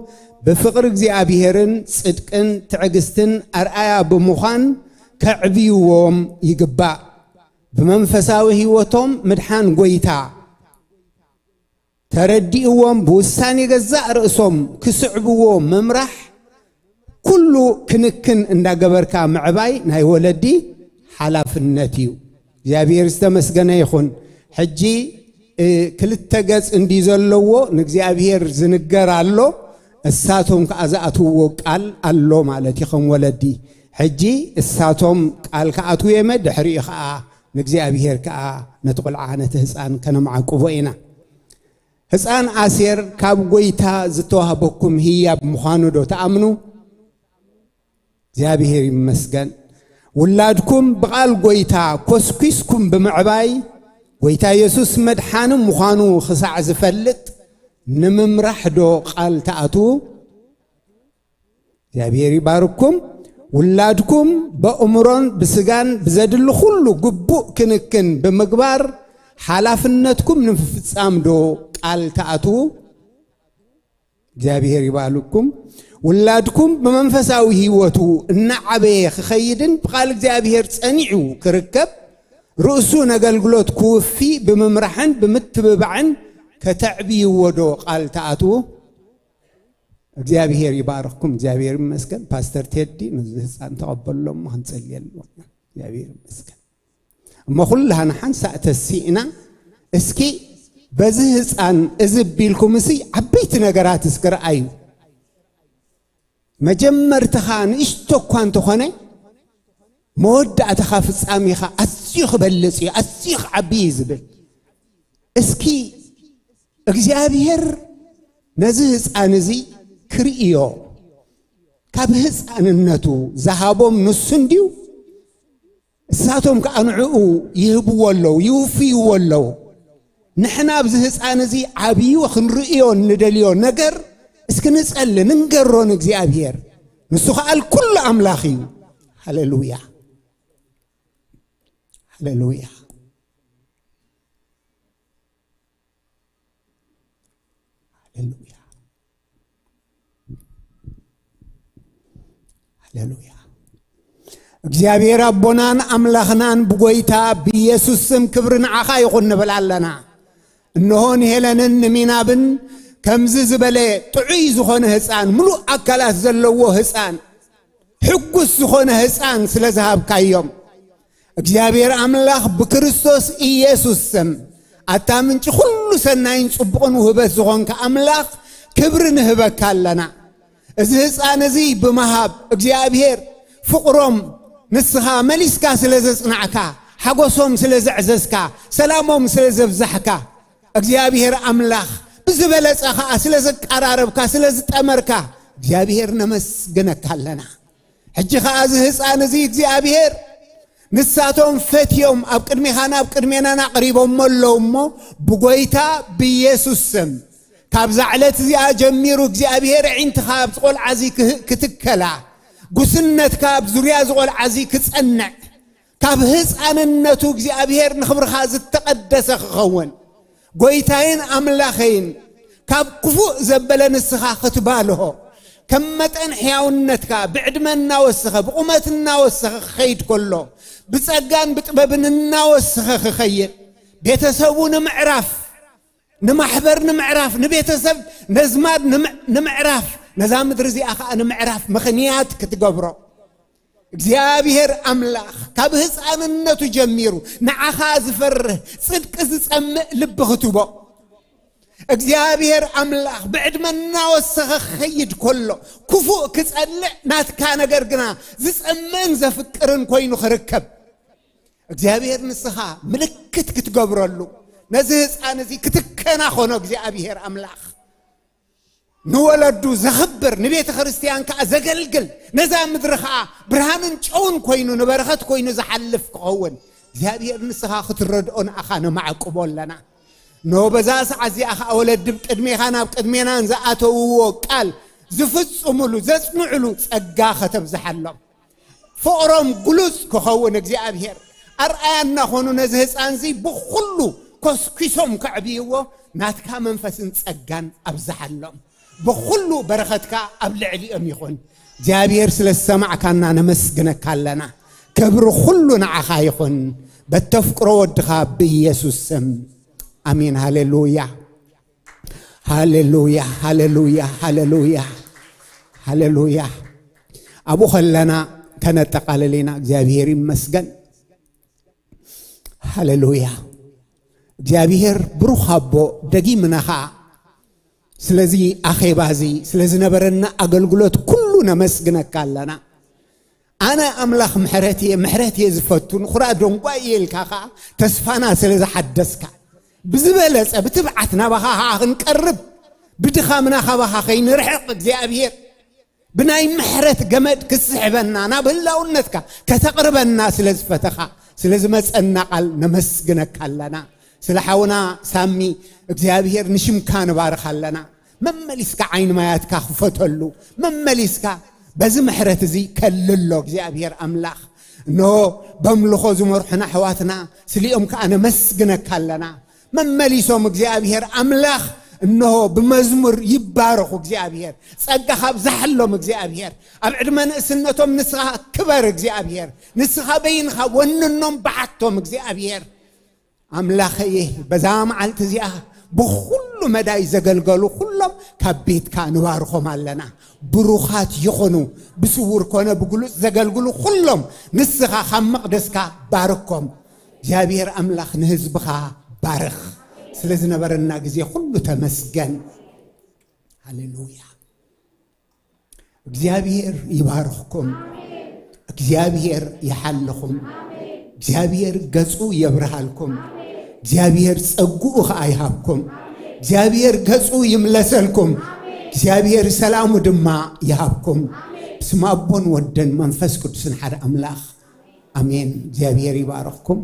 ብፍቕሪ እግዚኣብሔርን ጽድቅን ትዕግስትን ኣርኣያ ብምዃን ከዕብይዎም ይግባእ። ብመንፈሳዊ ህይወቶም ምድሓን ጐይታ ተረዲእዎም ብውሳኔ ገዛእ ርእሶም ክስዕብዎ ምምራሕ፣ ኩሉ ክንክን እንዳገበርካ ምዕባይ ናይ ወለዲ ሓላፍነት እዩ። እግዚኣብሔር ዝተመስገነ ይኹን። ሕጂ፣ እ፣ ክልተ ገጽ እንዲ ዘለዎ ንእግዚኣብሔር ዝንገር ኣሎ። እሳቶም ከኣ ዝኣትውዎ ቃል ኣሎ ማለት እዩ። ከም ወለዲ ሕጂ እሳቶም ቃል ክኣትዉ የመ፣ ድሕሪኡ ከኣ ንእግዚኣብሔር ከኣ ነቲ ቁልዓ ነቲ ህፃን ከነማዕቁቦ ኢና። ህፃን ኣሴር ካብ ጎይታ ዝተዋህበኩም ህያብ ምዃኑ ዶ ትኣምኑ? እግዚኣብሔር ይመስገን። ውላድኩም ብቓል ጎይታ ኮስኲስኩም ብምዕባይ፣ ጎይታ የሱስ መድሓኒ ምዃኑ ክሳዕ ዝፈልጥ ንምምራሕ ዶ ቓል ትኣትዉ? እግዚኣብሔር ይባርኩም። ውላድኩም በእምሮን ብስጋን ብዘድሊ ኩሉ ግቡእ ክንክን ብምግባር ሓላፍነትኩም ንምፍጻም ዶ ቃል ትኣትዉ? እግዚኣብሔር ይባርኩም። ውላድኩም ብመንፈሳዊ ህይወቱ እናዓበየ ክኸይድን ብቓል እግዚኣብሔር ጸኒዑ ክርከብ፣ ርእሱ ነገልግሎት ክውፊ ብምምራሕን ብምትብባዕን ከተዕብይዎ ዶ ቃል ትኣትዉ? እግዚኣብሔር ይባርኽኩም። እግዚኣብሔር ይመስገን። ፓስተር ቴዲ ነዚ ህፃን ተቐበሎም፣ ክንጸልየሉ። እግዚኣብሔር ይመስገን። እሞ ኩላህና ሓንሳእ ተሲእና እስኪ በዚ ህፃን እዚ ቢልኩም እሲ ዓበይቲ ነገራት እስኪ ረኣዩ። መጀመርትኻ ንእሽቶ እኳ እንተኾነ መወዳእትኻ ፍጻሜኻ ኣዝዩ ክበልጽ እዩ፣ ኣዝዩ ክዓቢ እዩ ዝብል። እስኪ እግዚኣብሔር ነዚ ህፃን እዚ ክርእዮ፣ ካብ ህፃንነቱ ዝሃቦም ንሱ እንድዩ፣ እሳቶም ከዓ ንዕኡ ይህብዎ ኣለዉ፣ ይውፍይዎ ኣለዉ። ንሕና ኣብዚ ህፃን እዚ ዓብዩ ክንርእዮ እንደልዮ ነገር እስኪ ንጸሊ፣ ንንገሮ ንእግዚኣብሔር። ንሱ ከዓ ኩሉ ኣምላኽ እዩ። ሃሌሉያ፣ ሃሌሉያ፣ ሃሌሉያ። ሃሌሉያ። እግዚኣብሔር ኣቦናን ኣምላኽናን ብጎይታ ብኢየሱስ ስም ክብሪ ንዓኻ ይኹን ንብል ኣለና። እንሆ ንሄለንን ንሚናብን ከምዚ ዝበለ ጥዑይ ዝኾነ ህፃን፣ ምሉእ ኣካላት ዘለዎ ህፃን፣ ሕጉስ ዝኾነ ህፃን ስለ ዝሃብካዮም፣ እግዚኣብሔር ኣምላኽ ብክርስቶስ ኢየሱስ ስም፣ ኣታ ምንጪ ኩሉ ሰናይን ጽቡቕን ውህበት ዝኾንካ ኣምላኽ፣ ክብሪ ንህበካ ኣለና። እዚ ህፃን እዚ ብምሃብ እግዚኣብሔር ፍቕሮም ንስኻ መሊስካ ስለ ዘጽናዕካ፣ ሓጎሶም ስለ ዘዕዘዝካ፣ ሰላሞም ስለ ዘብዛሕካ፣ እግዚኣብሔር ኣምላኽ ብዝበለጸ ኸኣ ስለ ዘቀራረብካ፣ ስለ ዝጠመርካ እግዚኣብሔር ነመስግነካ ኣለና። ሕጂ ኸኣ እዚ ህፃን እዚ እግዚኣብሔር ንሳቶም ፈትዮም ኣብ ቅድሜኻን ኣብ ቅድሜናን ኣቕሪቦሞ ኣለዉ እሞ፣ ብጎይታ ብኢየሱስ ስም ካብዛ ዕለት እዚኣ ጀሚሩ እግዚኣብሔር ኣዒንትኻ ኣብዚ ቖልዓ እዚ ክህ-፣ ክትከላ፣ ጉስነትካ ኣብ ዙርያ እዚ ቖልዓ እዚ ክጸንዕ፣ ካብ ህፃንነቱ እግዚኣብሔር ንኽብርኻ ዝተቐደሰ ክኸውን፣ ጎይታይን ኣምላኸይን ካብ ክፉእ ዘበለ ንስኻ ክትባልሆ፣ ከም መጠን ሕያውነትካ ብዕድመ እናወሰኸ ብቑመት እናወሰኸ ክኸይድ ከሎ፣ ብጸጋን ብጥበብን እናወሰኸ ክኸይድ፣ ቤተሰቡ ንምዕራፍ፣ ንማሕበር ንምዕራፍ፣ ንቤተሰብ ነዝማድ ንምዕ-፣ ንምዕራፍ፣ ነዛ ምድሪ እዚኣ ኸኣ ንምዕራፍ ምኽንያት ክትገብሮ፣ እግዚኣብሔር ኣምላኽ ካብ ህፃንነቱ ጀሚሩ ንዓኻ ዝፈርህ ጽድቂ ዝጸምእ ልቢ ክትቦ፣ እግዚኣብሔር ኣምላኽ ብዕድመ እናወሰኸ ክኸይድ ከሎ ክፉእ ክጸልእ ናትካ ነገር ግና ዝጸምእን ዘፍቅርን ኮይኑ ክርከብ እግዚኣብሔር ንስኻ ምልክት ክትገብረሉ ነዚ ህፃን እዚ ክትከናኸኖ እግዚኣብሔር ኣምላኽ ንወለዱ ዘኽብር ንቤተ ክርስቲያን ከኣ ዘገልግል ነዛ ምድሪ ከኣ ብርሃንን ጨውን ኮይኑ ንበረኸት ኮይኑ ዝሓልፍ ክኸውን እግዚኣብሔር ንስኻ ክትረድኦ ንኣኻ ነማዕቅቦ ኣለና። ኖ በዛ ሰዓት እዚኣ ኸዓ ወለዲ ብቅድሜኻን ኣብ ቅድሜናን ዝኣተውዎ ቃል ዝፍጽሙሉ ዘጽንዕሉ ጸጋ ከተብዝሓሎም ፍቕሮም ግሉጽ ክኸውን እግዚኣብሔር ኣርኣያ እናኾኑ ነዚ ህፃንዚ ብኹሉ ኮስኪሶም ከዕብይዎ ናትካ መንፈስን ጸጋን ኣብዝሓሎም። ብኹሉ በረኸትካ ኣብ ልዕሊኦም ይኹን። እግዚኣብሔር ስለ ዝሰማዕካና ነመስግነካ ኣለና። ክብሪ ኩሉ ንዓኻ ይኹን። በተፍቅሮ ወድኻ ብኢየሱስ ስም ኣሜን። ሃሌሉያ፣ ሃሌሉያ፣ ሃሌሉያ፣ ሃሌሉያ፣ ሃሌሉያ። ኣብኡ ከለና ከነጠቓልል ኢና። እግዚኣብሔር ይመስገን። ሃሌሉያ። እግዚኣብሔር ብሩኽ ኣቦ፣ ደጊምና ኸዓ ስለዚ ኣኼባ እዚ፣ ስለ ዝነበረና ኣገልግሎት ኩሉ ነመስግነካ ኣለና። ኣነ ኣምላኽ ምሕረት እየ፣ ምሕረት እየ ዝፈቱ፣ ንኹራ ደንጓይ እየ ኢልካ ኸዓ ተስፋና ስለ ዝሓደስካ፣ ብዝበለጸ ብትብዓት ናባኻ ኸዓ ክንቀርብ፣ ብድኻምና ካባኻ ከይንርሕቕ እግዚኣብሔር ብናይ ምሕረት ገመድ ክስሕበና፣ ናብ ህላውነትካ ከተቕርበና ስለ ዝፈተኻ፣ ስለ ዝመጸና ቃል ነመስግነካ ኣለና። ስለ ሓውና ሳሚ እግዚኣብሔር ንሽምካ ንባርኽ ኣለና። መመሊስካ ዓይኒ ማያትካ ክፈተሉ፣ መመሊስካ በዚ ምሕረት እዚ ከልሎ እግዚኣብሔር ኣምላኽ። እንሆ በምልኾ ዝመርሑና ኣሕዋትና ስሊኦም ከኣ ነመስግነካ ኣለና። መመሊሶም እግዚኣብሔር ኣምላኽ እንሆ ብመዝሙር ይባረኹ። እግዚኣብሔር ጸጋኻ ኣብዝሓሎም። እግዚኣብሔር ኣብ ዕድመ ንእስነቶም ንስኻ ክበር። እግዚኣብሔር ንስኻ በይንኻ ወንኖም ብዓቶም። እግዚኣብሔር ኣምላኸየ በዛ መዓልቲ እዚኣ ብኹሉ መዳይ ዘገልገሉ ኩሎም ካብ ቤትካ ንባርኾም ኣለና። ብሩኻት ይኹኑ። ብስውር ኮነ ብግሉጽ ዘገልግሉ ኩሎም ንስኻ ካብ መቕደስካ ባርኮም። እግዚኣብሔር ኣምላኽ ንህዝብኻ ባርኽ። ስለ ዝነበረና ግዜ ኩሉ ተመስገን። ሃሌሉያ። እግዚኣብሔር ይባርኽኩም። እግዚኣብሔር ይሓልኹም። እግዚኣብሔር ገጹ የብርሃልኩም። እግዚኣብሔር ጸግኡ ኸኣ ይሃብኩም። እግዚኣብሔር ገጹ ይምለሰልኩም። እግዚኣብሔር ሰላሙ ድማ ይሃብኩም። ብስም ኣቦን ወደን መንፈስ ቅዱስን ሓደ ኣምላኽ ኣሜን። እግዚኣብሔር ይባርኽኩም።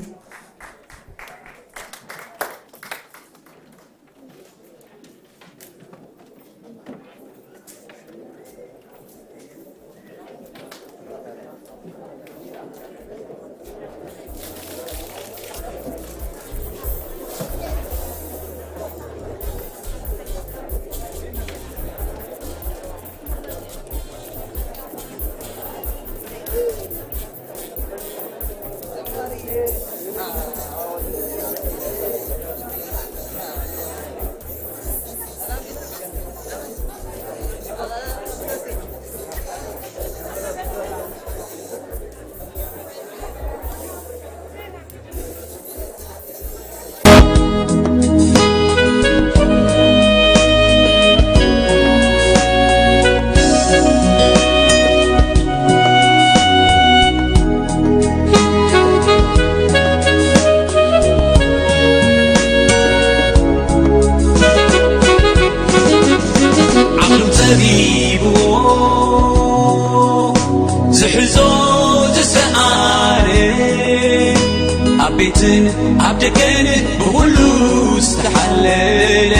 ዓቕሉ ጸቢብዎ ዝሕዞ ዝሰኣነ፣ ኣብ ቤትን ኣብ ደገን ብኹሉ ዝተሓለለ፣